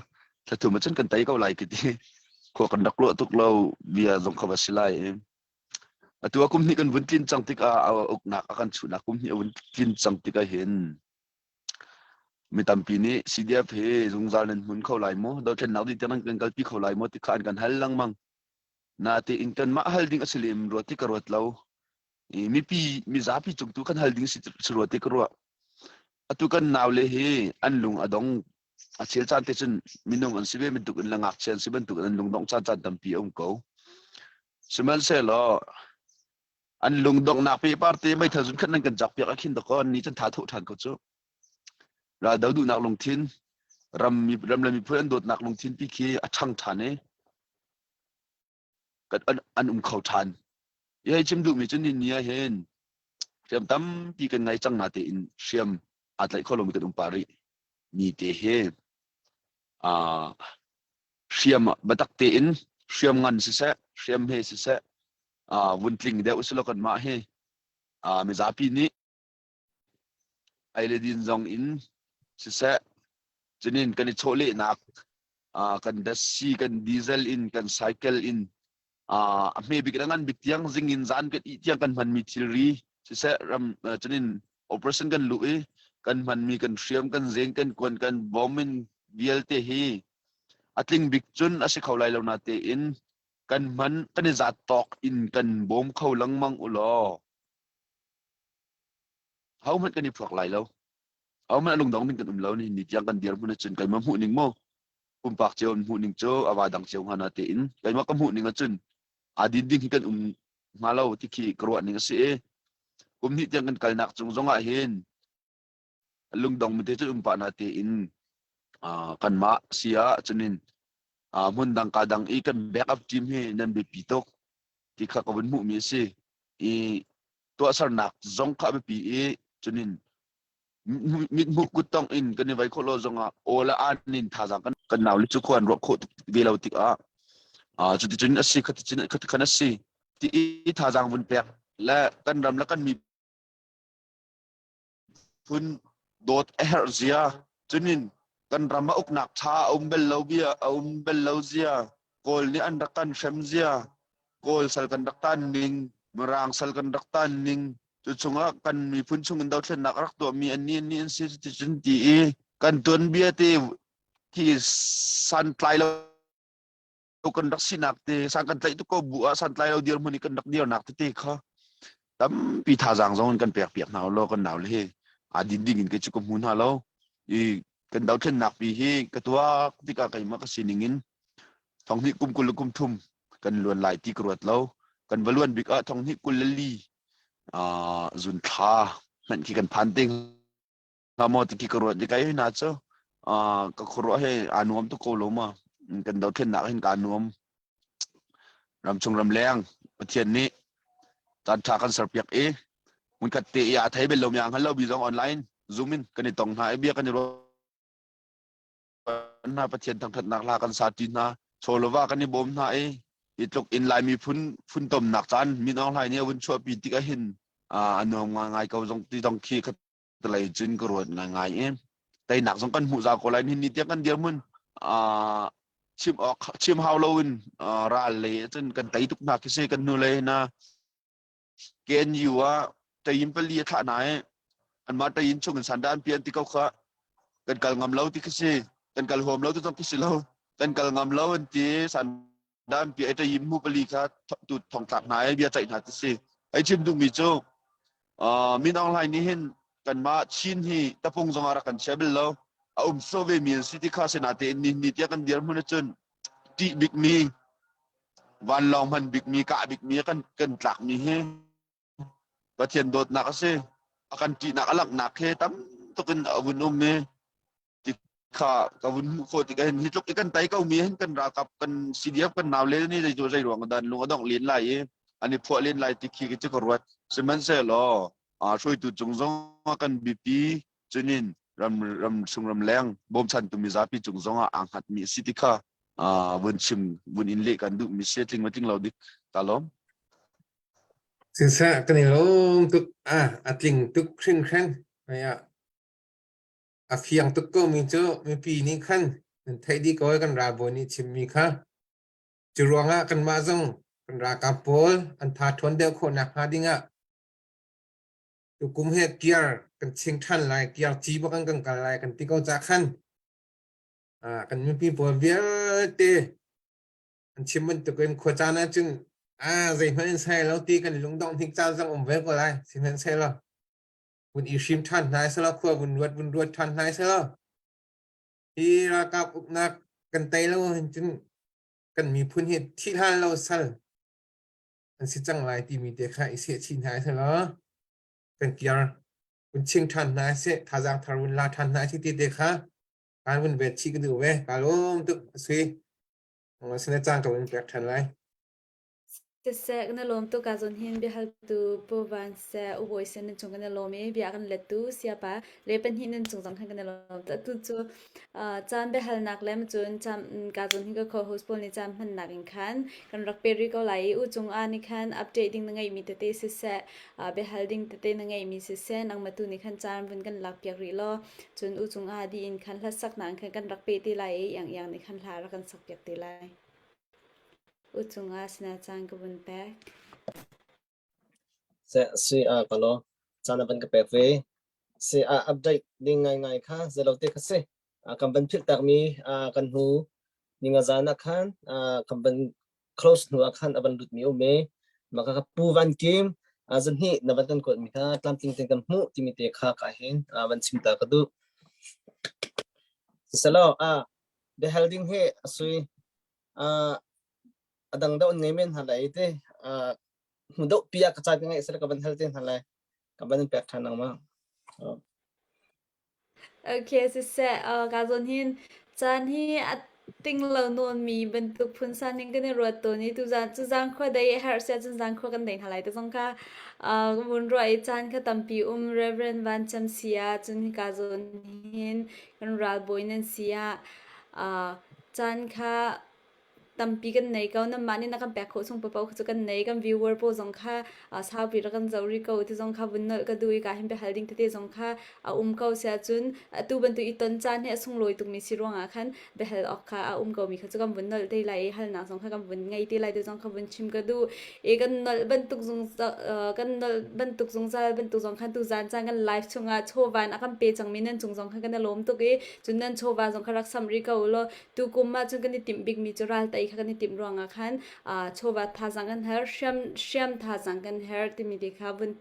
thla thum ahcun kan tei ko lai ka ti khua kan rak ruah tuk lo bia zong kha va si lai i atu a kum hnih kan vun tlin cang tikah a uknak a kan chuhnak kum hnih a vun tlin cang tikah hin mi tampi nih CDF hi zungzal nan hmun kho lai maw dothlennak dih tiang nan kan kalpi kho lai maw ti kha an kan hal lengmang natein kanmah hal ding a si lem rua ti ka ruat lo i mipi mizapi cung tu kan hal ding si rua ti ka ruah atu kan naule hi an lung a dong. A chel caan te cun minung an si ve bantuk in le ngakchia an si bantuk in an lungdongh caan caan tampi a um ko. Sihmanhsehlaw an lungdonghnak pehpar te meithal zun khat nan kan cak piak ah khin dakaw an ni cun tha tho ṭhan ko cu. Raldo duhnak lungthin, ram ram le miphun an dawtnak lungthin pi khi a ṭhang ṭhan i kan an, an um kho ṭhan. Hi hei chim duhmi cu ni ni ah hin hriam tampi kan ngei cang na tein hriam aa tlaih kho lomi kan um pah rih mi te hi aa hriam biatak tein hriam ngan siseh hriam he siseh aa vun tling deuh usilo kanmah hi aa mizapi nih ei le din zong in siseh cunin kan i chawlehnak kan datsi kan diesel in kan cycle in a hme bik le ngan bik tiang zing in zan kan ih tiang kan hmanmi thilri siseh ram cunin operation kan luh i kan hmanmi kan hriam kan zeng kan kuan kan bom in vialte hi a tling bik cun a si kho lai lo na tein kan hman kan i zat tawk in kan bawm kho lengmang u law Hohmanh kan i phuak lai lo. Hohmanh a lungdong ding kan um lo. Nihin ni tiang kan dirhmun ahcun keimah hmuh ning maw pumpak cio in hmuh ning cu a va dang cio hnga na tein keimah ka hmuh ning ahcun aa din ding hi kan um hnga lo ti khi ka ruah ning a si i kum hnih tiang kan kalnak cung zong ah hin lungdong mi te cu um pah na tein kanmah si ah cunin hmun dang ka dang i kan backup team hi nan biapi tuk ti kha ka vun hmuh mi a si i tuahsernak zong kha a biapi i cunin mithmuh kuttong in kan i vai khawh lo zongah aw le aan in thazaang kan kan nau le cu khua an ruah khawh ve lo tikah cuticun a si khaticun khatikhan a si ti i thazaang vun pek le kan ram le kan miphun dawt a herh zia cunin kan ram a uknak ṭha a um bel lo bia a um bel lo zia kawl nih an rak kan hrem zia kawl sal kan rak tan ning mirang sal kan rak tan ning cu chungah kan miphun chung in dothlennak a rak tuahmi an ni an ni an si cuticun ti i kan tuanbia te khi santlai lo kan rak sinak te san kan tlaih tuk ko bu ah santlai lo dirhmun i kan rak dirnak tete kha tampi thazaang zong in kan pek piak hna lo kan nau le hi aa din ding in kei cu ka hmu hna lo i kan dothlennak pi hi ka tuak tikah keimah ka sining in thonghnih kum 20 le kum thum kan luan lai ti ka ruat lo kan va luan bik ah thonghnih 22 zun thla hmanh khi kan phan te hnga maw ti khi ka ruat kai hna cu ka khuaruah he aa nuam tuk ko lo ma kan dothlennak hin kaa nuam ramchung ramleng Pathian nih caan ṭha kan serpiak i hmunkhat te i aa thei bel lomi aa hngal lo mi zong online zoom in kan i tong hna i bia kan i ruah hna Pathian thangṭhatnak hla kan sa ṭi hna chawlova kan i bawm hna i hi tluk in Lai miphun funtomnak caan Min Aung Hlaing nih a vun chuahpi tik ahhin a nuam ngai ko zong ti zong khi ka lei cun ka ruat ngaingai i teinak zong kan hmuh za ko lai nihin ni tiang kan dirhmun chim awk chim hau loin ral lei cun kan tei tuk hna khi si kan hnu lei na KNU ah tayin pali a thlah hna i anmah tayin chung in sandah an pian ti ko kha kan kal ngam lo ti khi si kan kal huam lo ti zong khi si lo kan kal ngam lo an ti sandah an pia i tayin mu pali kha tu thong thlak hna i bia ceih hna ti si ai chim duhmi cu Min Aung Hlaing nih hin kanmah Chin hi tapung zong ah rak kan chia bel lo a um so ve mi an si ti kha sinatein ni ni tiah kan dirhmun ahcun ṭih bikmi vanlawng hman bikmi kah bikmi kan kan tlakmi hi Pathian dawtnak a si a kan ṭihnak a langhnak he tam tuk in a vun um i ti kha ka vun hmuh khawh tikah hin hi tluk i kan tai ko mi hin kan ralkap kan CDF kan nau le ni zei zei ruang dan lung a dongh len lai i an i phuah len lai ti khi cu ka ruat sihmanhsehlaw hruaitu cung zong kan bipi cunin ram ram chung ram leng bawmchantu mizapi cung zong ah aa hngatmi a si ti kha vun chim vun in leh kan duhmi si tling ma tling lo dik ta lawm Siseh kan i lawm tuk ah a tling tuk hringhran aya a fiang tuk ko mi cu mipi nih khan nan theih dih ko kan ralbawi nih chimmi kha cu ruangah kanmah zong kan ralkap pawl an tha ṭhawn deuh khawh nakhnga dingah tukum he kiar kan ching ṭhan lai kiar ci bak in kan kal lai kan ti ko ca khan kan mipi pawl vialte an chim bantukin khua caan ahcun a zeihmanh in sai lo ti kan lungdongh hnik caan zong um ve ko lai sihmanhsehlaw vun i hrim ṭhan hna selaw khua vun ruat vun ruat ṭhan hna selaw. Hi ralkap uknak kan tei lo hin cun kan miphun hi thih hlan lo sal an si cang lai timi te kha i seh chih hna seh law kan kiar vun ching ṭhan hna seh thazaang thar vun la ṭhan hna seh ti te kha kaan vun vet chih ka duh ve ka lawm tuk a si sina caan ka vun pek ṭhan lai. Siseh, kan i lawm tuk ah zawn hin biahaltu Pu Van seh U Bawi sin nan cung kan i lawm i bia kan lettu Siapa le pahnih nan cung zong khan kan i lawm. Atu cu caan biahalnak le cun caan ka zawn hin ka co-host pawl nih caan hmannak in khan kan rak pe rih ko lai i u cung ah nih khan update ding na ngeihmi tete siseh, biahal ding tete na ngeihmi siseh, nangmah tu nih khan caan vun kan lak piak rih law cun u cung ah dih in khan hlasaknak in khan kan rak pe te lai i iang iang nih khan hla rak kan sak piak te lai. U cungah sinah caan ka vun pek. Se si a ka lo caan a van ka pek ve. Si a update ding ngaingai kha zelo te kha si. Kan van philh takmi kan hnu ninga zan ah khan kan van close hnu ah khan a van lut mi um e. Maka ka Pu Van Kim zan hi na van kan kuat mi kha tlamtling ten kan hmuh timi te kha ka hin van chim ta ka duh. Siselo a biahal ding hi a sui a dang deuh an ngei men hna lai te hmu deuh pi ah ka ca ka ngeih sel ka van hal te hna lai ka van in pek ṭhan nangmah. Okay, siseh, ka zawn hin caan hi a ting lo nawn mi bantuk phun san in kan i ruat tawn i tuzan cu zang khua dei a herh sia cun zang khua kan dei hna lai te zong kha vun ruah i caan kha tampi um Reverend Van Cham sia cun hika zawn hin kan ralbawi nan si ah caan kha tampi kan nei ko nanmah nih na kan pek khawh chung paoh cu kan nei kan viewer pawl zong kha saupi rak kan zoh rih ko ti zong kha vun nolh ka duh i ka hin biahal ding tete zong kha a um ko sia cun atu bantuk i ton caan hi a sunglawi tukmi si ruangah khan biahal awk kha a um ko mi kha cu kan vun nolh te lai i halnak zong kha kan vun ngei te lai ti zong kha vun chim ka duh i kan nolh bantuk zungzal kan nolh bantuk zungzal bantuk zong khan tu zan caan kan live chungah chawvan a kan pe cangmi nan cung zong kha kan i lawm tuk i cun nan chawva zong kha rak sam rih ko law tukum ah cun kan i timh bikmi cu ral tei kha kan i timh ruangah khan chawva thazaang kan her hriam hriam thazaang kan her timi te kha vun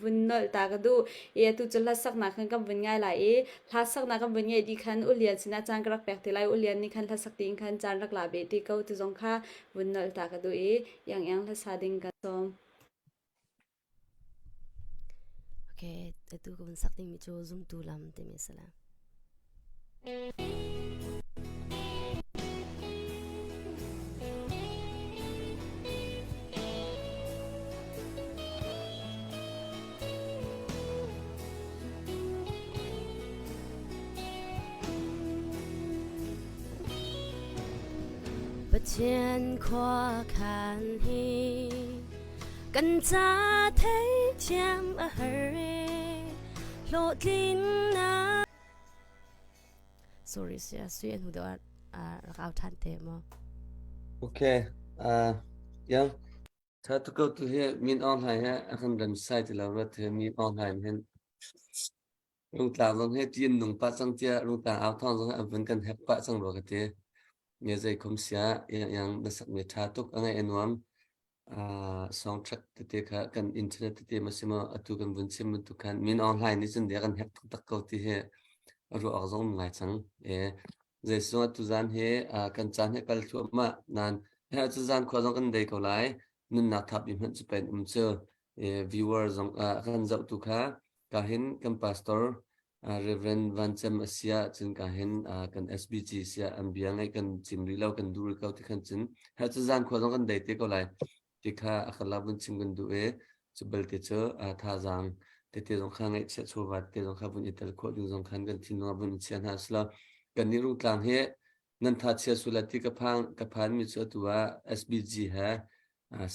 vun nolh ta ka duh i atu cu hlasaknak khan kan vun ngai lai i hlasaknak kan vun ngeih dih khan ulian sinah caan ka rak pek te lai ulian nih khan hlasak tiin khan caan rak la ve ti ko tu zong kha vun nolh ta ka duh i iang iang hlasa ding ka sawm. Okay, atu ka vun sak dingmi cu zumtu lam timi a si lai. Pathian khua khan hi kan ca theithiam a har e hlawhtlinnak Sorry sia sui an hu deuh ah rak au ṭhan te maw? Okay. Uh, yang tha tu ko tu hi min Aung Hlaing he a kan rem sai ti lo ruat he min Aung Hlaing hin Rungtlang zong hi ṭih an nung pah cang tiah Rungtlang au thawng zong hi an vun kan hek pah cang rua ka ti. Nge zei khom sia yang yang na sakmi ṭha tuk a ngaih a nuam. Uh, song track tete kha kan internet tete ma si maw atu kan vun chim bantuk khan Min Aung Hlaing nih cun dia kan hek taktak ko ti hi a ruah awk zong um ngai cang. E zeisung atu zan hi uh, kan caan hi kal thluahmah nan he atu zan khua zong kan dei ko lai nunnak thap i hmanh cu pen um cu e, viewer zong uh, kan zoh tu kha Ka hin kan pastor Reverend Van Cem a si ahcun ka hin kan SBG siah an bia ngaih kan cim rih lo kan duh rih ko ti khan cun he cu zan khua zong kan dei te ko lai ti kha a kan la vun chim kan duh i cu belte cu thazaang tete zong kha ngaihchiah chawva te zong kha vun i tel khawh ding zong khan kan thinlung ah vun i chia hna sila kan nih rungtlang hi nan tha chia sula ti ka phang ka phan mi cu atu ah SBG he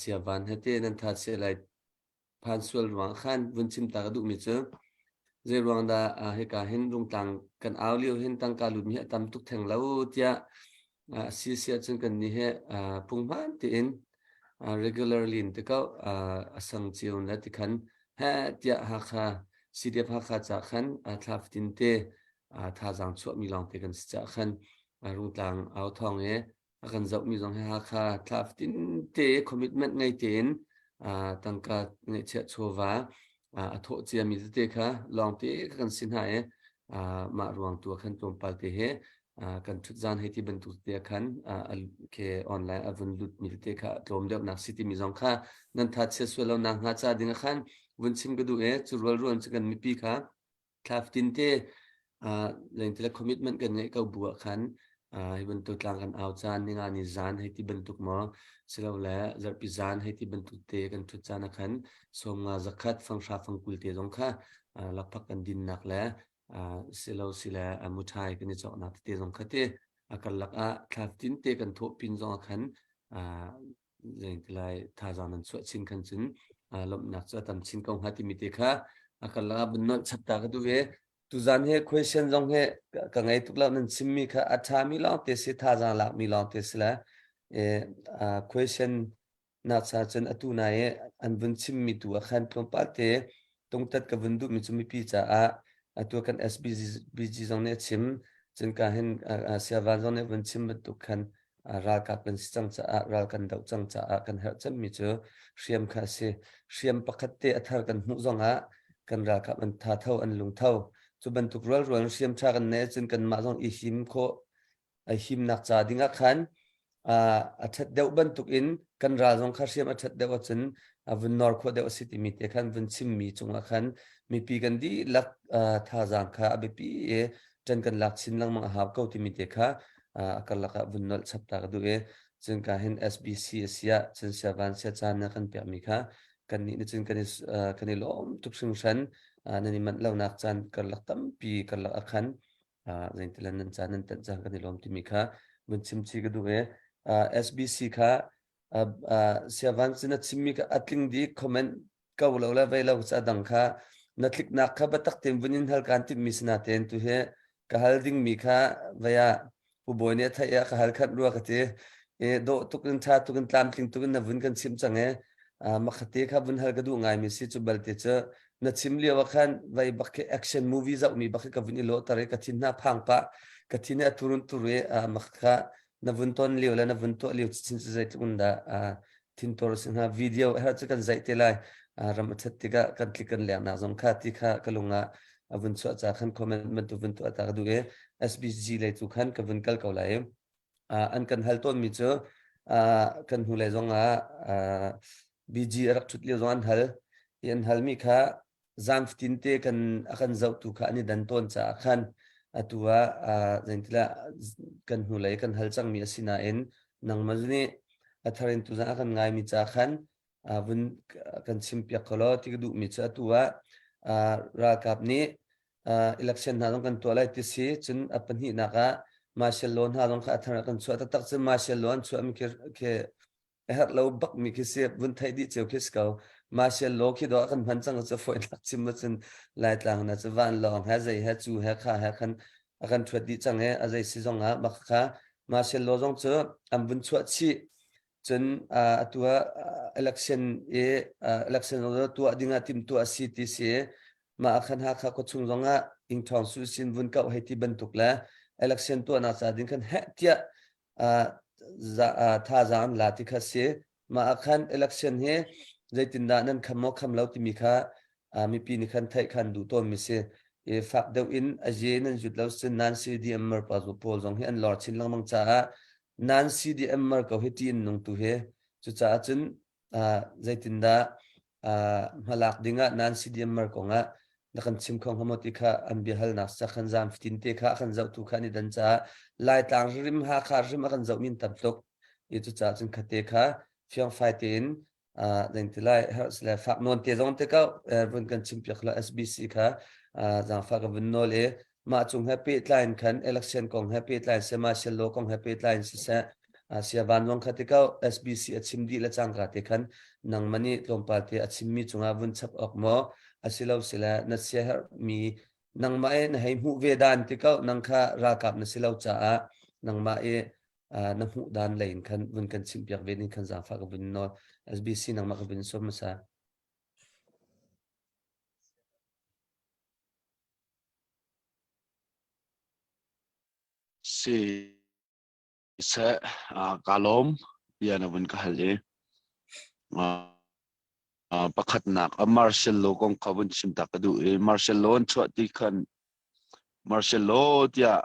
siavan he te nan tha chia lai phan sual ruang khan vun chim ta ka duhmi cu zei ruang dah hika hin rungtlang kan au lio hin tangka lutmi hi a tam tuk theng lo tiah a si si ahcun kan nih he punghman tein regularly in te ko a sang cio le tikhan he tiah Hakha CDF Hakha ca khan thla fatin te thazaang chuahmi lawng te kan si ca khan rungtlang au thawng i a kan zohmi zong hi Hakha thla fatin te commitment ngei tein tangka ngeihchiah chawva a thawh ciami tete kha lawng te kan si hna i mah ruang tu ah khan tlawmpal te he. Kan ṭhut zan hei ti bantuk te khan ke online a vun lut mi te kha tlawm deuh nak si timi zong kha nan tha chia sual lo nak hnga ca ding khan vun chim ka duh e. Cu rual rual cu kan mipi kha thla fatin te lengtile commitment kan ngeih ko bu ah khan hi bantuk tlang kan au caan ninga ni zan hei ti bantuk maw silole zarhpi zan hei ti bantuk te kan ṭhut caan ah khan 50 zakhat fanghra fangkul te zong kha lakphak kan dinnak le silo sile muṭhai kan i cawknak tete zong kha te a karlak ah thla fatin te kan thawh pin zong ah khan lai thazaang nan chuah chin khan cun lawmhnak cu a tam chin ko hnga timi te kha a karlak ah vun nolh chap ta ka duh ve. Tuzan he question zong he ka ngei tuk lo. Nan chimmi kha a ṭhami lawng te si, thazaang lakmi lawng te si le question nak cha cun atu nai i an vun chimmi tu ah khan tlawmpal te tungtat ka vun duhmi cu mipi caah atu kan SBG zong nih a chim cun ka hin Siavan zong nih vun chim bantuk khan ralkap kan si cang caah, ral kan doh cang caah kan herh cemmi cu hriam kha a si. Hriam pakhat te a thar kan hmuh zongah kan ralkap an tha tho, an lung tho. Cu bantuk rualrual hriam tha kan neih ahcun kanmah zong i him khawh, a himnak ca ding ah khan a ṭhat deuh bantuk in kan ral zong kha hriam a ṭhat deuh ahcun a vun nor khawh deuh a si timi te khan vun chimmi cungah khan mipi kan dihlak thazaang kha a biapi i ṭan kan lak chin lengmang a hau ko timi te kha a karlak ah vun nolh chap ta ka duh i cun ka hin SBC a si ah cun siavan sia caan na kan pekmi kha kan nih nih cun kan i kan i lawm tuk hringhran. Nan i manh lonak caan karlak tampi karlak ah khan zeitilan nan caan nan tanh cang kan i lawm timi kha vun chim chi ka duh i SBC kha siavan sin a chimmi kha a tling dih. Comment ko lo le vei lo ca dang kha na tliknak kha biatak tein vun in hal kaan timhmi si natein tu hi ka hal dingmi kha vei ah Pu Bawi nih a theih ah ka hal khat rua ka ti i dawh tuk in, ṭha tuk in, tlamtling tuk in na vun kan chimh cang i makhate kha vun hal ka duh ngaimi si. Cu balte cu na chim lio ah khan vei bak khi action movie zohmi bak khi ka vun i lawhter i ka thin hna phang pah, ka thin a turun tur i makha na vun ton lio le na vun tuah lio chin cu zeitluk in dah thintur si hnga. Video her cu kan zaih te lai, ram a ṭhat tikah kan tlik kan lengnak zong kha ti kha ka lung ah a vun chuah ca khan comment bantuk vun tuah ta ka duh i SBG lei tu khan ka vun kal ko lai. An kan hal tawnmi cu kan hnulei zong ah BG a rak ṭhut lio zong an hal i an halmi kha zan fatin te kan a kan zohtu kha an i dan tawn caah khan atu ah zeitilah kan hnulei kan hal cangmi a si nain nangmah nih a thar in tuzan a kan ngaimi ca khan vun kan chimpiak ko law ti ka duhmi cu atu ah ralkap nih election hna zong kan tuah lai ti si, cun a pahnihnak ah martial law hna zong kha a thar ah kan chuah taktak cun martial law an chuahmi khi a herh lo bak mi khi si, vun theih dih cio khi si ko. Martial law khi dawh kan hman cang cu fawinak chim ahcun Laitlang na cu vanlawng he zei he cu he kha he khan a kan thuat dih cang i a zei si zong ah bak kha martial law zong cu an vun chuah chih. Cun atu ah election i election zong tuah ding ah timhtuah a si ti si, mah ah khan Hakha khuachung zong ah Ingthawng Su Sin vun kauh hei ti bantuk le election tuahnak ca ding khan heh tiah thazaang an la ti kha si. Mah ah khan election hi zeitindah nan kham maw kham lo timi kha mipi nih khan theih khan duh tawnmi si. I fak deuh in a ye nan zut lo sin nan CDM mar pa pawl zong hi an lor chin lengmang caah nan CDM mar ko hi ṭih in nung tu hi. Cucaah cun zeitindah hmalak dingah nan CDM mar kongah na kan chim kho hnga maw ti kha an biahalnak sa khan zam fatin te kha a kan zohtu kha an i dan caah Laitlang hrim, Hakha hrim a kan zoh min tam tuk i cucaah cun khate kha fiangfai tein deng ti lai le fak nawn te zong te ko vun kan chim piak la SBC kha zaangfah ka vun nawl i mah cung he pehtlai in khan election kong he pehtlai in seh, martial law kong he pehtlai in siseh, sia van zong kha ti ko SBC a chim dih le cangka te khan nangmah nih tlawmpal te a chimmi cungah vun chap awk maw asilo sile na siaherhmi nangmah i na hei hmuh ve dan ti ko, nang kha ralkap na si lo caah nangmah i na hmuh dan lei in khan vun kan chimpiak ve ning khan zaangfah ka vun nawl. SBC, nangmah ka vun sawm hmasa. Si seh, kaa lawm bia na vun ka hal i pakhatnak a martial law kong kha vun chim ta ka duh i martial law an chuah ti khan martial law tiah.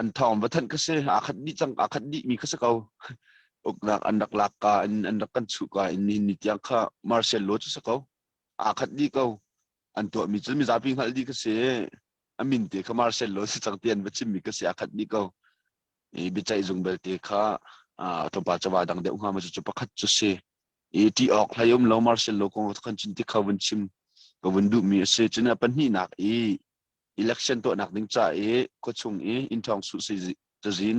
An thawng va thanh ka si. Aa khat dih cang, aa khat dih mi kha si ko. Uknak an rak lak ka in an rak kan chuh ka in nihin ni tiang kha martial law cu si ko. Aa khat dih ko. An tuah mi cu mizapi hngalh dih ka si. A min te kha martial law si cang ti an va chim mi ka si aa khat dih ko. I biaceih zung belte kha tlawmpal cawa dang deuh hnga ma cu pakhat cu si. I ṭih awk hlei um lo martial law kong khan cun ti kha vun chim ka vun duhmi a si. Cun a pahnihnak i election tuahnak ding ca i khuachung i innthawng suh cazin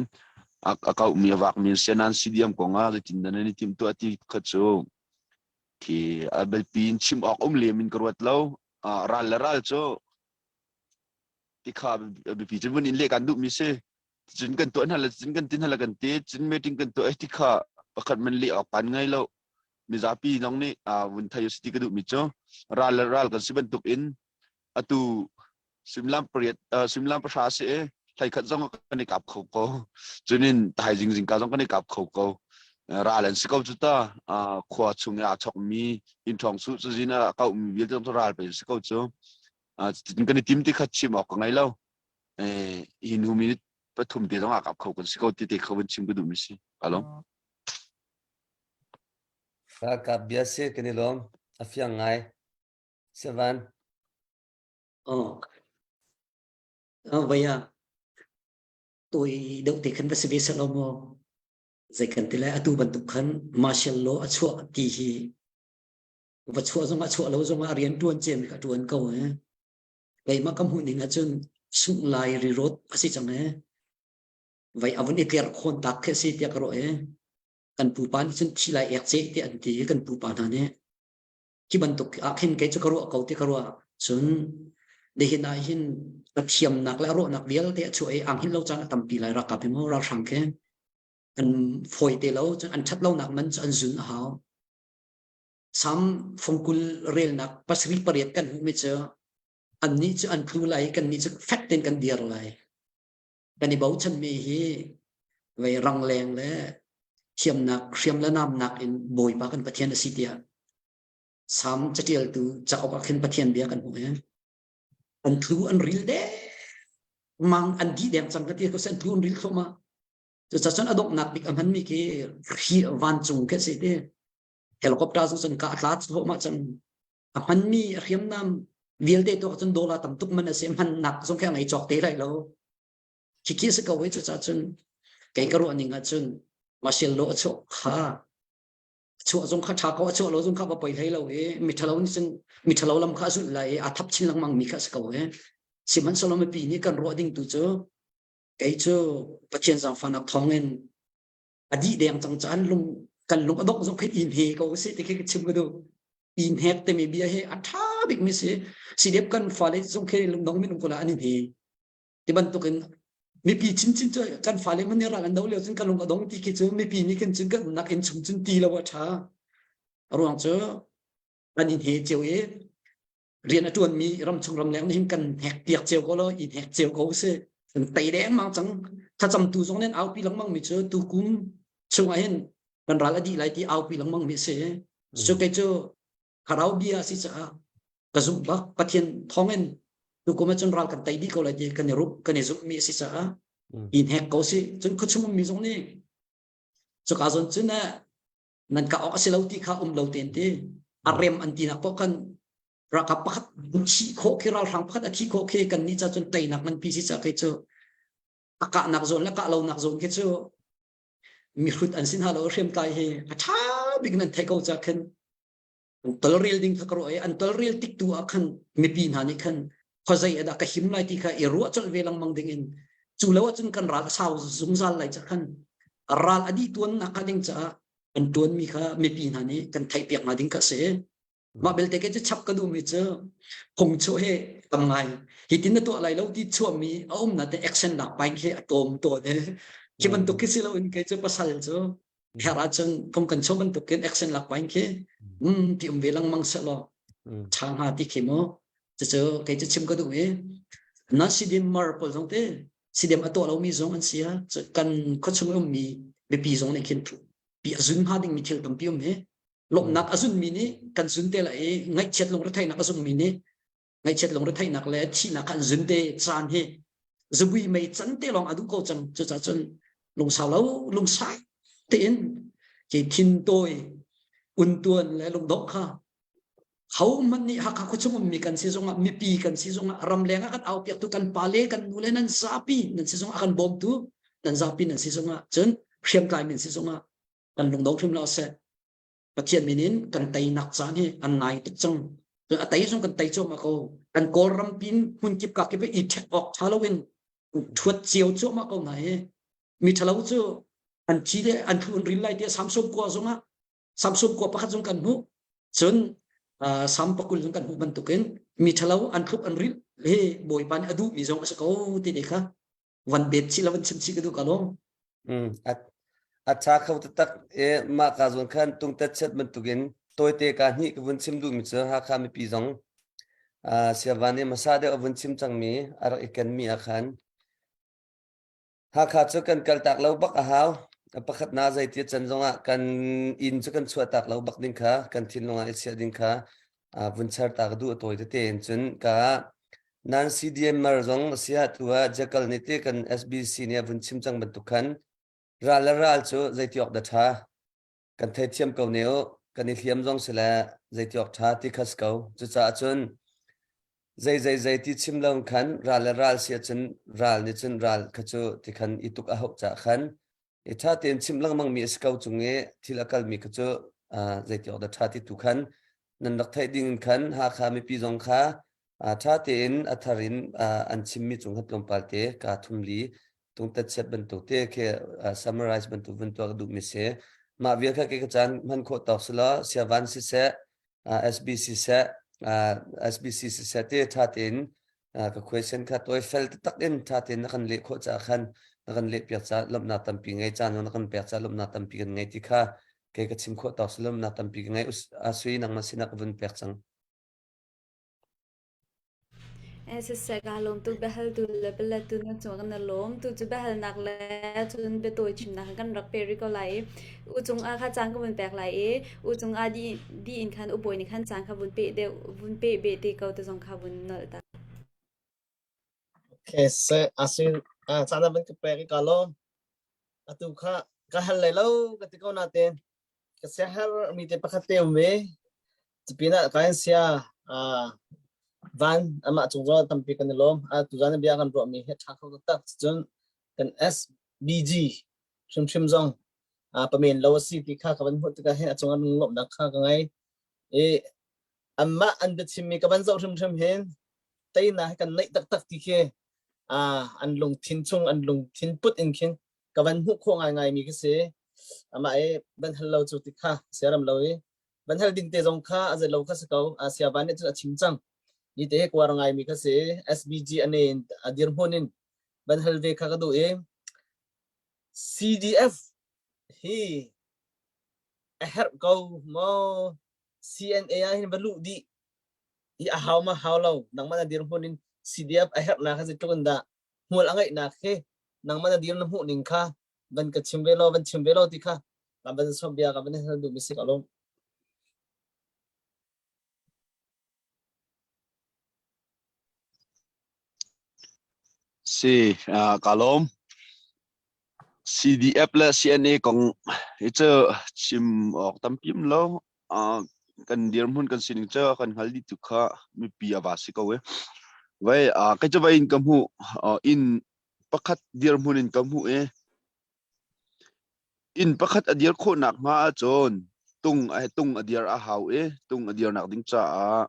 a kauhmi a vakmi an si nain CDM kong ah zeitin dah nan i timhtuah ti kha cu khi a biapi in chim awk um lem in ka ruat lo. Ral le ral cu ti kha biapi cun vun in leh kan duhmi si. Cun kan tuah hna le cun kan tin hna le kan ti cun meeting kan tuah ti kha pakhat man leh awk kan ngei lo. Mizapi zong nih vun thei si ti ka duhmi cu ral le ral kan si bantuk in atu suimilam pariat suimilam pahra si i hlei khat zong kan i kap kho ko cunin thaizing zingka zong kan i kap kho ko ral an si ko cu ta khua chung i aa chokmi inn ṭhawng su cazin a kaumi vialte zong cu ral pe si ko cu kan i tim ti kha chim awk ka ngei lo hi hnu minute pathum te zong aa kap kho kan si ko ti te kha vun chim ka duhmi si alo Ralkap bia si kan i lawm a fiang ngai Sevan. Oh. Oh, vaya. Toi deuh te khan va si ve selo maw? Zei kan ti lai atu bantuk khan martial law a chuah ti hi va chuah zong a chuah lo zong ah rian tuan cem ka tuan ko eh. Keimah ka hmuh ning ahcun sungh lai rirawt a si cang eh. Vai avun i tler khawn tak khi si tiah ka ruah eh. Kan pupa nih cun thi lai ek ceh tiah an ti i kan pupa hna nih Khi bantuk ah khin kei cu ka ruah ko ti ka ruah. Cun nihin ah hin ka thiamnak le ruahnak vialte a chuah i ang hin lo caan a tampi lai ralkap hi maw ralhrang khi an fawi te lo cun an ṭhat lonak man cu an zun a hau. Sam fungkul relnak pasarih pariat kan hmuhmi cu annih cu an tlu lai kannih cu fek tein kan dir lai. Kan i bochanmi hi vei rangleng le thiamnak hriam le namnak in Bawipa kan Pathian a si tiah Salm catialtu cauk ah khin Pathian bia kan hmuh i an tlu an ril deng mang an dih deng cang ka ti ko an tlu an ril thluahmah cucaah cun a donghnak bik a hmanmi khi hri vancung khi a si ti helicopter zong cun ka a tla thluahmah cang a hmanmi a hriamnam vialte tu cun dollar tam tuk man a si hmannak zong khi a ngei cawk te lai lo khikhi si ko i cucaah cun kei ka ruah ning ah cun martial law a chuah kha chuah zong kha ṭha ko a chuah lo zong kha va poi hlei lo i mi ṭhalo nih cun mi ṭhalo lam kha a zulh lai i a thap chin lengmang mi kha a si ko i sihmanhsehlaw mipi nih kan ruah ding tu cu kei cu Pathian zaangfahnak thawngin a dih deng cang caan lung kan lung a dongh zong khi in he ko si ti khi ka chim ka duh in hek timi bia hi a ṭha bik mi si sidep kan fale zong khi lungdong minung ko la an in he ti bantukin mipi chinchin cu kan fale man nih ral an do lio cun kan lung a dong ti khi cu mipi nih khin cun kan umnak inn chung cun ti lo a ṭha a ruang cu kan in he cio i rian a ṭuanmi ramchung ramleng nih hin kan hek piak cio ko lo in hek cio ko si kan tei dengmang cang thlacamtu zong nih aupi lengmang mi cu tukum chungah hin kan ral a dih lai ti aupi lengmang mi si cu kei cu thlarau bia a si caah ka zumh bak Pathian thawngin tukum ah cun ral kan tei dih ko lai ti kan i rup kan i zumh mi a si caah in hek ko si cun khuachung ummi zong nih cuka zawn cun eh nan ka awk a si lo ti kha um lo ten ti a rem an ti nak poh kan ralkap pakhat thi khawh khi ralhrang pakhat a thi khawh khi kan nih ca cun teinak nganpi si ca khi cu a kahnak zawn le kah lonak zawn khi cu mihrut an sin ha lo hriamtlai hi a ṭha bik nan theih ko ca khin an tolrel ding kha ka ruah i an tolrel tik tu ah khan mipi hna nih khan khuazei dah ka him lai ti kha i ruah colh ve lengmang ding in cu lo ahcun kan ral a sau zungzal lai ca khan ral a dih tuan nak ding caah kan tuanmi kha mipi hna nih kan theihpiak hna ding kha a si. Mah belte ke cu chap ka duhmi cu phung chuah hi tam ngai. Hi tin na tuah lai lo ti chuahmi a um na te action lak pain khi a tlawm tawn e. Khi bantuk khi si lo in kei cu pasal cu her ahcun phung kan chuah bantuk in action lak pain khi mm ti um ve lengmang seh law ṭha hnga ti khi mu. Cucu kei cu chim ka duh i na sidim mar pawl zong te sidem a tuah lomi zong an si a kan khuachung ummi mipi zong nih khin pi a zun hnga dingmi thil tampi um hi lawmhnak a zunmi nih kan zun te lai i ngaihchiat lungretheihnak a zungmi nih ngaihchiat lungretheihnak le thihnak kha an zun te caan hi. Zubui mei can te lawng a duh ko cang. Cucaah cun lungsau lo lungsai tein ke thin tawi untuan le lungdongh kha hohmanh nih Hakha khuachung ummi kan si zongah mipi kan si zongah ramleng ah kan aupiaktu kan pale kan nule nan zapi nan si zongah kan bawmtu nan zapi nan si zongah cun hriamtlai min si zongah kan lungdong hrim lo seh Pathian min in kan teinak caan hi an nai tuk cang cun a tei zong kan tei cuahmah ko kan Kawlram pin hmun kip ka kip i ṭhek awk ṭha loin ṭhuat cio cuahmah ko hna hi mi ṭhalo cu an thi le an thlu an ril lai tiah Samson kua zongah Samson kua pakhat zong kan hmuh cun Sam pakul zong kan hmuh bantukin mi ṭhalo an thluk an ril hi Bawipa nih a duhmi zong a si ko ti te kha van bet chih la van chim chih ka duh ka lawm. Mm, a ṭha kho taktak e mah ka zawn khan tungtet chet bantukin tawite ka hnih ka vun chim duhmi cu Hakha mipi zong Siavan i hmasa deuh a vun chim cangmi a rak i kenmi ah khan Hakha cu kan kaltak lo bak a hau. A pakhatnak zeiti a can zongah kan inn cu kan chuahtak lo bak ding kha kan thinlung ah i chiah ding kha vun char ta ka duh a tawi tete in cun ka nan CDMR zong a si ah tu ah Jackal nih te kan SBC nih a vun chim cang bantuk khan ral le ral cu zeiti awk dah ṭha kan theithiam ko ne u kan i hliam zong si le zeiti awk ṭha ti khas ko cucaah cun zei zei zei ti chim lo khan ral le ral si ahcun ral nih cun ral kha cu ti khan i tuk a hauh caah khan i ṭha tein chim lengmang mi a si ko cung i thil a kalmi kha cu zeiti awk dah ṭha ti tu khan nan rak theih ding in khan Hakha mipi zong kha ṭha tein a thar in an chimmi cung khan tlawmpal te ka thum li tungtat chiat bantuk te khi summarize bantuk vun tuah ka duhmi si mah vial kha ke ka caan hman khawh tawk sila siavan siseh SBC seh SBC siseh te ṭha tein ka question kha tawi fel taktak in ṭha tein na kan leh khawh caah khan na kan leh piak caah lawmhnak tampi ngei caan na kan pek caah lawmhnak tampi kan ngei ti kha kei ka chim khawh tawk si lawmhnak tampi ka ngei asui nangmah sinah ka vun pek cang. Siseh kaa lawm tuk biahaltu le bialettu nan cungah kan i lawm. Tu cu biahalnak le cun biatawi chimnak kan rak pe rih ko lai i u cungah kha caan ka vun pek lai i u cungah dih, dih in khan u bawi nih khan caan kha vun peh deuh vun peh beh te ko te zong kha vun nolh ta. Okay, se asin caan na van ka pek i ka lawm. Atu kha ka hal lai lo ka ti ko nain ka siaherh mi te pakhat te um ve. Cupinah ka in sia van amah cung zong tampi kan i lawm. Tuzan bia kan ruahmi hi ṭha kho taktak. Cun kan SBG hrimhrim zong pamen lo a si ti kha ka van hmuh tikah hin a cungah lunglawmhnak kha ka ngei. I anmah an biachimmi ka van zoh hrimhrim hin teinak hi kan neih taktak ti khi an lungthin chung an lungthin put in khin ka van hmuh khawh ngaingai mi khi si. Amah i van hal lo cu ti kha siaram lo i van hal ding te zong kha a zei lo kha si ko. Siavan nih cun a chim cang. Ni te hi kuar ngai mi kha si. SBG ane in a dirhmun in van hal ve kha ka duh i CDF hi a herh ko maw CNA ah hin va luh dih hi a hau ma hau lo nangmah na dirhmun in CDF a herhnak hi zeitluk in dah hmual a ngeihnak hi nangmah na dir na hmuh ning kha van ka chim ve law van chim ve law ti kha ka van sawm bia ka van hal duh mi si ka lawm. Si, ka lawm. CDF le CNA kong hi cu chim awk tampi um lo. Kan dirhmun kan sining cu kan hngal dih tu kha mipi a va si ko e. Vai kei cu vai in ka hmuh inn pakhat dirhmun in ka hmuh i inn pakhat a dir khawhnak hnga ahcun tung tung a dir a hau i tung a dirnak ding caah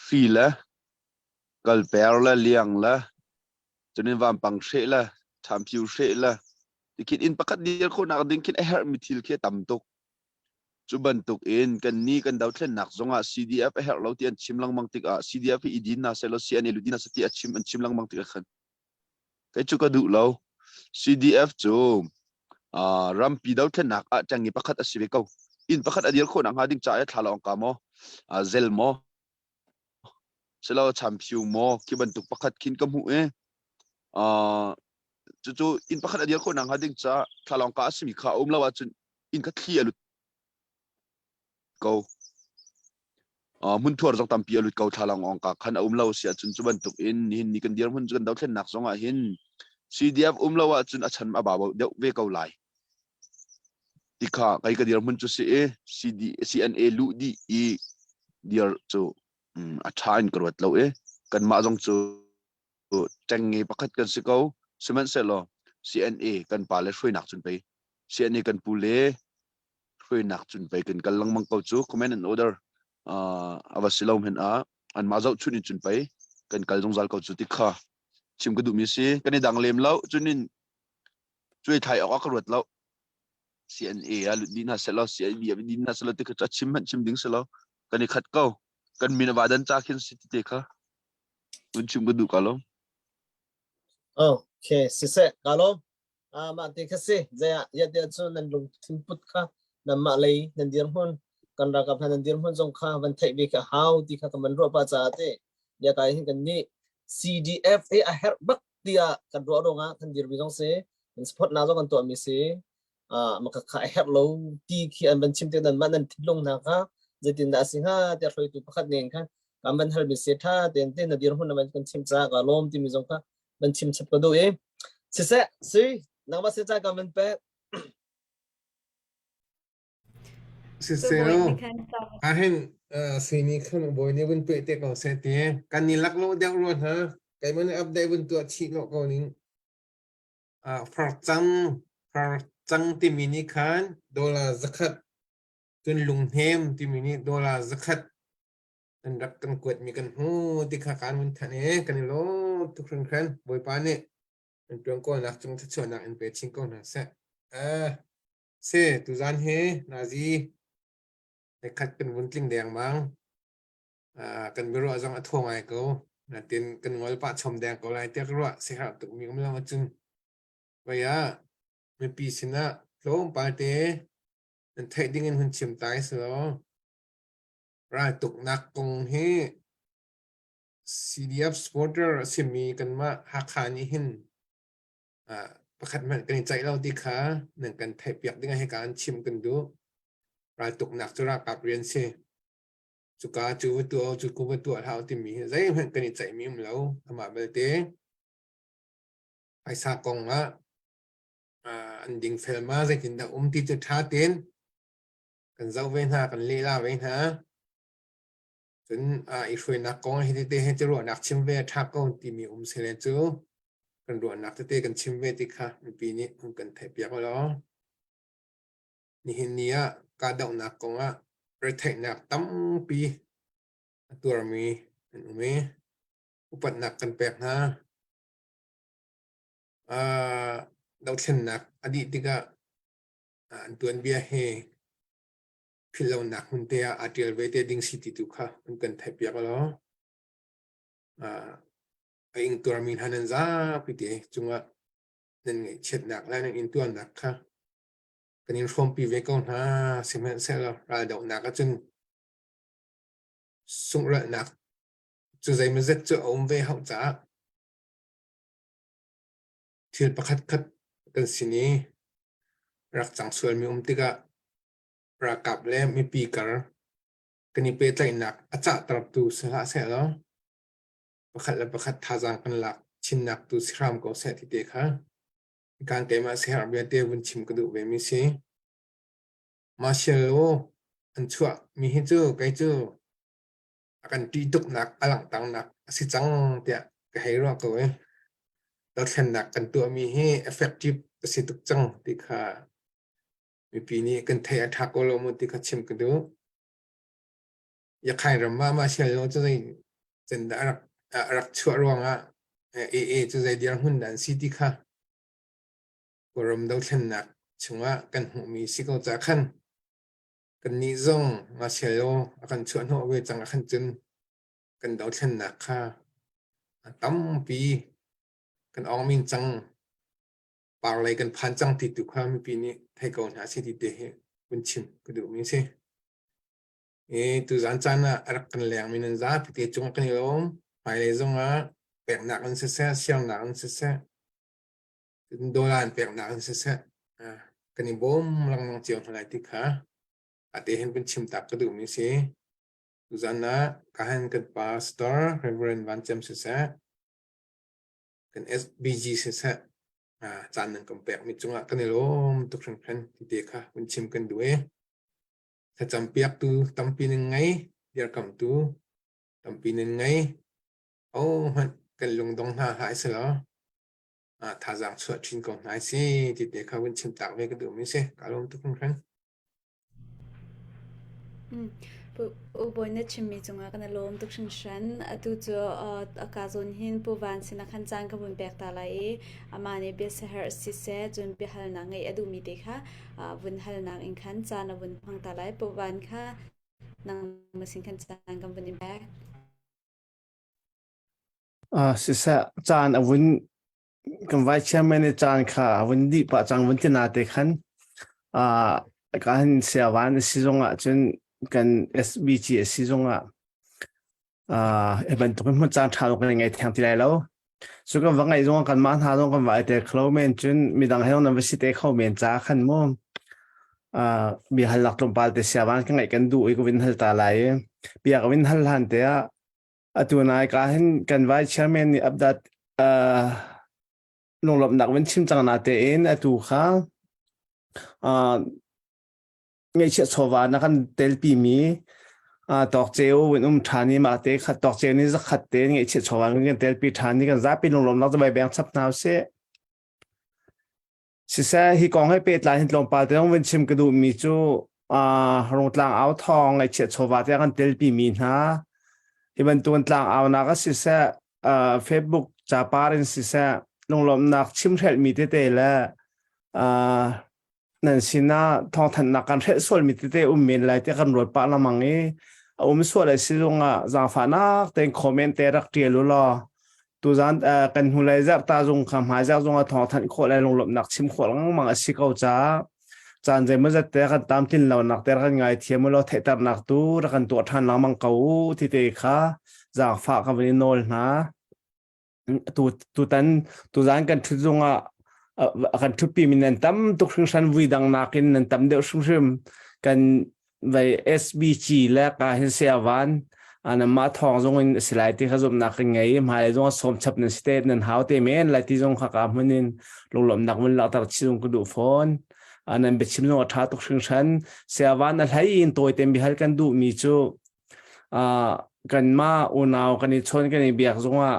hri le kalper le liang le cunin vampang hreh le ṭhamphiu hreh le tikhin inn pakhat dir khawhnak ding khin a herhmi thil khi a tam tuk. Cu bantuk in kannih kan dothlennak zongah CDF a herh lo ti an chim lengmang tikah CDF hi i din hna sehlaw CNA lu din hna seh ti a chim an chim lengmang tikah khan kei cu ka duh lo. CDF cu uh, rampi dothlennak ah ṭengnge pakhat a si ve ko. Inn pakhat a dir khawhnak hnga ding caah thla lawng ka maw, uh, zel maw, silo champhiu maw khi bantuk pakhat khin ka hmuh i uh, cucu inn pakhat a dir khawhnak hnga ding caah thlalawng ka a simi kha a um lo ahcun inn kha thli a lut ko. Hmunthuar zong tampi a lut ko thlalang ong ka khan a um lo si ahcun cu bantuk in nihin ni kan dirhmun cu kan dothlennak zong ah hin CDF um lo ahcun a chan a ba deuh ve ko lai. Tikha kai ka dirhmun cu si i CD, CNA luh dih i dir cu a ṭha in ka ruat lo i kanmah zong cu ṭengnge pakhat kan si ko. Sihmanhsehlaw CNA kan pa le hruainak cun pei CNA kan pu le hruainak cun pei kan kal lengmang ko cu command and order a va si lo hmenh ah anmah zohchunh in cun pei kan kal zungzal ko cu ti kha chim ka duhmi si. Kan i dang lem lo cun in cuai thlai awk ah ka ruat lo. CNA ah lut dih hna sehlaw CIB ah dih hna sehlaw ti kha a chim hmanh chim ding si lo. Kan i khat ko. Kan min a va dan ca khin si ti te kha vun chim ka duh ka lo. Okay, siseh ka lawm. Ah mah te kha si. Zei ah ya te cu nan lungthin put kha nanmah lei nan dirhmun kan ralkap hna nan dirhmun zong kha van theih ve kha hau ti kha kan van ruah pah caah te ya kai hin kan nih CDF hi a herh bak tiah kan ruah ruangah kan dirmi zong si kan support na zong kan tuahmi si ah maka kha a herh lo ti khi an van chim te nan mah nan thinlung hna kha zeitin dah a si hnga tiah hruaitu pakhat ning khan kan van halmi si tha ten te na dirhmun na van kan chim ca ka lawm timi zong kha van chim chap ka duh i siseh si nangmah si ca kan van pek. Siseh ahhin sini khan bawi nih vun tuah te ko seh ti kan ni lak lo deuh rua hna keimah nih update vun tuah chih lo ko ning farcang farcang timi nih khan dollar zakhat cun lunghnem timi nih dollar zakhat an rak kan kuat mi kan hmu ti kha kan vun thanh i kan i lawm tuk hringhran. Bawipa nih an tuan kawlnak cung thluachuahnak in pe chin ko hna seh. Si, tuzan hi nazi khat kan vun tling dengmang. Kan biaruah zong a thaw ngai ko. Natin kan ngol pah chom deng ko lai tiah ka ruah. Siherh tukmi um lo ahcun. Vai ah mipi sinah tlawmpal te nan theih ding in hun chim tai si law raltuknak kong hi CDF supporter a simi kanmah Hakha nih hin pakhat hmanh kan i ceih lo ti kha nan kan theihpiak ding ah hika an chim kan duh. Raltuknak cu ralkap rian si. Cuka cu va tuah cu ku va tuah hlah timi hi zeihmanh kan i ceihmi um lo. Amah belte phaisa kong ah an dingfel ma zeitindah um ti cu ṭha tein kan zoh ve hna, kan lehla ve hna. Cun i hruainak kong hi tete hi cu ruahnak chim ve a ṭha ko timi um sile cu kan ruahnak tete kan chim ve ti kha mipi nih hun kan theihpiak law. Nihin ni ah kahdohnak kong ah retheihnak tampi a tuarmi an um i upatnak kan pek hna. Uh, dothlennak a dih tikah an tuanbia hi philhlonak hmun te ah aa ṭial ve te ding si ti tu kha an kan theihpiak law a ingtuarmi hna nan zapi te cungah nan ngaihchiatnak le nan intuarnak kha kan in hrawmpi ve ko hna. Sihmanhsehlaw raldohnak ahcun sunghralhnak cu zeimawzet cu a um ve hauh caah thil pakhat khat kan sin i rak cang sualmi um tikah ralkap le mipi kar kan i pehtlaihnak a cahtertu si hlah sehlaw pakhat le pakhat thazaang kan lak chinnak tu si hram ko seh ti te kha kan keimah siherh bia te vun chim ka duh ve mi si. Martial law an chuah mi hi cu kei cu a kan ṭih tuknak a langhternak a si cang tiah ka hei ruah ko i dothlennak kan tuahmi hi effective a si tuk cang ti kha mipi nih kan theih a ṭha ko lo mu ti kha chim ka duh. Yakhai ram ah martial law cu zei can dah a rak a rak chuah ruangah AA cu zei dirhmun dah an si ti kha Kawlram dothlennak chungah kan hmuhmi si ko ca khan kannih zong martial law a kan chuah hnawh ve cang ahkhan cun kan dothlennak kha a tampi kan awngmin cang par lei kan phan cang ti tu kha mipi nih thei ko hna si ti te hi vun chim ka duhmi si. I tuzan caan ah a rak kan lengmi nan zapi te cung kan i lawm. Hmailei zong ah peknak in siseh, siangnak in siseh, dollar in peknak in siseh, kan i bawm lengmang cio hna lai ti kha ate hin vun chim tak ka duhmi si. Tuzan ah kahan kan pastor Reverend Van Cem siseh, kan SBG siseh, caan nan kan pekmi cungah kan i lawm tuk hringhran ti te kha vun chim kan duh i thlacam piaktu tampi nan ngei, dirkamtu tampi nan ngei. Oh hmanh kan lungdong hna hlah selaw thazaang chuah chin ko hna si ti te kha vun chim tak ve ka duhmi si. Ka lawm tuk hringhran. U Bawi na chimmi cungah kan i lawm tuk hringhran. Atu cu a ka zawn hin Pu Van sinah khan caan ka vun pek ta lai i amah nih biasiaherh siseh cun biahalnak ngeih a duhmi te kha vun halnak in khan caan a vun hmang ta lai. Pu Van kha nangmah sin khan caan kan vun in pek. Siseh caan a vun kan vice chairman i caan kha a vun dih pah cang vun ti na te khan uh, ka hin siawan a si zong ah cun kan SBG a si zong ah uh, e bantuk in hmun caan ṭha lo kan ngei thiang ti lai lo cu kan va ngaih zong kan mah hna zong kan va ai te kho men cun midang he nan va si te kho men ca khan mu uh, bia hal lak tlawmpal te siawan ka ngaih kan duh i ka vin hal ta lai i bia ka vin hal hlan te ah Atu nai ka hin kan vice chairman nih update uh, lunglawmhnak van chim cang na tein atu kha uh, ngaihchiah chawva na kan telpi mi uh, tawk ceu vun um ṭhan i mah te khat tawk ceu ni zakhat te ngaihchiah chawva kan telpi ṭhan i kan zapi lunglawmhnak cu vai beng chap hna usih. Siseh, hi kong he pehtlai hin tlawmpal te zong vun chim ka duhmi cu uh, Rungtlang au thawng ngaihchiah chawva te kan telpi mi hna hi bantukin tlang aunak ah siseh uh, Facebook capar in siseh lunglawmhnak chimhrelhmi tete le uh, nan sinah thawngthanhnak kan hrelh sualmi tete um men lai tiah kan ruat pah lengmang i a um sual a si zongah zaangfahnak tein comment te rak ṭial u law tuzan kan hnulei zarh ta zung kha hmaizarh zong ah thawngthanh khawh le lunglawmhnak chim khawh lengmang a si ko caah caan zeimawzat te kan tlamtlin lonak te kan ngai thiam u law theihternak tu rak kan tuah ṭhan lengmang ko u ti te kha zaangfah ka van i nawl hna. Tu tutan tuzan kan ṭhut zung ah a kan ṭhutpi mi nan tam tuk hringhran vui dang nakin nan tam deuh hrimhrim kan vai SBG le ka hin siavan anamah thawng zong in si lai ti kha zumhnak kan ngei hmai zong sawm chap nan si te nan hau te men lai ti zong kha ka hmun in lunglawmhnak mun lakter chi zong ka duh fawn nan biachim zong a tha tuk hringhran siavan a hlei in tawi tem bihal kan duh mi cu kanmah unau kan i chawn kan i biak zongah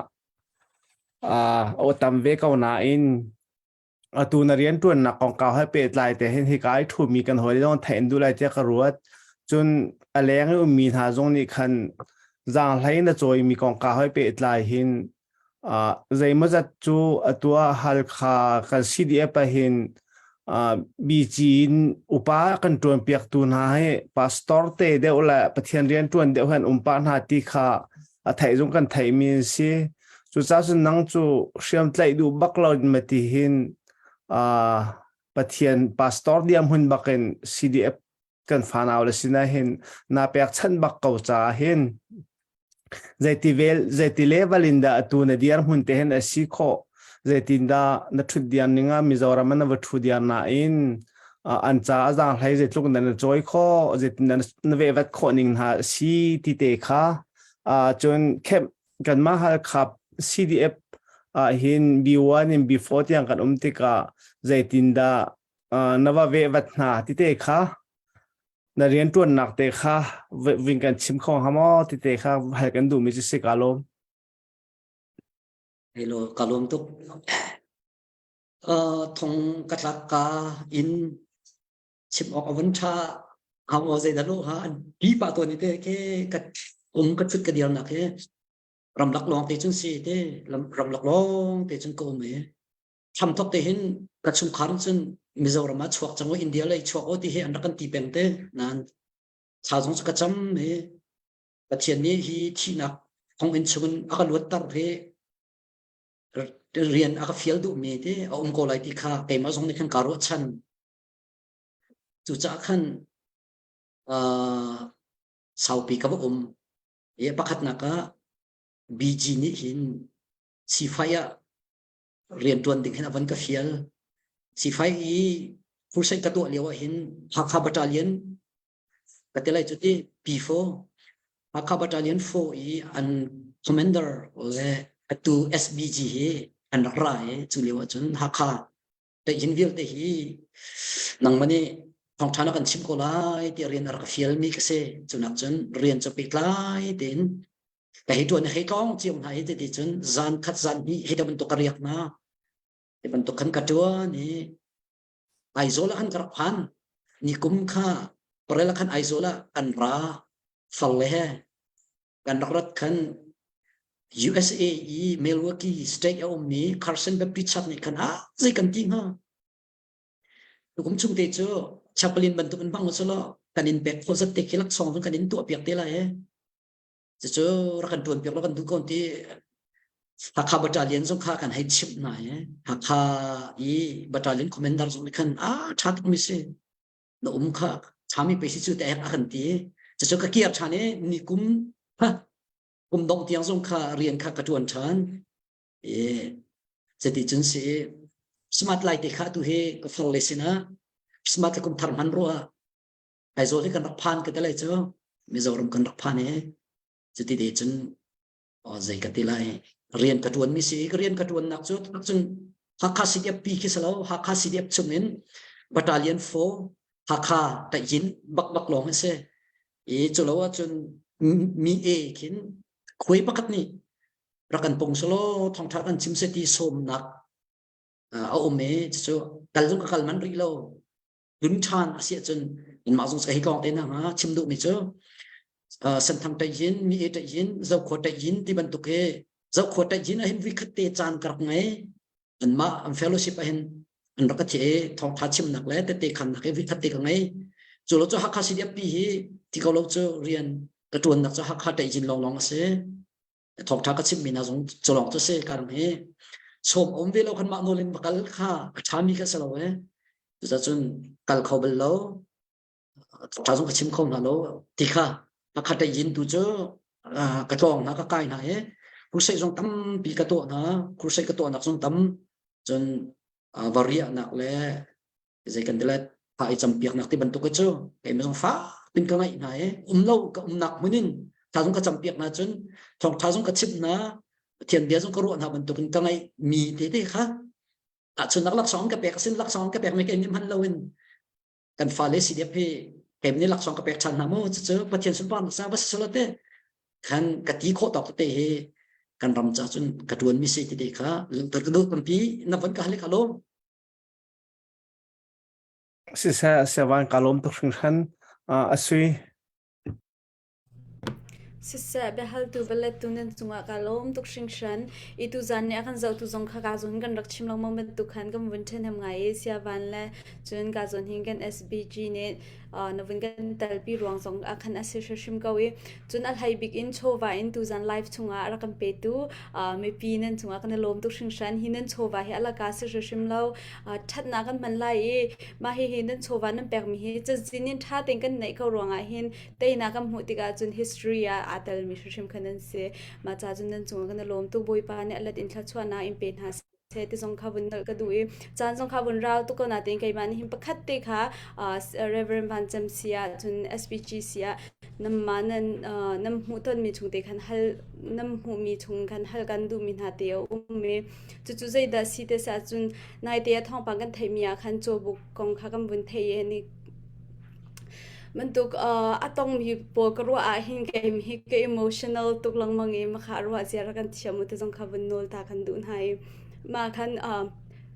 a tam ve ko nain atu na rianṭuannak kongkau he pehtlai te hin hika i ṭhumi kan hawi zong theih in duh lai tiah ka ruat. Cun a leng i ummi hna zong nih khan zaanghlei na cawimi kongkau he pehtlai hin uh, zeimawzat cu atu ah Halkha kan CDF ah hin uh, BG in upa kan ṭuanpiaktu hna hi pastor te deuh le Pathian rian ṭuan deuh han um pah hna ti kha a theih zong kan theihmi an si. Cucaah cun nang cu hriamtlaih duh bak lo in mati hin uh, Pathian pastor diam hun bakin CDF kan fanau le sinah hin na pek chan bak ko caah hin zeiti vel zeiti level in dah atu na dir hmun te hin a si khawh zeitin dah na thut diar ning ah Mizoram na va thu diar na in an ca a zaang hlei zeitluk na na cawi khawh zeitin na vehvat khawh ning hna si ti te kha cun khem kanmah Halkha CDF ah hin B1 in B4 tiang kan um tikah zeitindah na va vehvat hna ti te kha na rianṭuannak te kha ving kan chim kho hnga maw ti te kha hal kan duhmi cu si ka lawm. Hello, ka lawm tuk. Thong ka tlak ka in chim awk a vun ṭha hau aw zei dah lo ha an pi pah tawn i te ke ka um ka thut ka dir nak hi ramlak lawng te cun si te ramlak lawng te cun ka um i thlamthok te hin ka chungkhar cun Mizoram ah chuak cang India lei chuak o ti hi an rak kan ti peng te nan thla zong cu ka cam hi Pathian nih hi thihnak thonginn chungin a ka luatter hi rian a ka fial duhmi ti a um ko lai ti kha keimah zong nih khan kaa ruahchan. Cucaah khan uh, saupi ka va um. I pakhatnak ah BG nih hin sifai ah rianṭuan ding hin a van ka fial. Sifai i crusade ka tuah lio ah hin Hakha Battalion ka ti lai cu ti P4. Hakha Battalion 4 i an commander le atu SBG hi an rak ra i cu lio ahcun Hakha Tehin vialte hi nangmah nih thawngṭha na kan chimh ko lai tiah rian a rak fialmi ka si. Cunak cun rian cu pehtlai tein ka hei ṭuan i hei tlawng cio hna hi ti cun zan khat zan hnih hi bantuk ka riak hna. Hi bantuk khan ka ṭuan i Aizawl ah khan ka rak phan. Nikum kha Parel ah khan Aizawl ah kan ra far le he kan rak rat khan USA i Milwaukee state a ummi Carson Baptist Church nih khan ah zei kan ti hnga tukum chung te cu chaplain bantuk in hmang usulaw kan in pek khawh zat te khi laksawng zong kan in tuah piak te lai e cucu rak kan tuan piak lo kan duh ko ti Hakha battalion zong kha kan hei chimh hna e Hakha i battalion commander zong nih khan a tha tuk mi si na um kha ṭhami pei si cu te a kan ti cucu ka kir ṭhan i ni kum ha kum dongh tiang zong kha rian kha ka ṭuan ṭhan e cuti cun si smart lai te kha tu hi ka far le sinah smart le kum thar hman rua Aizawl hi kan rak phan ka te lai cu Mizoram kan rak phan e cuti te cun zei ka ti lai rian ka ṭuan mi si ka rian ka ṭuannak cu cun Hakha CDF pi khi si lo Hakha CDF chungin Battalion 4 Hakha Tayin bak bak lawng hi si i cu lo ahcun mi e khin khuai pakhat nih rak kan pong selaw thawngṭha kan chim se ti sawmnak a um i cucu kal zong ka kal man rih lo dun ṭhan a si ahcun anmah zong hi kong te hna hnga chim duhmi cu Senthang ṭaih mi e ṭaih Zokhua ṭaih ti bantuk hi Zokhua ṭaih ah hin vikhat te caan ka rak ngei anmah an fellowship ah hin an rak ka thi i thawngṭha chimnak le tete khannak hi vikhat te ka ngei cu lo cu Hakha CDF pi hi ti ko lo cu rian ka ṭuannak cu Hakha ṭaih lawnglawng a si thawngṭha ka chimmi hna zong culawng cu si ka ram hi sawm um ve lo khan mah nawl in va kal kha a ṭhami kha si lo e cucun kal kho bal lo ṭha zong ka chim kho hna lo ti kha pakhat a yin tu cu ka tlawng hna ka kai hna i crusade zong tampi ka tuah hna crusade ka tuahnak zong tam cun va riahnak le zei kan ti lai tha i campiaknak ti bantuk cu keimah zong fak pin ka ngaih hna i um lo ka umnak hmun in tha zong ka campiak hna cun thawngtha zong ka chimh hna Pathian bia zong ka ruah hna bantuk in ka ngaih mi tete kha tahchunnak laksawng ka pek asin laksawng ka pek mi kei nih hman lo in kan fale CDF hi kem nih laksawng ka pek ṭhan hna mu cucu Pathian sunparnak sa va si selo te khan ka ti khawh tawk te hi kan ram ca cun ka ṭuan mi si ti te kha ka duh tampi na von ka halik alo Siseh siavan ka lawm tuk hringhran. A sui. Siseh, biahaltu valettu nan cungah ka lawm tuk hringhran. I tuzan nih a kan zohtu zong kha ka zawn kan rak chim lengmang bantuk khan kan vun ṭhahnem ngai i siavan le cun ka zawn hin kan SBG nih na vun kan telpi ruang zong ah khan a si hrimhrim ko i cun a hlei bik in chawva in tuzan live chungah a rak kan petu mipi nan cungah kan i lawm tuk hringhran. Hi nan chawva hi a laka si hrimhrim lo. Ṭhatnak kan hman lai i mah hihi nan chawva nan pekmi hi cazin in ṭha tein kan neih ko ruangah hin teinak kan hmuh tikah cun history ah aa telmi hrimhrim kha nan si. Mah ca cun nan cungah kan i lawm tuk. Bawipa nih a let in thluachuahnak in pe hna seh ti zong kha vun nolh ka duh i caan zong kha vun rau tuk ko natein keimah nih hin pakhat te kha Reverend Van Cem si ah cun SPGC ah namma nan nam hmuh tonmi chung te khan hal nam hmuhmi chung khan hal kan duhmi hna te a um i cucu zeidah si te sa cun naite a thawngpang kan theihmi ah khan cawbuk kong kha kan vun thei i ni bantuk a tongmi pawl ka ruah ah hin kei hi ka emotional tuk lengmang i makha ruah zia kan thiam u te zong kha vun nawl ta kan duh hna i ma khan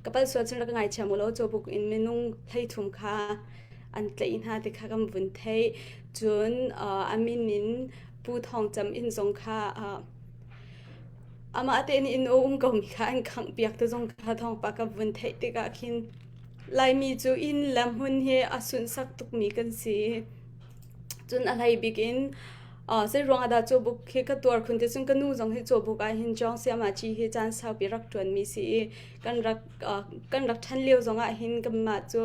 ka pal sual cun rak ngaithiam u law cawbuk in minung 13 kha an tlaih hna ti kha kan vun theih cun a min in Pu Thawng Cam inn zong kha amah tein inn a um komi kha an khangh piak te zong kha thawngpa ka vun theih tikah khin Laimi cu inn le hmun hi a sunhsak tukmi kan si. Cun a hlei bik in uh, zei ruang ah dah cawbuk hi ka tuar khun ti cun ka nu zong hi cawbuk ah hin Jong Siamaci hi caan saupi rak ṭuanmi si i kan rak uh, kan rak ṭhan lio zong ah hin kanmah cu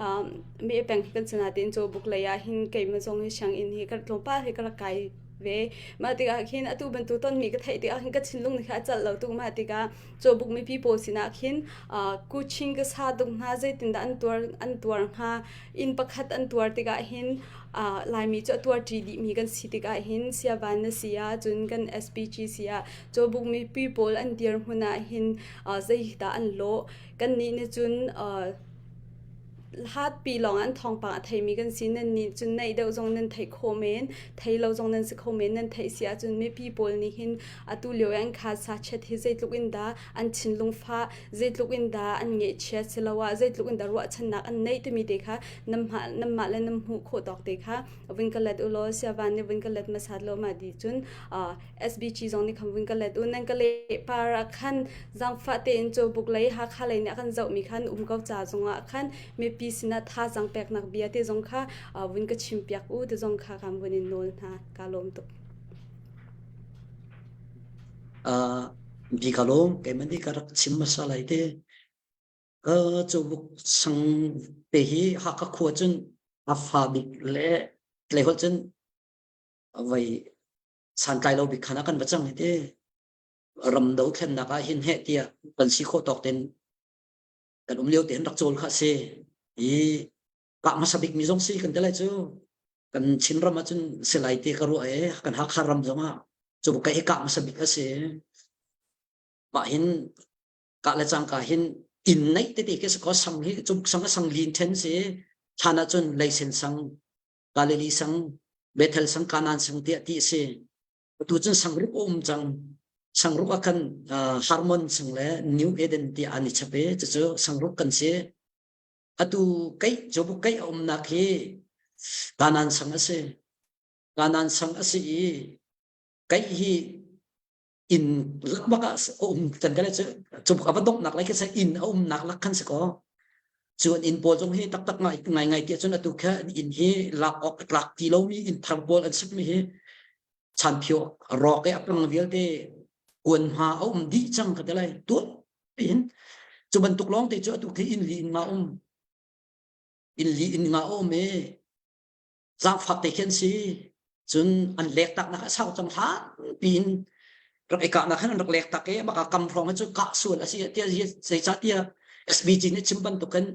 um, mi peng hi kan si nain cawbuk lei ah hin keimah zong hi sianginn hi ka tlawmpal hi ka rak kai. ve. Mah tikah khin atu bantuk tonmi ka theih tikah khin ka thinlung nih kha a celh lo tuk. Mah tikah cawbuk mipi pawl sinah khin kuching ka sa tuk hna zeitindah an tuar an tuar hnga inn pakhat an tuar tikah hin Laimi cu a tuar ṭi dihmi kan si tikah hin siavan na si ah cun kan SPG si ah cawbuk mipi pawl an dirhmun ah hin zeidah an lawh kannih nih cun hlatpi lawng an thawngpang a theimi kan si. Nan nih cun naih deuh zong nan theih khawh men, thei lo zong nan si kho men. Nan theih si ahcun mipi pawl nih hin atu lio i an kha sachet hi zeitluk in dah an thinlung fah, zeitluk in dah an ngeihchiat siloah zeitluk in dah ruahchannak an neih timi te kha namah namah le nam hmuh khawh tawk te kha vun ka let u law siavan nih vun ka let hmasat law mah di cun SBG zong nih khan vun ka let u nan ka leh par ah khan zaangfah tein Cawbuk lei Hakha lei nih a kan zohmi khan um ko ca zongah khan mipi sinah thazaang peknak bia te zong kha vun ka chim piak u te zong kha kan vun in nawl hna ka lawm tuk. Uh, bi ka lawm keimah nih ka rak chim hmasa lai te ka cawbuk sang te hi Hakha khua cun a fa bik le tleiholh cun voi santlai lo bik khan ah kan va cang hi te ram dothlennak ah hin heh tiah kan si khawh tawk ten kan um lio te hin rak cawl kha si i kah hmasa bik mi zong si kan te lai cu kan Chin ram ah cun silai te ka ruah e kan Hakha ram zong ah cu ka hi kah hmasa bik a si mah hin kah le cangka hin inn neih tete ke ko sang hi cu sang a sang lin then si hlan ah cun leisen sang Galilee sang, Bethel sang, Kanaan sang tiah ti a si. Atu cun sangruk a um cang. Sangruk ah khan uh, Harmon sang le New Eden tiah an i chap i cucu sangruk kan si. Atu keih Jobuk keih a umnak hi Kanaan sang a si. Kanaan sang a si i keih hi inn lakbak ah a um kan kan cu cu a va donghnak lai khi inn a umnak lak khan si ko cu an inn pawl zong hi taktak ngai ngai ngai tiah cun atu kha inn hi lak awk tlak ti lomi inn thar pawl an sakmi hi chanphio rawk i a pang vialte kuan hma a um dih cang ka ti lai tuan in cu bantuk lawng te cu atu khi inn li inn nga um inn li inn nga um i zaangfak te khi an si cun an lek taknak a sau cang hlan piin rak i kahnak khan an rak lek tak i maka kam hrawng cu kah sual a si tiah zeicahtiah SBG nih chim bantukin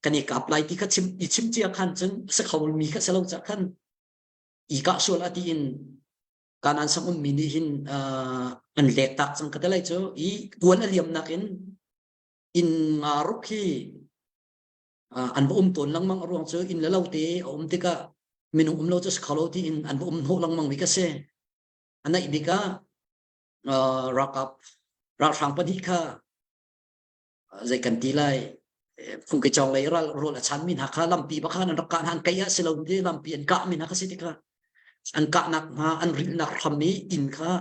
kan i kap lai ti kha chim i chim cia khan cun si kho mi kha si lo ca khan i kah sual a ti in kanan sang ummi nih hin an lek tak cang ka te lai cu i kuan a liamnak in in nga ruk hi an va um tawn lengmang a ruang cu inn le lo te a um tikah minung um lo cu si kho lo tiin an va um hnawh lengmang mi ka si a naih bik ah ralkap ralhrang pahnih kha zei kan ti lai phungke cawng lei ral rawl a chan mi hna kha lampi bakhan an rak kah hna an kei ah si lo ti lampi an kah mi hna kha si tikah an kahnak hna an rilhnak hram i inn kha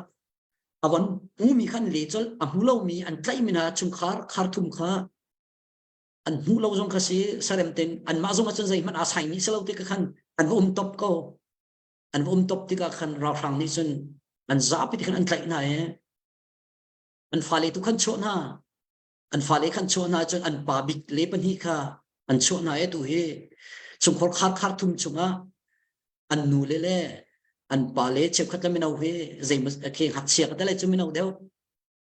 a von hmu mi khan le col a hmu lo mi an tlaih mi hna chungkhar khar thum kha an hmuh lo zong kha si sarem ten anmah zong ahcun zeihmanh aa saimi si lo ti khan an va um top ko an va um top tikah khan ralhrang nih cun an zapi ti khan an tlaih hna i an fale tu khan chuah hna an fale khan chuah hna cun an pa bik le pahnih kha an chuah hna i tu hi chungkhor khar khar thum chungah an nu le le an pa le cheukhat le mino hi zei khi ngakchia ka te lai cu mino deuh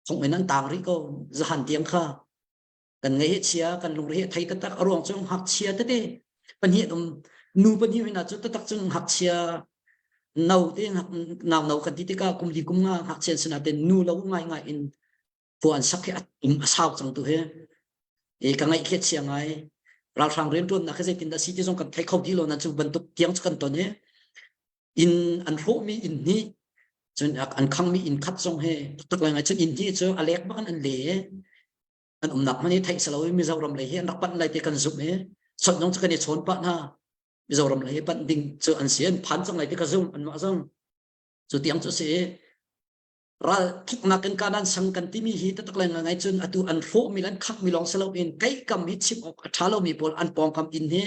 thonginn an tang rih ko zahan tiang kha kan ngaih hi chia kan lungre hi thei taktak a ruang cu ngakchia tete pahnih um nu pahnih hina cu taktak cu ngakchia no te nau no kan ti tikah kum li kum nga ngakchia sina te nu lo ngai ngai in khua an sak hi a um a sau cang tu hi e ka ngaih khi chia ngai ralhrang rian tuan nak hi zeitin dah si ti zong kan thei kho di lo na cu bantuk tiang cu kan ton i inn an hrawhmi inn hnih cun an khangmi inn khat zong he taktak lai ngai cun inn hnih cu a lek bak in an le an umnak hmanh hi theih si lo i Mizoram lei hi an rak panh lai ti kan zumh i chawnh zong cu kan i chawn pah hna Mizoram lei hi panh ding cu an si an phan cang lai ti ka zumh anmah zong cu tiang cu si i ral thuknak in kanan sang kan timi hi taktak lai ngai cun atu an hrawhmi le an khakmi lawng si loin kai kam hi chim awk a ṭha lomi pawl an pawngkam inn hi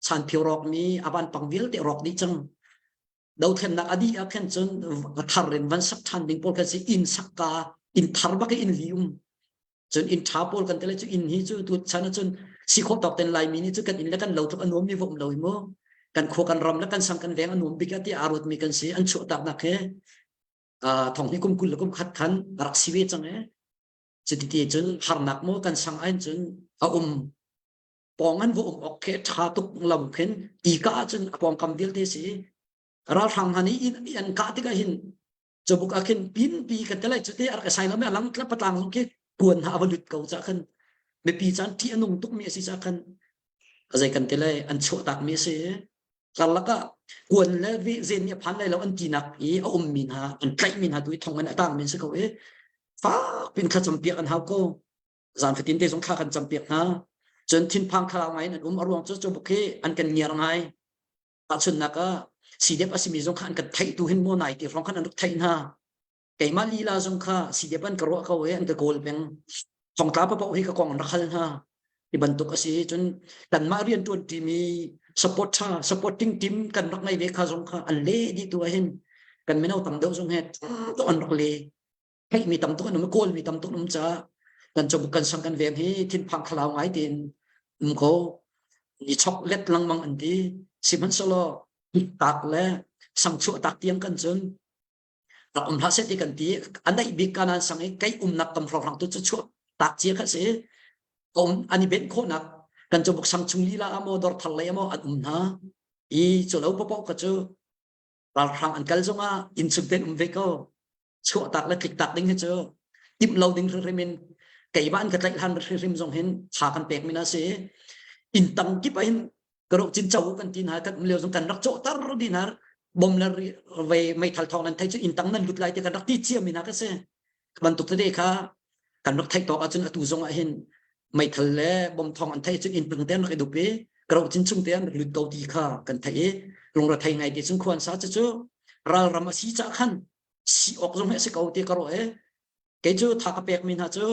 chanphio rawkmi a vanpang vialte rawk dih cang dothlennak a dih ah khan cun a thar in van sak ṭhan ding pawl kan si inn sak ka inn thar bak in li um cun inn ṭha pawl kan tele cu inn hi cu tu chan ah cun si khawh tawk ten laimi nih cu kan inn le kan lo tluk a nuam mi va um lo i mu. Kan khua kan ram le kan sang kan veng a nuam bik ti aa ruatmi kan si. An chuahtaknak he thong hi kum 20 le kum khat khan rak si ve cang e. Cuti cun harnak maw kan sang ain cun a um pawng an va um ok khi ṭha tuk lam khin i ka ahcun a pawngkam vialte si ralhrang hna nih an kah tikah hin cubuk ah khin pinpi kan te lai cute a rak sai lo mi a lang tla patlang zong khi kuan ha a va lut ko ca khan mipi caan ṭih a nung tuk mi a si ca khan zei kan te lai an chuah tak mi a si karlak ah kuan le zen nih a phan lai lo an tinak i a um mi hna an tlaih mi hna tu i thong in a tang mi an si ko i fak pin thlacam piak an hau ko zan fatin te zong thla kan cam piak hna cun thinphang thlarau ngai in an um a ruang cu cu buk hi an kan ngiar ngai tahchunhnak ah CDF a simi zong kha an kan theih tu hin maw nai ti hrawng khan an rak theih hna keimah lila zong kha CDF an ka ruah ko i an ka kawl peng thongtla papoh hi ka kong an rak hal hna ti bantuk a si cun kanmah rian ṭuan ṭimi support ṭha supporting team kan rak ngei ve kha zong kha an le dih tu ah hin kan mino tam deuh zong he tuk an rak le theihmi tam tuk an um kawlmi tam tuk an um caah kan cawbuk kan sang kan veng hi thinphang thlalau ngai tein um ko ni chok let lengmang an ti sihmanhsehlaw tak le sangchuah tak tiang kan cun rak um hlah seh ti kan ti a naih bik kanan sang i kei umnak kam hrawnghrang tu cu chuah tak cia kha si um an i benh khawhnak kan cawbuk sang chung lila amaw dor thar lei amaw an um hna i cu lo papoh ka cu ralhrang an kal zongah inn chung ten um ve ko chuahtak le tliktak ding hi cu timh lo ding hrimhrim in keimah an ka tlaih hlan hrimhrim zong hin tha kan pek mi na si inn tang kip ah hin ka ro cin cho kan ti hna kan um lio zong kan rak cawh tar di hna bom le ve meithal thawng nan thei cu inn tang nan lut lai ti kan rak ti cia mi hna ka si bantuk tete kha kan rak theih tawk ahcun atu zong ah hin meithal le bom thawng an theih cun inn tang te an rak i dup i ka ro cin chung te an rak lut ko ti kha kan theih i lungre thei ngai ti cun khuan sa cu cu ralram a si cah khan si awk zong hi a si ko ti ka ruah i kei cu tha ka pek mi hna cu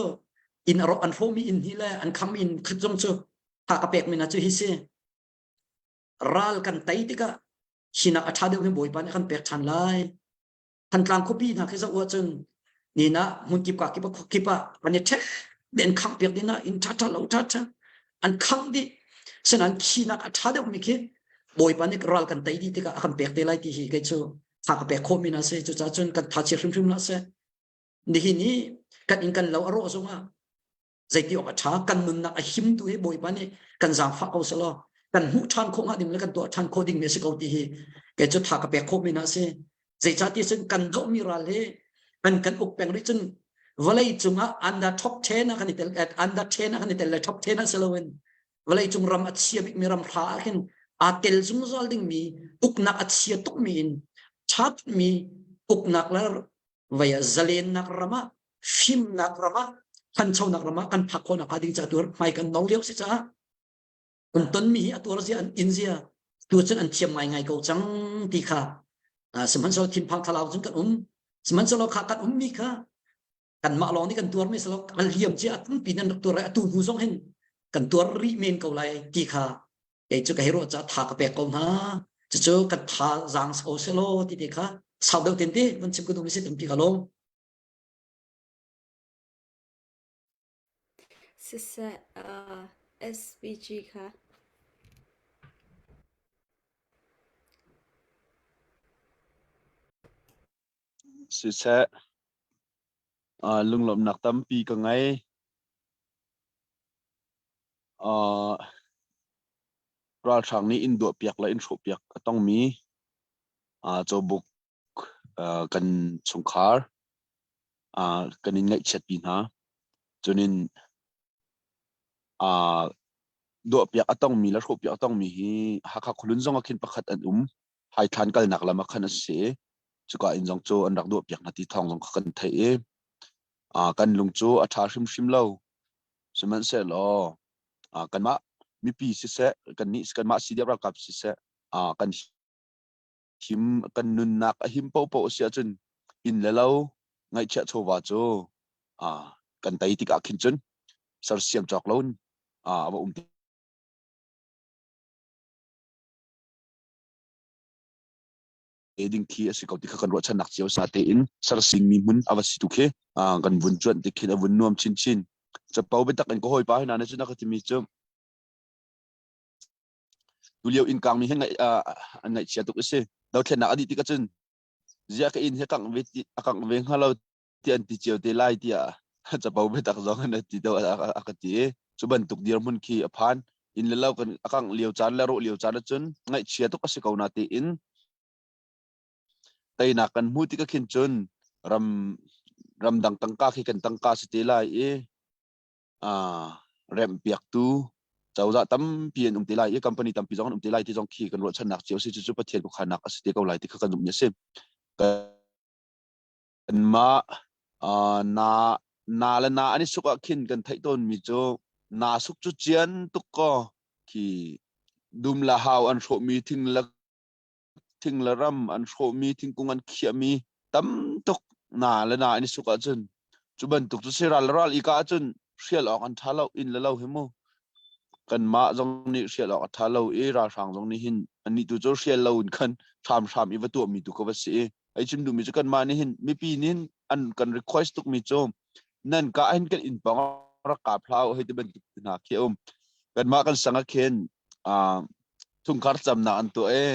inn a rawk an hrawhmi inn hi le an kham inn khat zong cu tha ka pek mi hna cu hi si ral kan tei tikah hinak a ṭha deuh hi Bawipa nih a kan pek ṭhan lai Thantlang khuapi hna khi zoh ahcun nina hmun kip ka kip ah kip ah an i ṭhek an khangh piak ding ah inn ṭha ṭha lo ṭha ṭha an khangh dih sinan khinak a ṭha deuh mi khi Bawipa nih ral kan tei dih tikah a kan pek te lai ti hi kei cu tha ka pek khawh mi na si cucaah cun kan tha chia hrimhrim hlah seh nihin i kan inn kan lo a rawh zongah zeiti awk a ṭha kan nunnak a him tu hi Bawipa nih kan zaangfah ko selaw kan hmuh ṭhan khawh hnga ding le kan tuah ṭhan khawh ding mi a si ko ti hi kei cu tha ka pek khawh mi na si zeicahtiah cun kan dohmi ral hi kan kan uk peng rih cun vawlei cungah under top 10 ah kan i tel under 10 ah kan i tel le top 10 ah si loin vawlei cung ram a chia bikmi ram hra ah khin aa tel zungzal dingmi uknak a chia tukmi in ṭha tukmi uknak le vei ah zalennak ram ah fimnak ram ah thanchonak ram ah kan phak khawhnak hnga ding ca tu hmai kan no lio si caah an tonmi hi a tuar zia an in zia tu cun an thiam ngaingai ko cang ti kha sihmanhsehlaw thinphang thlalau cun kan um sihmanhsehlaw kha kan ummi kha kanmah lawng nih kan tuar mi silo kan liam cia a tampi nan rak tuar lai atu hnu zong hin kan tuar rih men ko lai ti kha kei cu ka hei ruah caah tha ka pek ko hna cucu kan tha zaang ko selaw ti te kha sau deuh ten te van chim ka duh mi si tampi ka lawm Siseh, uh, SPG kha. Siseh, uh, lunglawmhnak tampi ka ngei. Uh, ralhrang nih inn duahpiak le inn hrawhpiak a tongmi uh, cawbuk uh, kan chungkhar uh, kan in ngaihchiatpi hna. Cunin uh, duahpiak a tongmi le hrawhpiak a tongmi hi Hakha khualun zong ah khin pakhat an um. Haithlan kalnak lam ah khan a si. Cuka inn zong cu an rak duahpiak hna ti thawng zong kha kan theih i uh, kan lung cu a ṭha hrimhrim lo. Sihmanhsehlaw uh, kanmah mipi siseh, kannih kanmah CDF ralkap siseh, uh, kan him kan nunnak a him paohpaoh a si ahcun inn le lo ngaihchiah chawva cu uh, kan tei tikah khin cun sersiam cawk lo in uh, a va um te ding khi a si ko ti kha kan ruahchannak cio sa tein sersingmi hmun a va si tu khi kan vun cuanh ti khin a vun nuam chinchin capo biatak in ka hawipa hi na cun a ka timi cu. Tu lio inn kang mi hi ngaih an ngaihchia tuk a si. Dothlennak a dih tik ahcun ziah ka inn hi kangh ve ti a kangh ve hnga lo ti an ti cio te lai tiah capo biatak zong in a ti deuh a ka ti i cu bantuk dirhmun khi a phan. Inn le lo kan a kangh lio caan le rawh lio caan ahcun ngaihchia tuk a si ko na tiin teinak kan hmu tik ah khin cun ram ramdang tangka khi kan tangka si te lai i remhpiaktu cozah tampi an um te lai i company tampi zong an um te lai ti zong khi kan ruahchannak cio si cucu Pathian khuakhannak a si te ko lai ti kha kan zumhmi a si. Kanmah na na le na an i suk ah khin kan theih tawnmi cu na suk cu cian tuk kaw khi dum la hau an hrawhmi thing le thing le ram an hrawhmi thingkung an khiahmi tam tuk na le na an i suk ahcun cu bantuk cu si ral le ral i ka ahcun hrial awk an ṭha lo inn le lo hi mu kanmah zong nih hrial awk a ṭha lo i ralhrang zong nih hin annih tu cu hrial lo in khan hramhram i va tuahmi tu ka va si i ei chim duhmi cu kanmah nih hin mipi nih an kan request tukmi cu nan ka hin kan inn pawng rak kap hlah u hei ti bantuk hna khi a um kanmah kan sang ah khin Chungkhar camnak an tuah i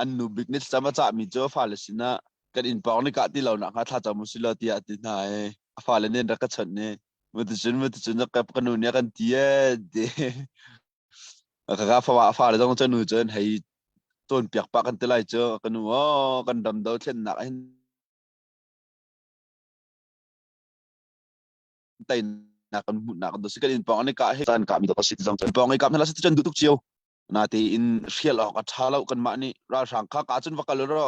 an nu bik nih thlacam a cahmi cu a fale sinah kan inn pawng nih kah ti lo nak hnga thla cam usih law tiah a ti hna i a fale nih an rak ka chawnh i muticun muticun ka ka nu nih a kan ti ee ti. Ka fa a fale zong cu nu cu an hei cawnpiak pah kan ti lai cu ka nu aw kan ram dothlennak hin teinak kan hmuhnak kan si kan inn pawng an i kah hi caan kah mi dok a si ti zong cun pawng i kap hna la si cun duh tuk cio natein hrial awk a tha lo kanmah nih ralhrang kha ka cun va kal ro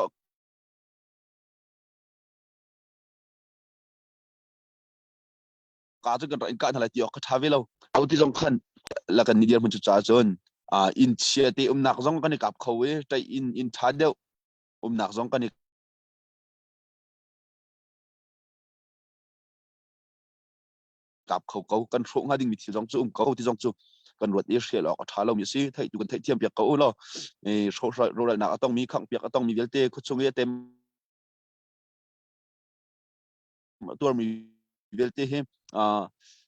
ka cun kan rak in kah hna lai ti awk kha tha ve lo au ti zong khan la kan ni dir hmun cu ca cun inn chia te umnak zong kan i kap kho i ṭai inn inn tha deuh umnak zong kan i kap kho ko kan hrawh hnga dingmi thil zong cu um ko ti zong cu kan ruat i hrial awk a ṭha lomi a si theih tu kan theihthiam piak ko u law rawhralnak a tongmi khangh piak a tongmi vialte khuachung i a tem tuarmi vialte hi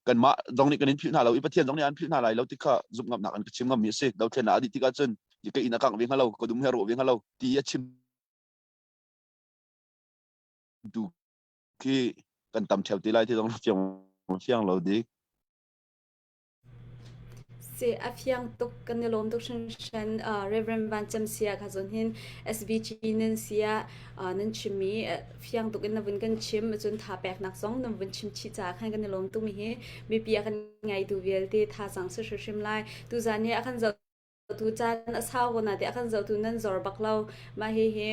kanmah zong nih kan in philh hna lo i Pathian zong nih an philh hna lai lo ti kha zumh ngamnak an ka chim ngammi a si dothlennak a dih tikah cun ka inn a kangh ve hnga lo ka dum he rawh ve hnga lo ti a chim tu khi kan tam theo ti lai ti zong fiang fiang lo dik. Si a fiang tuk kan i lawm tuk hringhran uh, Reverend Van Cem sia kha zon hin SBG nan sia uh, nan chimmi fiang tuk in na vun kan chim cun tha pek nak zong nan vun chim chi ca khan kan i lawm tuk mi hi mipi a kan ngai tu vialte tha sang si hrim lai tu zan hi a kan zoh Tu caan a sau ko na te a kan zohtu nan zor bak lo. Mah hihi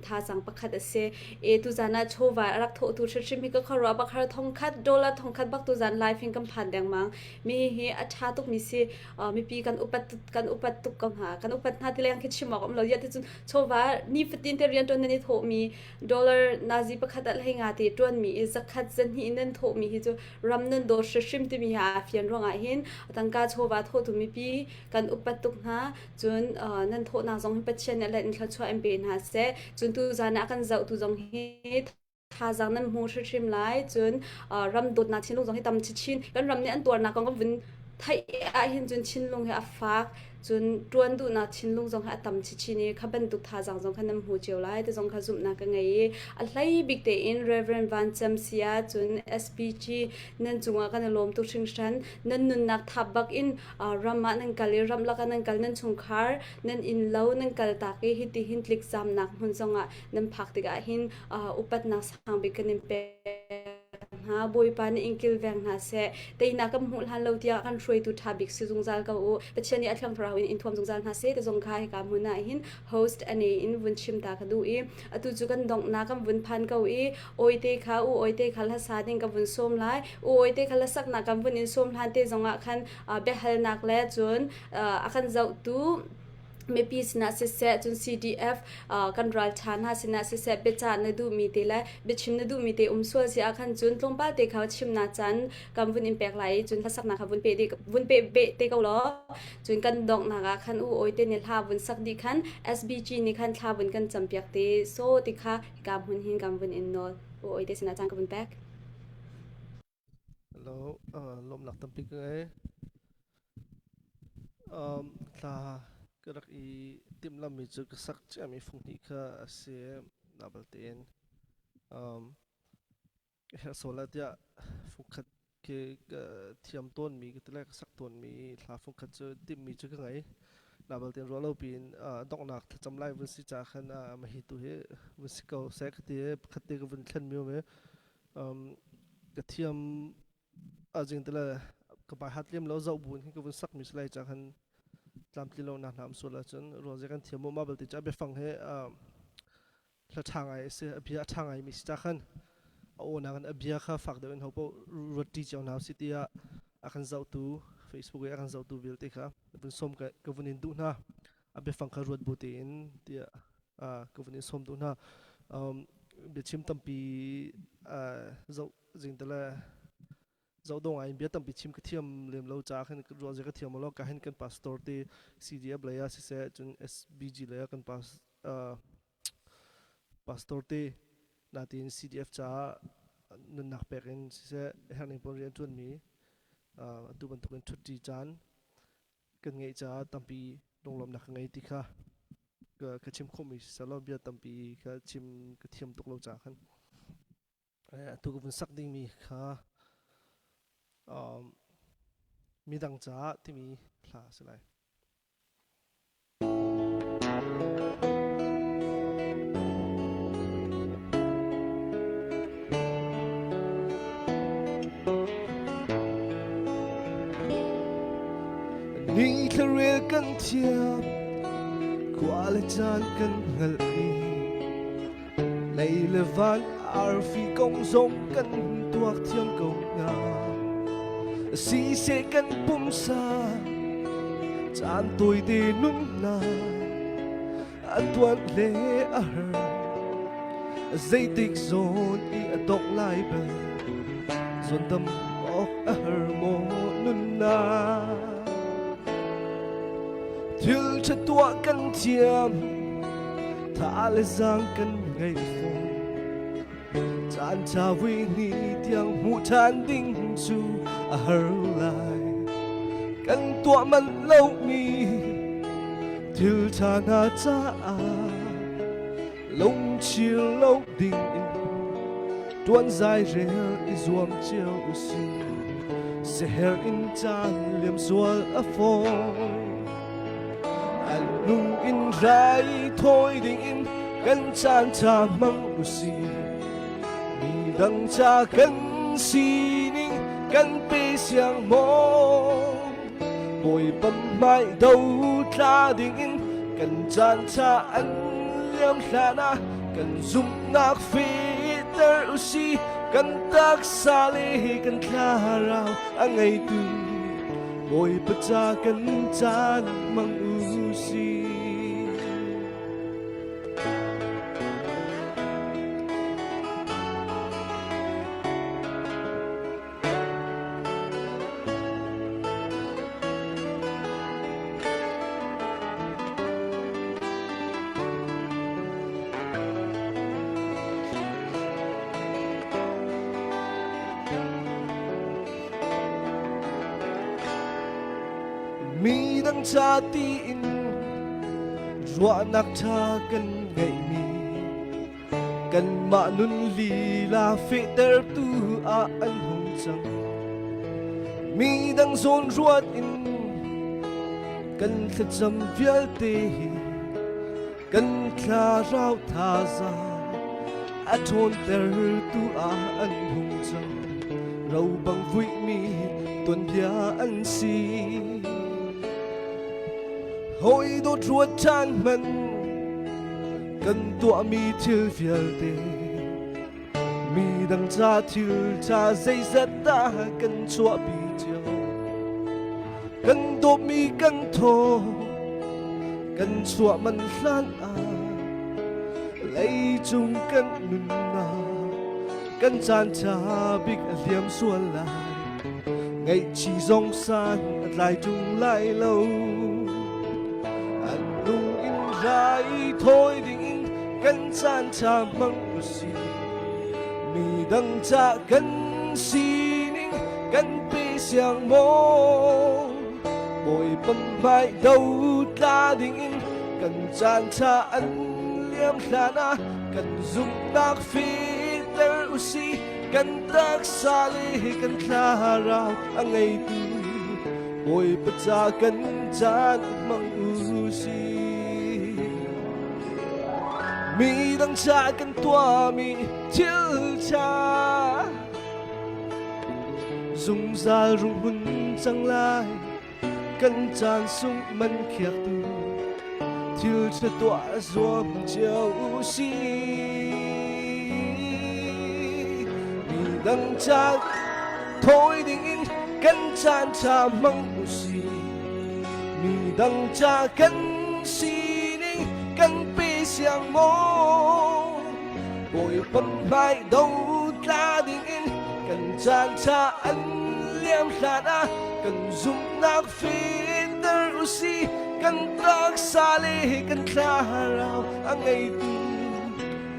thazaang pakhat a si. E tuzan ah chawva a rak thawhtu hrimhrim hi ka khuaruah bak har thongkhat dollar thongkhat bak tuzan live hin kan phan dengmang. Mi hi a ṭha tuk mi si. Mipi kan upat kan upat tuk ko hna. Kan upat hna ti leng khi chim awk um lo. Ya ti cun chawva nifatin te rian ṭuan nan i thawh mi dollar nazi pakhat ah hlei nga te ṭuan mi i zakhat zahnih nan thawh mi hi cu ram nan dawt hrimhrim timi hi aa fian ruangah hin tangka chawva thawhtu mipi kan upat tuk hna cun nan thawhnak zong hi Pathian nih let in thluachuah in pe hna seh cun tu zan ah kan zohtu zong hi thazaang nan hmu hrimhrim lai cun ram dawtnak thinlung zong hi tam chinchin kan ram nih an tuarnak kong kan vun theih ahhin cun thinlung hi a fak cun ṭuan duhnak thinlung zong hi a tam chinchin i kha bantuk thazaang zong kha nan hmu cio lai ti zong kha zumhnak ka ngei i a hlei bik tein Reverend Van Cem Sia cun SPG nan cungah kan i lawm tuk hringhran nan nunnak thap bak in ram ah nan kal i ramlak ah nan kal nan chungkhar nan inn lo nan kal tak i hiti hin tlikzamnak hmun zongah nan phak tikah hin upatnak sang bik kan in pek hna Bawipa nih in kilveng hna seh teinak kan hmuh hlan lo tiah kan hruaitu ṭha bik si zungzal ko u Pathian nih a thiang thlarau in in thuam zungzal hna seh ti zong kha hika hmun ah hin host ane in vun chim ta ka duh i atu cu kan donghnak kan vun phan ko i awite kha u awite kha hlasa ding ka vun sawm lai u awite kha hlasaknak kan vun in sawm hlan te zongah khan biahalnak le cun a kan zohtu mipi sinah siseh cun CDF kan ralṭha hna sinah siseh biacah na duhmi te le biachim na duhmi te um sual si ahkhan cun tlawmpal te kha chimnak caan kan vun in pek lai i cun hlasaknak kha vun pe vun pe te ko law cun kan donghnak ah khan u awi te nih hla vun sak dih khan SBG nih khan thla vun kan campiak te so ti kha hika hmun hin kan vun in nawl u awi te sinah caan ka vun pek. Hello, uh, lawmnak tampi ka ngei. Um, thla ka. Ka rak i timhlammi cu ka sak ciami fung hnih kha a si. Na balte in um, herh sual ah tiah fungkhat khi ka thiam tawnmi ka ti le ka sak tawnmi hla fungkhat cu timhmi cu ka ngei. Na balte in ruah lo piin donghnak thlacam lai vun si ca khan mahi tu hi vun si ko seh ka ti i pakhat te ka vun thlenmi um i ka thiam azing tele ka bai hat lem lo zoh buin hin ka vun sakmi si lai ca khan tlamtli lo nak hna um sual ahcun ruang ze kan thiam mu ma balte cu a biafang he hla ṭha ngai a si a bia a ṭha ngai mi si ca khan a aw nakin a bia kha fak deuh in ho paoh ruat ṭi cio hna usih tiah a kan zohtu Facebook i a kan zohtu vialte kha vun sawm ka vun in duh hna a biafang kha ruat bu tein tiah ka vun in sawm duh hna biachim tampi zoh zing tele zoh dawh ngai in bia tampi chim ka thiam lem lo caah khan ruah zia ka thiam lo ka hin kan pastor te CDF lei ah siseh cun SBG lei ah kan pas pastor te natin CDF caah nunnak pek in siseh herning pawl rian ṭuanmi atu bantukin ṭhutṭi caan kan ngeih caah tampi lunglawmhnak ka ngei ti kha ka chim khawhmi siseh law bia tampi kha chim ka thiam tuk lo caah khan Atu ka vun sak dingmi kha midang caah timi hla a si lai. Ni thlarel kan thiam, khua le caan kan hngalh i Lei le van arfi kong zong kan tuak thiam ko hna. Siseh kan pumsa caan tawite nunnak a tuan le a har. Zeitik zawn i a dongh lai bel zawndam awk a har maw nunnak. Thil ṭha tuah kan thiam Tha le zaang kan ngei fawn. Caan ṭha vui ni tiang hmuh ṭhan ding cu a har lai. Kan tuah manh lomi thil ṭha hna caah lungchir lo ding in ṭuan zai rel i zuam cio usih. Seher in caan liam sual a fawi. An nung in rai thawi ding in kan caan ṭha hmang usih. Mi dang ca kan sining kan pe siang maw? Bawipa hmai do tla ding in kan caan ṭha an liam hlan ah kan zumhnak fehter usih. Kan taksa le kan thlarau a ngeitu Bawipa ca kan caan hmang u sih. Mi dang ca tiin ruahnak ṭha kan ngeihmi kanmah nun lila fehtertu ah an hung cang. Mi dang zawn ruat in kan thlacam vialte hi kan thlarau thazaang a ṭhawntertu ah an hung cang ro bang vuihmi tuanbia an si hawi dawt ruat ṭhan hmanh kan tuahmi thil vialte mi dang ca thil ṭha zeizat dah kan chuahpi cio kan dawtmi kan thaw kan chuah man hlan ah leicung kan nunnak kan caan ṭha bik a liam sual lai ngaihchi zong san a tlai ṭung lai lo an nung in rai thawi ding in kan caan ṭha hmang usih mi dang ca kan sining kan pe siang maw Bawipa. Bawipa hmai do tla dingin kan caan ṭha an liam hlan ah kan zumhnak fehter usih. Kan taksa le kan thlarau a ngeitu Bawipa ca kan caan hmang usih. Mi dang ca kan tuahmi thil ṭha Zungzal runghmun cang lai kan caan sung man khiaktu thil ṭha tuah zuam cio u si. Mi dang ca thawi dingin kan caan ṭha hmang u si. Mi dang ca kan sining kan pe siang maw? Bawipa hmai do tla dingin kan caan ṭha an liam hlan ah kan zumhnak fehter usih kan taksa le kan thlarau a ngeitu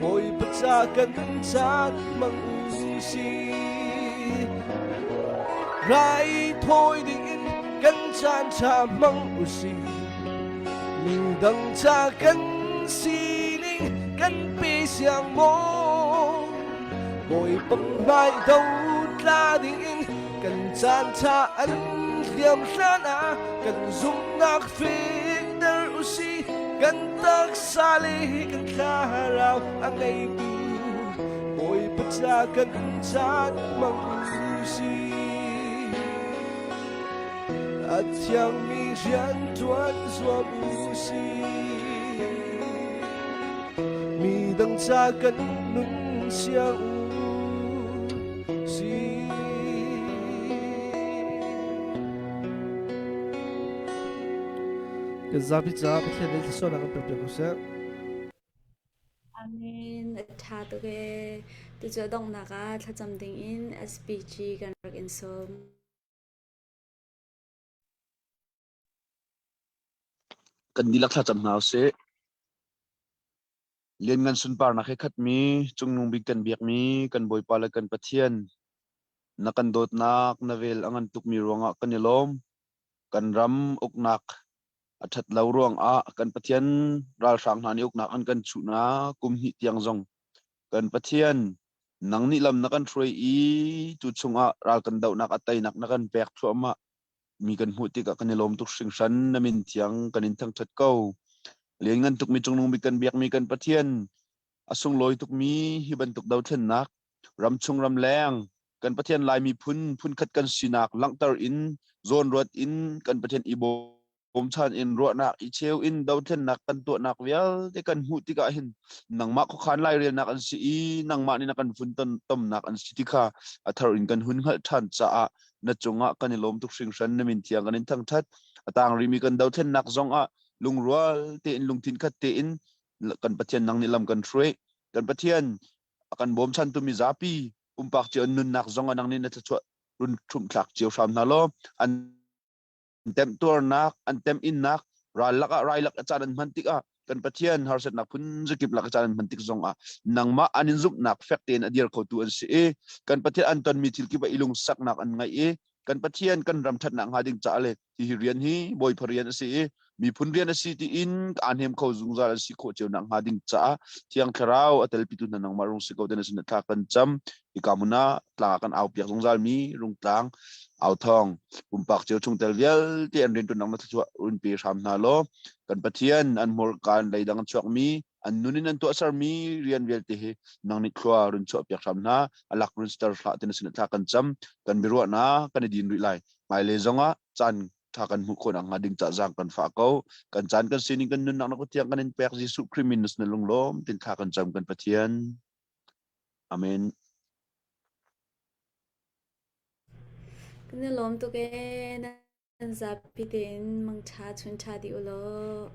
Bawipa ca kan caan hmang usih. Rai thawi dingin kan caan ṭha hmang usih. Mi dang ca kan sining kan pe siang maw? Bawipa hmai do tla dingin kan caan ṭha an hliam hlan ah kan zumhnak fehter usih kan taksa le kan thlarau a ngeitu Bawipa ca kan caan hmang usih. A thiangmi rian ṭuan zuam usih. Mi dang ca kan nun siang usih. Kan zapi caah Pathian nih thluachuahnak kan pek piak ko seh. Amen. A ṭha tuk ee. Tucu a donghnak ah thlacam dingin SPG kan rak in sawm. Kan dihlak thlacam hna usih. Lianngan sunparnak he khatmi, cungnung bik kan biakmi kan Bawipa le kan Pathian, na kan dawtnak na vel a ngan tukmi ruangah kan i lawm. Kan ram uknak a ṭhat lo ruangah kan Pathian ralhrang hna nih uknak an kan chuhnak kum hnih tiang zong kan Pathian nang nih lam na kan hruai i tu chungah ral kan dohnak a teinak na kan pek thluahmah mi kan hmuh tikah kan i lawm tuk hringhran na min thiang kan in thangṭhat ko lianngan tukmi cungnung bik kan biakmi kan Pathian a sunglawi tukmi hi bantuk dothlennak ramchung ramleng kan Pathian Lai miphun phunkhat kan sinak langhter in zawnruat in kan Pathian i bawmchan in ruahnak i cheu in dothlennak kan tuahnak vialte kan hmuh tikah hin nangmah khuakhan lairelnak an si i nangmah nih na kan funton tomnak an si ti kha a thar in kan hun hngalh ṭhan caah na cungah kan i lawm tuk hringhran na min thiang kan in thangṭhat a tang rihmi kan dothlennak zongah lungrual tein lungthin khat tein kan Pathian nang nih lam kan hruai kan Pathian a kan bawmchantu mizapi pumpak cio nunnak zong ah nang nih na thluachuah run ṭhumhthlak cio hram hna law an temtuarnak an teminnak ral lakah rai lak a caan an hman tikah kan Pathian harsatnak phun zakip lak a caan an hman tik zongah nangmah an in zumhnak fek tein a dir khotu an si i kan Pathian an tonmi thil kip ah i lungsaknak an ngeih i kan Pathian kan ram ṭhatnak hnga ding caah le hihi rian hi Bawipa rian a si i miphun rian a si tiin aa hnem kho zungzal an si khawh cio nak hnga ding caah Thiang Thlarau a telpitu hna nangmah rung si ko te na sin thla kan cam hika hmun ah tlang ah kan au piak zungzal mi rungtlang au thawng pumpak cio chungtel vialte an riantuan nak na thluachuah run pe hram hna law kan Pathian an hmurka an leidang an chuak mi an nun in an tuahser mi rian vialte hi nang nih thlua run chuah piak hram hna alak run ster hlah te na sin thla kan cam kan biaruahnak kan i din rih lai hmailei zongah caan ṭha kan hmuh khawh nakhnga ding cah zaang kan fah ko kan caan kan sining kan nunnak na Pathian kan in pek Jesuh Khrih min na lunglawm tin thla kan cam kan Pathian amen Kan i lawm tuk ee. Nan zapi tein mangṭha chun ṭha dih u law.